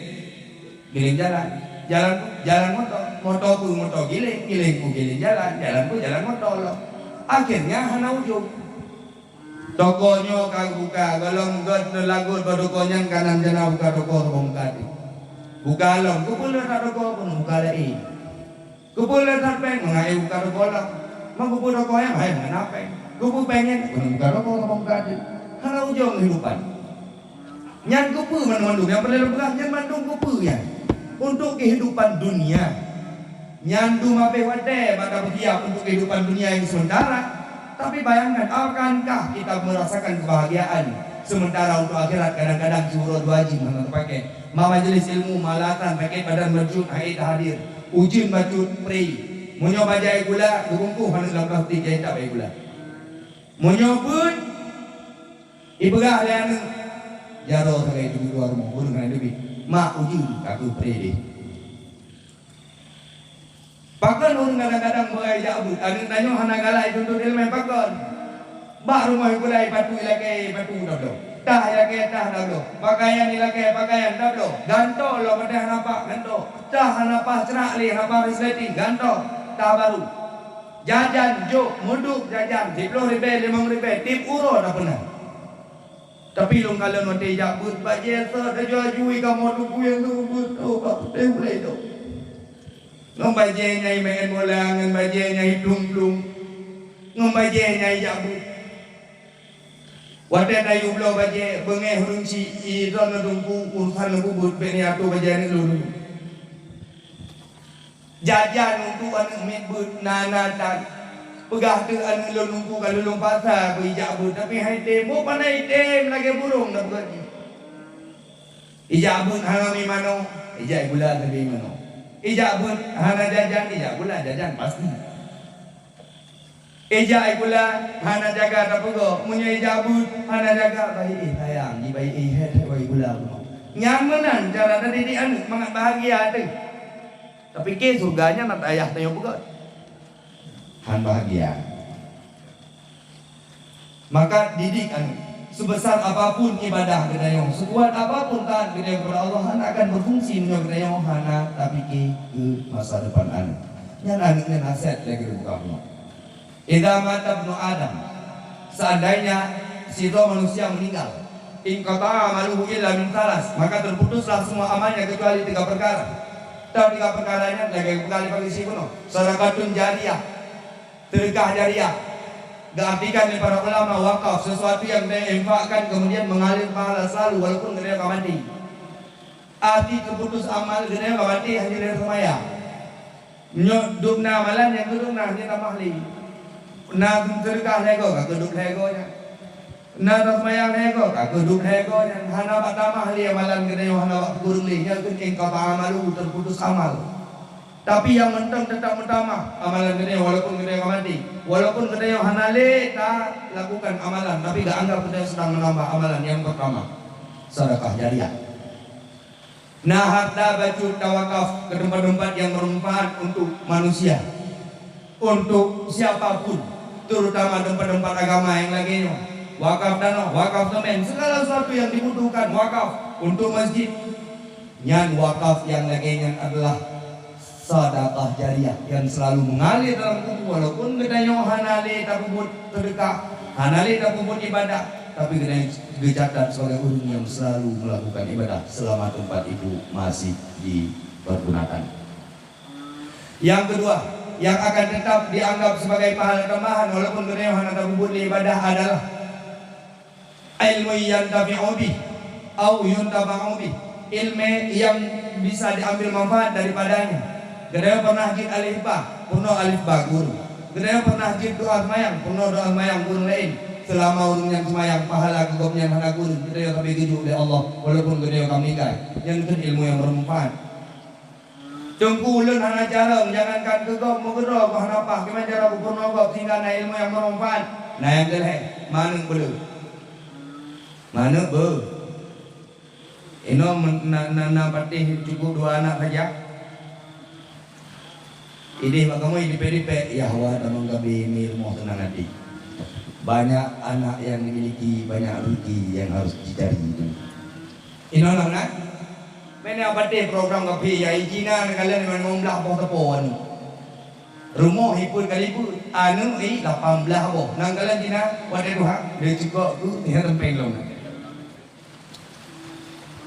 giléng jalan. Jalan keuh, jalan moto. Moto keuh, moto giléng. Giléng keuh, giléng jalan. Jalan keuh, jalan moto lom. Akhirnya hana ujong. Toko nyoe ka geubuka, gohlom gét neulagot bak toko nyan, kanan jana buka toko, toko muka teuh. Buka lom, keupeue le that toko, keuneuk buka laén. Keupeue le that péng, mangat ék buka toko lom. Meukeupeue toko nyan, hai mangat na péng. Keupeue péng nyan, keuneuk buka toko, toko muka teuh. Hana ujong keuhidupan. Nyan keupeue mandum-mandum nyang peureulée lôn peugah, nyan mandum keupeue nyan? Untuk kehidupan dunia. Nyan dum abéh watée bak tapeusiab untuk kehidupan dunia yang sementara. Tapi bayangkan, akankah kita merasakan kebahagiaan sementara untuk akhirat? Kadang-kadang siuroe dua jeuem hana teupaké. Ma majelis ilmu, ma latan, paket badan bacut, hai tahadir. Ujeuen bacut, pri. Meunyoe bajée gula, geubungkôh aneuk lam plastik, jai that bajée gula. Meunyoe beuet, ipeugah lé aneuk, jaroe sagai teubit luwa rumoh, ureuëng hana teubiet. Mak, ujeuen, ka keuh pri deh. Pakon ureuëng kadang-kadang beurai jak beuet, aneuk tanyoe hana galak jituntut iéleumé pakon? Bak rumoh ipeugah ipatu ilakée ipatu tabloe. Tah ilakée tah tabloe. Pakaian ilakée pakaian tabloe. Gantoe lom watée hana paih gantoe. Tah hana paih ceurak lé, hana paih resleting, gantoe. Tah baru. Jajan jok, meuduek jajan, siploh ribée, limong ribée, tieb uroe tapeuna. Tapi lôn kalon watée jak beuet bajée sot, laju-laju i kamoe teungku nyang seumeubeuet, oh, bak putéh ulée dong. Ngon bajée nyang i meu'en bola, ngon bajée nyang i plueng-plueng, ngon bajée nyang i jak beuet. Watée tayue bloe bajée, beungéh ureuëng chik, i droeneuh teungku, urosan lôn peubuet, bék neuatoe bajée aneuk lôn. Jajan untuk aneuk miet beuet na-na that. Peugah teuk aneuk lôn teungku ka lôn lôn pasa keu ijak beuet, tapi han item. Boh pandai item lagée burông na peugah jih. Ijak beuet hana mi manok, ijak gula sabe manok. Ijak beuet hana jajan, ijak gula jajan pasti. Ijak gula hana jaga tapeugoe, meunyoe ijak beuet hana jaga, bahi éh sayang, jibahi éh hét, hét bahi gula bunoe. Nyan meunan cara tadidik aneuk mangat bahagia teuh. Tapike syeuruga nyan ata ayah tanyoe peugöt. Han bahagia. Maka didik aneuk. Sebesar apapun ibadah geutanyoe, sekuat apapun taat geutanyoe kepada Allah, hana akan berfungsi meunyoe geutanyoe hana tapike keu masa depan aneuk. Nyan aneuk nyan aset lagée buka bunoe. Idza mata ibnu Adam, seandainya sidroe manusia meninggal, inqata'a amaluhu illa min tsalas, maka terputuslah semua amalnya kecuali tiga perkara. Dan tiga perkara nyan lagée buka lé pagi sibunoe. Sadaqatun jariyah, sedekah jariah. Diartikan oleh para ulama wakaf, sesuatu yang diinfakkan kemudian mengalir pahala selalu walaupun geutanyoe ka maté. Arti terputus amal geutanyoe ka maté hanya dari sembahyang. Nyoe dum na amalan nyang keuduek na hana tamah lé. Na sedekah lhée goe, ka keuduek lhée goe nyan. Na taseumayang lhée goe, ka keuduek lhée goe nyan. Hana bak tamah lé amalan geutanyoe, hana bak kureueng lé. Nyan keuh inqata'a amaluhu, terputus amal. Tapi nyang mantong teutap meutamah amalan geutanyoe walaupun geutanyoe ka maté. Walaupun geutanyoe hana lé talakukan amalan, tapi geuanggab geutanyoe sedang menambah amalan nyang pertama, sedekah jariah. Na harta bacut tawakaf keu teumpat-teumpat nyang bermanfaat untuk manusia, untuk siapa pun, terutama teumpat-teumpat agama nyang lagèe nyoe. Wakaf tanoh, wakaf seumén, segala sesuatu nyang dibutuhkan wakaf untuk masjid. Nyan wakaf nyang lagèe nyan adalah sedekah jariah nyang selalu mengalir dalam kubu, walaupun geutanyoe hana lé tapeubuet seudeukah, hana lé tapeubuet ibadah, tapi geutanyoe geucatat sebagai ureueng nyang selalu melakukan ibadah selama tempat itu masih dipergunakan. Yang kedua, yang akan tetap dianggap sebagai pahala tambahan walaupun geutanyoe hana tapeubuet lé ibadah adalah ilmu yantafi'u bih au yuntafa'u bih, ilmu yang bisa diambil manfaat daripadanya. Geutanyoe pernah jeuet alif ba, peurunoe alif ba guru. Geutanyoe pernah jeuet doa seumayang, peurunoe doa seumayang guru laén. Selama ureueng nyan seumayang, pahala keu gobnyan hana guru, geutanyoe sabe geujok lé Allah, walaupun geutanyoe ka meuninggai. Nyan keuh ilmu nyang bermanfaat. Teungku, ulôn hana carông, jangankan keu gob, meukeudroe gob hana paih, kiban cara kupeurunoe gob sehingga na ilmu nyang bermanfaat. Na nyang keu lhèe, manök beu. Manök beu. Inoe men-, na, na, na patéh cukup dua anak saja. Idéh bak kamoe dipèk-dipèk, yah wa tamong gabe mi rumoh seunang até. Banyak anak yang dimiliki, banyak rezeki yang harus dicari. Inoe na meunan. Meunan patéh program kaphé ya, i Cina neukalon limong blah boh teupon. Rumoh i peuet kali peuet, aneuk i lapan blah boh. Neukalon Cina, watèe tuha, lé cukok tu, nyan teumpéng lom.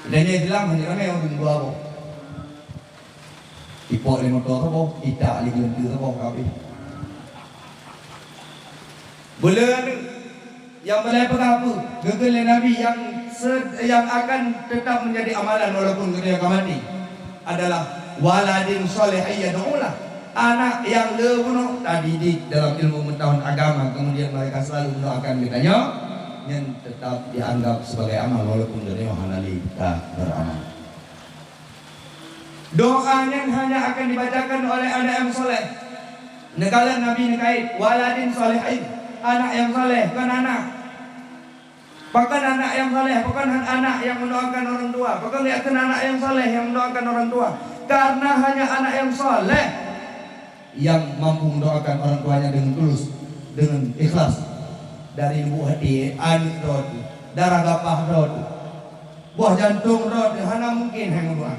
Dan nyan Islam hanya ramé ureueng dua boh. Ipok lé moto saboh, itak lé geuleunteu saboh, ka habéh. Buleuen Nyang beulai peugah peue? Geukheun lé Nabi nyang se-, nyang akan teutap meunjadi amalan walaupun geutanyoe ka maté adalah waladin shalih yad'u lah, anak nyang le bunoe tadidik dalam ilmu pengetahuan agama, kemudian mereka selalu mendoakan geutanyoe, nyan teutap dianggap sebagai amal walaupun geutanyoe hana lé ka beramal. Doa nyan hanya akan dibacakan oleh anak nyang saleh. Neukalon Nabi neukait, "Waladin shalihin," anak nyang saleh, kon anak. Pakon anak nyang saleh, pakon hana anak nyang mendoakan orang tua? Pakon geukheun anak nyang saleh nyang mendoakan orang tua? Karena hanya anak nyang saleh nyang mampu mendoakan orang tuanya dengan tulus, dengan ikhlas. Dari lubuk hati, aneuk droe teuh, darah gapah droe teuh, boh jantong droe teuh, hana mungkin hai meudoa.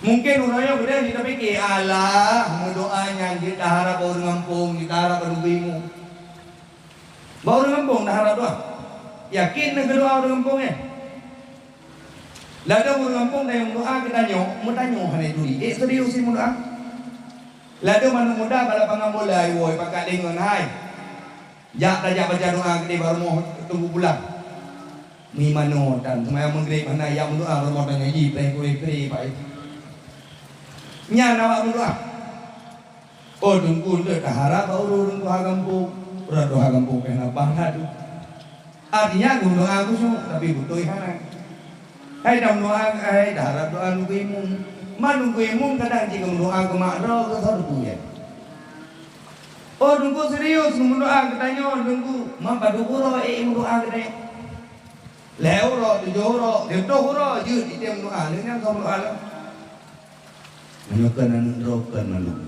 Mungkin uroe nyoe beudôh jih tapike, "Alah, meudoa nyan jeuet taharap bak ureueng gampông, jeuet taharap bak nunggu imum." Bak ureueng gampông taharap doa. Yakin na geudoa ureueng gampông nyan? Ladôm ureueng gampông tayue meudoa geutanyoe, meutanyoe hana turi. Ék serius jih meudoa? Ladôm aneuk muda bak lapangan bola, iwoe pakat lé ngon hai. Jak tajak baca doa keudéh bak rumoh Teungku pulang. Meuiman nyoe tan seumayang Maghrib hana jak meudoa bak rumoh tanyoe jih, preh kureh preh, Pak. Nyan awak meudoa. Oh, Teungku, lé taharap bak ureueng tuha gampông. Ureueng tuha gampông pih na paih that. Artinya, geumeudoa khusyuk, tapi beutôi hana. Hai, tameudoa, hai, taharap doa nunggu imum. Man nunggu imum kadang jih geumeudoa keu mak droe, keu saudara. Oh, Teungku serius geumeudoa geutanyoe, Teungku. Man padub uroe ék meudoa geutanyoe. Lhèe uroe, tujoh uroe, sireutôh uroe jeuet itém meudoa, lheueh nyan soe meudoa lom. Meunyoe kon aneuk droe kon mandum.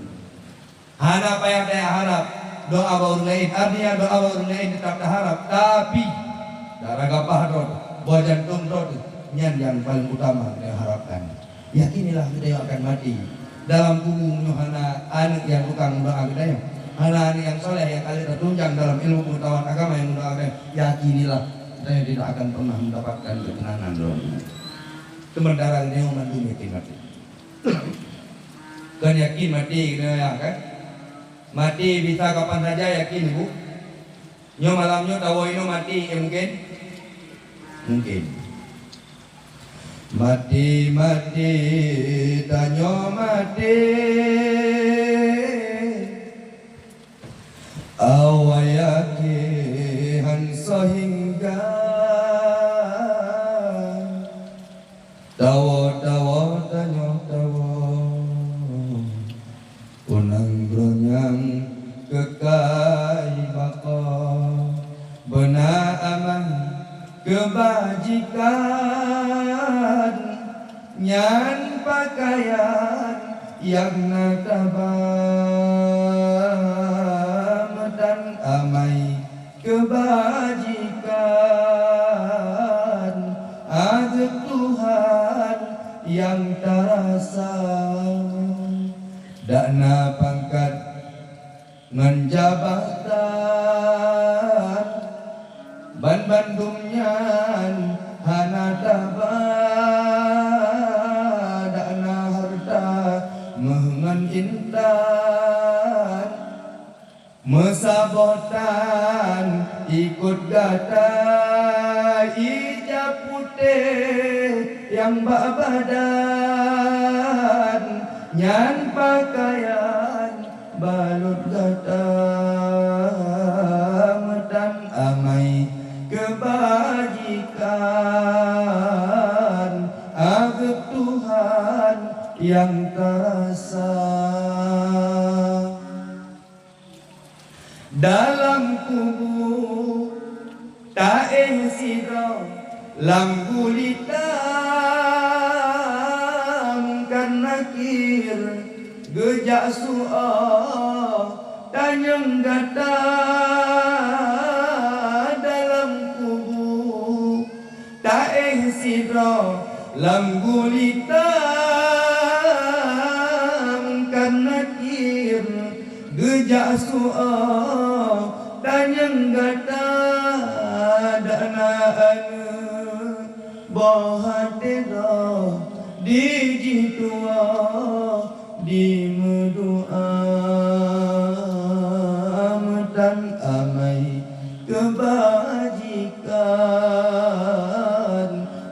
Hana payah taharap doa bak ureueng laén, artinya doa bak ureueng laén teutap taharap, tapi darah gapah droe, boh jantong droe teuh, nyan nyang paleng utama geutanyoe harapkan. Yakinilah geutanyoe akan maté dalam kubu meunyoe hana aneuk nyang tukang meudoa geutanyoe, hana aneuk nyang saleh nyang ka lheueh tatunjang dalam ilmu pengetahuan agama nyang meudoa geutanyoe. Yakinilah geutanyoe tidak akan pernah mendapatkan ketenangan dalam dunia. Sementara geutanyoe mandum yakin maté. Kon yakin maté keunoe ya kan? Maté bisa kapan saja yakin, Bu? Nyoe malam nyoe tawoe inoe maté, eh, mungkin? Mungkin. Maté, maté, tanyoe maté. Awai akhé han seuhingga. Tawoe, tawoe, tanyoe tawoe. Nyang na taba meutan amai keubajikan, ageueb Tuhan nyang tarasa. Dak na pangkat ngon jabatan, banmandum nyan hana taba. Dak na hareuta méuh ngon intan, meusaboh tan ikot gata. Ijab putéh nyang bak badan, nyan pakaian balot gata meutan amai keubajikan, ageueb Tuhan nyang tarasa. Dalam kubu taéh sidroe, lam gulita Mungkar Nakir geujak su'oh tanyong gata. Dalam kubu taéh sidroe, lam gulita Mungkar Nakir geujak su'oh tanyong gata. Dak na aneuëk boh até droe, di jih tuwoe dimeudoa meutan amai keubajikan,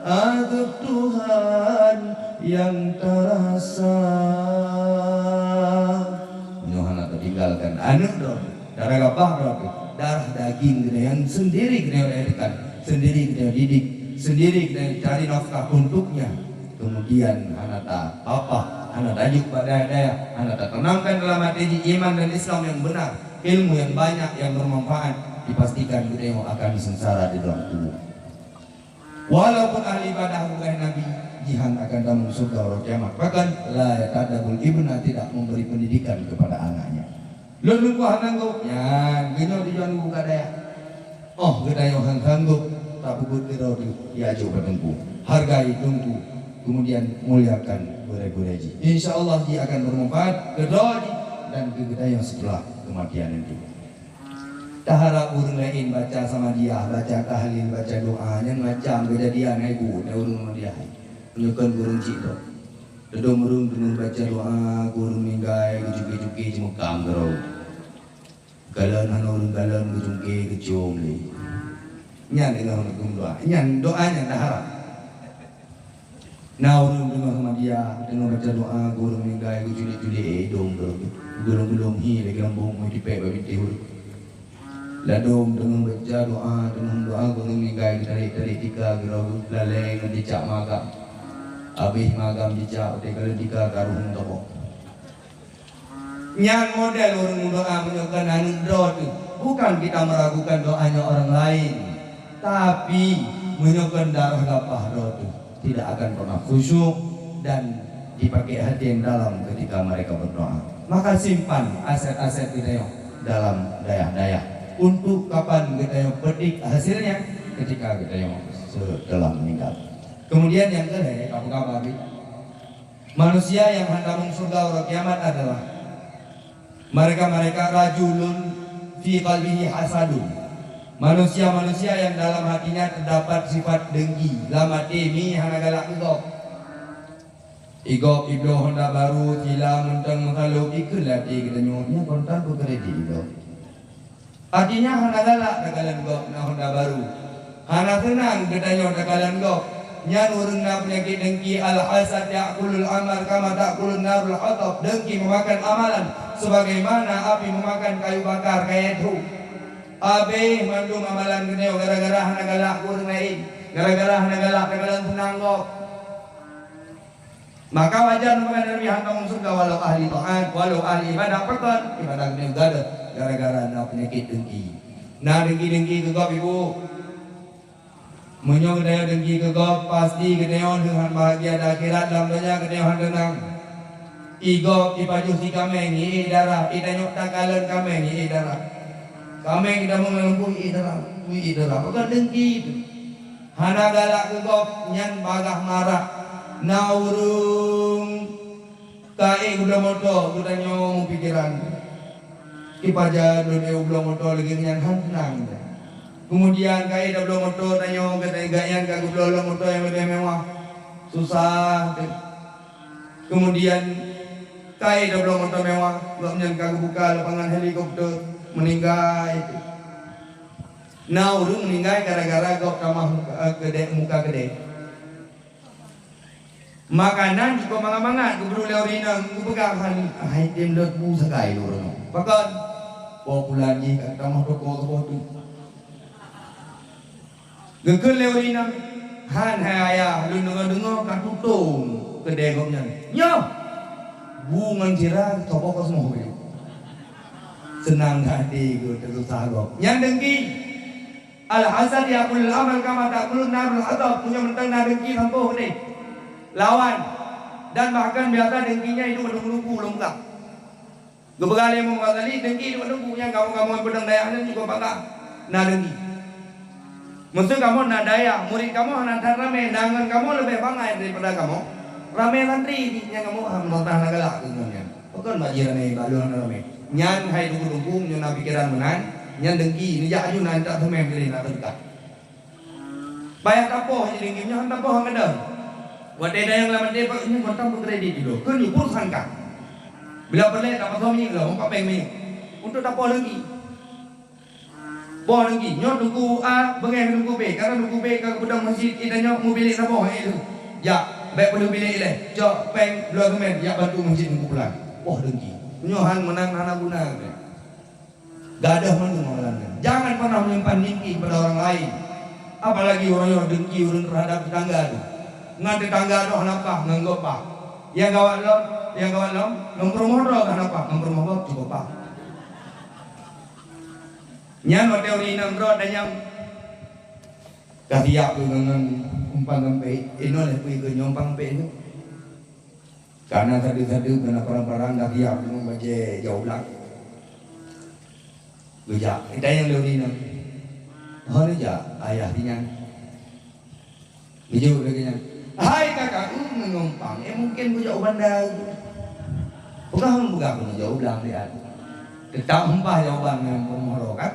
ageueb Tuhan nyang tarasa. Nyoe hana teutinggalkan aneuëk droe, darah gabah droe, darah daging geutanyoe nyang sendiri geutanyoe lahirkan, sendiri geutanyoe didik, sendiri geutanyoe cari nafkah untuknya. Kemudian hana tapapah, hana tajok bak dayah-dayah, hana tatanamkan dalam até jih iman dan Islam yang benar, ilmu yang banyak yang bermanfaat, dipastikan geutanyoe akan sengsara di dalam kubur. Walaupun ahli ibadah bukan Nabi, jihan akan tamong syurga uroe kiamat. Bahkan, la yata'addabul ibna, tidak memberi pendidikan kepada anaknya. Lôn teungku hana sanggob, nyan geunyoe tujuan buka dayah. Oh, geutanyoe han sanggob tapeubuet keudroe teuh, jijok bak teungku. Hargai teungku, kemudian muliakan gurée-gurée jih. Insya Allah jih akan bermanfaat keudroe jih dan keu geutanyoe setelah kematian nanti. Taharab ureuëng laén baca samadiyah, baca tahlil, baca doa, nyan macam keujadian hai bu, na ureuëng samadiyah. Meunyoe kon ureuëng cit droe. Teudong ureuëng teungoh baca doa keu ureuëng meuninggai, geucuke-cuke jimeukam keudroe. Kalon hana ureuëng kalon geucungke geuciom lé. Nyan teungoh ureuëng doa. Nyan doa nyan taharab. Na ureuëng teungoh samadiyah, teungoh baca doa keu ureuëng meuninggai geuculik-culik, eh, dong droe. Gulong-gulong hi lagée lambong meutipék bak bintéh ureuëng. Ladom teungoh baca doa, teungoh doa keu ureuëng meuninggai geutarek-tarek tika keudroe, lalée ngon cicak magam. Abéh magam cicak, watée kalon tika ka rhueng tobok. Nyan model ureuëng meudoa meunyoe kon aneuëk droe teuh. Bukan kita meragukan doanya orang lain, tapi meunyoe kon darah gapah droe teuh, tidak akan pernah khusyuk dan dipakai hati yang dalam ketika mereka berdoa. Maka simpan aset-aset geutanyoe dalam dayah-dayah untuk kapan geutanyoe petik hasilnya, ketika geutanyoe setelah meninggal. Kemudian yang kelhée, apa kabar, Bi? Manusia nyang hana tamong syurga uroe kiamat adalah mereka-mereka rajulun fi qalbihi hasadun. Manusia-manusia yang dalam hatinya terdapat sifat dengki, lam até mi hana galak keu gob. Igob ibloe honda baru, sila meuntang meukalon, ikheun lam até geutanyoe, nyan kontan keu kredit igob. Artinya hana galak takalon gob na honda baru. Hana seunang geutanyoe takalon gob. Nyan ureuëng na peunyakét dengki, al-hasad ya'kulul amal kama ta'kulun narul hatab. Dengki memakan amalan sebagaimana api memakan kayu bakar, kayée tho. Abéh mandum amalan geutanyoe gara-gara hana galak keu ureuëng laén, gara-gara hana galak takalon seunang gob. Maka wajar meukadan Nabi hantom syeuruga walau ahli taat, walau ahli ibadah, pakon ibadah geutanyoe gadôh gara-gara na peunyakét dengki. Na dengki-dengki keu gob, Ibu. Meunyoe geutanyoe dengki keu gob, pasti geutanyoe deuh han bahagia di akhirat, lam donya geutanyoe han teunang. Igob ipajoh si kaméng, iék darah, itanyok takalon kaméng, iék darah. Kaméng itamong lam lumpur, iék darah, iék darah. Pakon dengki tu. Hana galak keu gob nyan bagaih marak. Na ureuëng ka ék geubloe moto, geutanyoe meupikeran, "Kipajan lôn ék geubloe moto lagée nyan?" Han teunang. Keumudian ka ék geubloe moto, tanyoe gata-gata nyan ka geubloe lom moto nyang leubeh mewah. Susah teuh. Keumudian ka ék geubloe moto mewah, gobnyan ka geubuka lapangan helikopter, meuninggai teuh. Na ureuëng meuninggai gara-gara gob tamah muka, eh, keudeh, muka keudeh. Makanan jikok mangat-mangat geubri lé ureuëng inong, geupeugah, "Hai, hai tem lôn bu sagai lôn." Pakon? "Po pulan jih ka tamah toko saboh teuk." Geukheun lé ureuëng inong, "Han hai ayah, lôn deungoe-deungoe ka tutong keudeh gobnyan." "Nyoe! Bu ngon sira saboh kosmoh." Seunang hati geuh teususah gob. Nyan dengki. Al-hasad ya'kulul amal kama ta'kulun narul hatab. Meunyoe mantong na dengki sampôh keudeh lawan, dan bahkan biasa dengki nyan iduek lam lumpur lom ka. Geupeugah lé Imam Ghazali, dengki iduek lam lumpur nyan kamoe-kamoe peudong dayah nyan juga bangga na dengki. Meuseu kamoe na dayah, murit kamoe hana that ramé, na ngon kamoe leubeh bangai daripada kamoe. Ramé santri jih nyan kamoe, ah, meunyoe hana galak keu ngon nyan. Pakon bak jih ramé, bak lôn hana ramé. Nyan hai teungku-teungku, meunyoe na pikeran meunan, nyan dengki, neujak aju na, tak teumé keudeh na teudekat. Payah tapoh jih dengki, nyoe han tapoh han gadôh. Watée dayang lam até, "Pak, nyoe mantong beukredit dulu." Keu nyoe pun sangka. Bila peureulée tapasoe minyeuk lom, empat péng minyeuk. Untuk tapoh dengki. Poh dengki, nyoe teungku A beungéh teungku B, karena teungku B ka geupeudong masjid, itanyoe mubilék saboh, hai tu. Jak, bék peuleueh bilék ilée. Cok péng dua seumén, jak bantu masjid teungku pulan. Poh dengki. Nyoe han meunan, hana guna. Gadôh mandum amalan nyan. Jangan pernah menyimpan dengki kepada orang lain. Apalagi uroe nyoe dengki ureuëng terhadap tetangga tu. Ngon tetangga tu hana paih, ngon gob paih. Nyang gawat lom, nyang gawat lom, ngon peurumoh droe hana paih, ngon peurumoh gob cukup paih. Nyan watée ureuëng inong droe tanyong, "Ka siap keu ngon, ngon umpang gampék?" "Inoe lé peue keu nyoe umpang gampék tu?" Karena sadeue-sadeue keu na parang-parang ka siap deungon bajée jak u blang. Geujak, itanyong lé ureuëng inong, "Ho neujak ayah tinyan?" Geujaweueb lagée nyan, "Hai kakak, eu meunyoe umpang, eh, mungken geujak u banda." Peugah, "Peugah keuneuk jak u blang siat." Teutap hempah jawaban ngon peurumoh droe kan.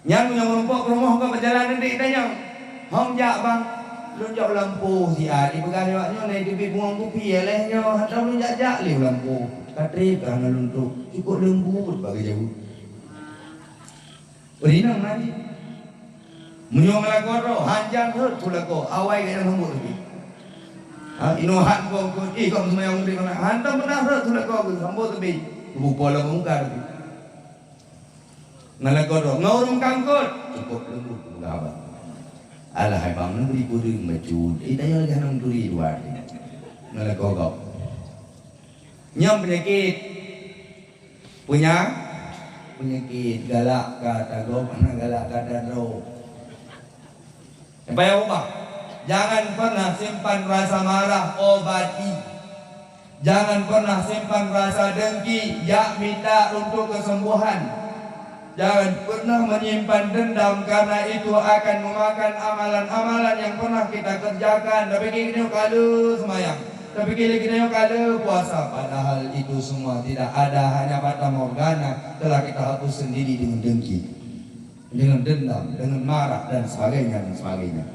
Nyan meunyoe meurumpok peurumoh ka beujalan, nyan tanyong, "Hong jak bang?" "Lôn jak u lampôh siat." Ipeugah lé awak nyoe, "Na teubiet bungong kupi, eh, lheueh nyoe hantom lôn jak-jak lé u lampôh. Ka treb ka hana lôn trok, cukôp leumbut bak geujaweueb." Ureuëng inong na jih. Meunyoe ngeulakoe droe, han jan rhot su lakoe, awai gobnyan sambot teubiet. Ha, inoe han bong keu, "Ih, kong seumayang udeb, hantom pernah rhot su lakoe, sambot teubiet." Geupeupo lam muka teubiet. Ngeulakoe droe, ngon ureuëng kangkot, cukôp leumbut peugah haba. "Alah, hai bang, neubri kureueng bacut. Eh, tanyoe lagée hana meuturi luwa." Ngeulakoe gob. Nyan peunyakét. Punya peunyakét, galak ka ata gob, hana galak ka ata droe. Supaya ubah. Jangan pernah simpan rasa marah, obati. Jangan pernah simpan rasa dengki, jak mita untuk kesembuhan. Jangan pernah menyimpan dendam, karena itu akan memakan amalan-amalan yang pernah kita kerjakan. Tapi kini ka le seumayang. Tapi kini kita ka le puasa, padahal itu semua tidak ada, hanya fatamorgana, telah kita hapus sendiri dengan dengki, dengan dendam, dengan marah, dan sebagainya, dan sebagainya.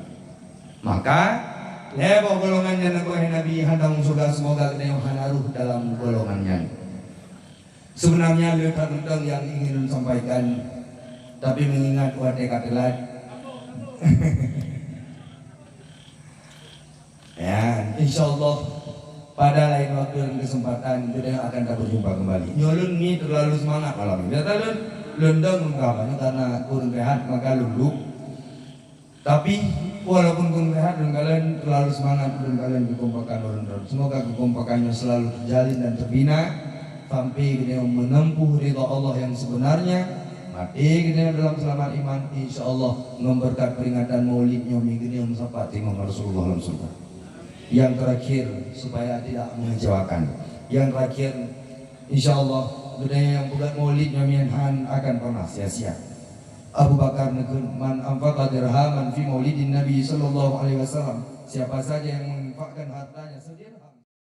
Maka, lhée boh golongan nyan, Nabi, hana u syeuruga, semoga geutanyoe hana rhoh dalam golongan nyan. Sebenarnya le that mantong nyang ingin lôn sampaikan, tapi mengingat watée ka teulat. Ya, insya Allah pada lain waktu dan kesempatan kita akan berjumpa kembali. Nyoe lôn ni terlalu semangat malam ini. Biasa lôn, lôn dong muka banyak karena kurang rehat, maka lôn lup. Tapi, walaupun kurang rehat, lôn kalon terlalu semangat, lôn kalon kekompakan ureuëng droe. Semoga kekompakan nyoe selalu terjalin dan terbina sampai geutanyoe menempuh ridha Allah yang sebenarnya. Maté geutanyoe dalam selamat iman, insya Allah, ngon berkat peringatan Maulid nyoe, geutanyoe meusapat teungoh Rasulullah lam syeuruga. Yang terakhir, supaya tidak mengecewakan. Nyang terakhir, insya Allah, geutanyoe nyang peugét maulid nyoe mian han akan pernah sia-sia. Abu Bakar neukheun, "Man anfaqa dirhaman fi maulidin Nabi sallallahu alaihi wasallam," siapa saja yang menginfakkan hartanya sedirham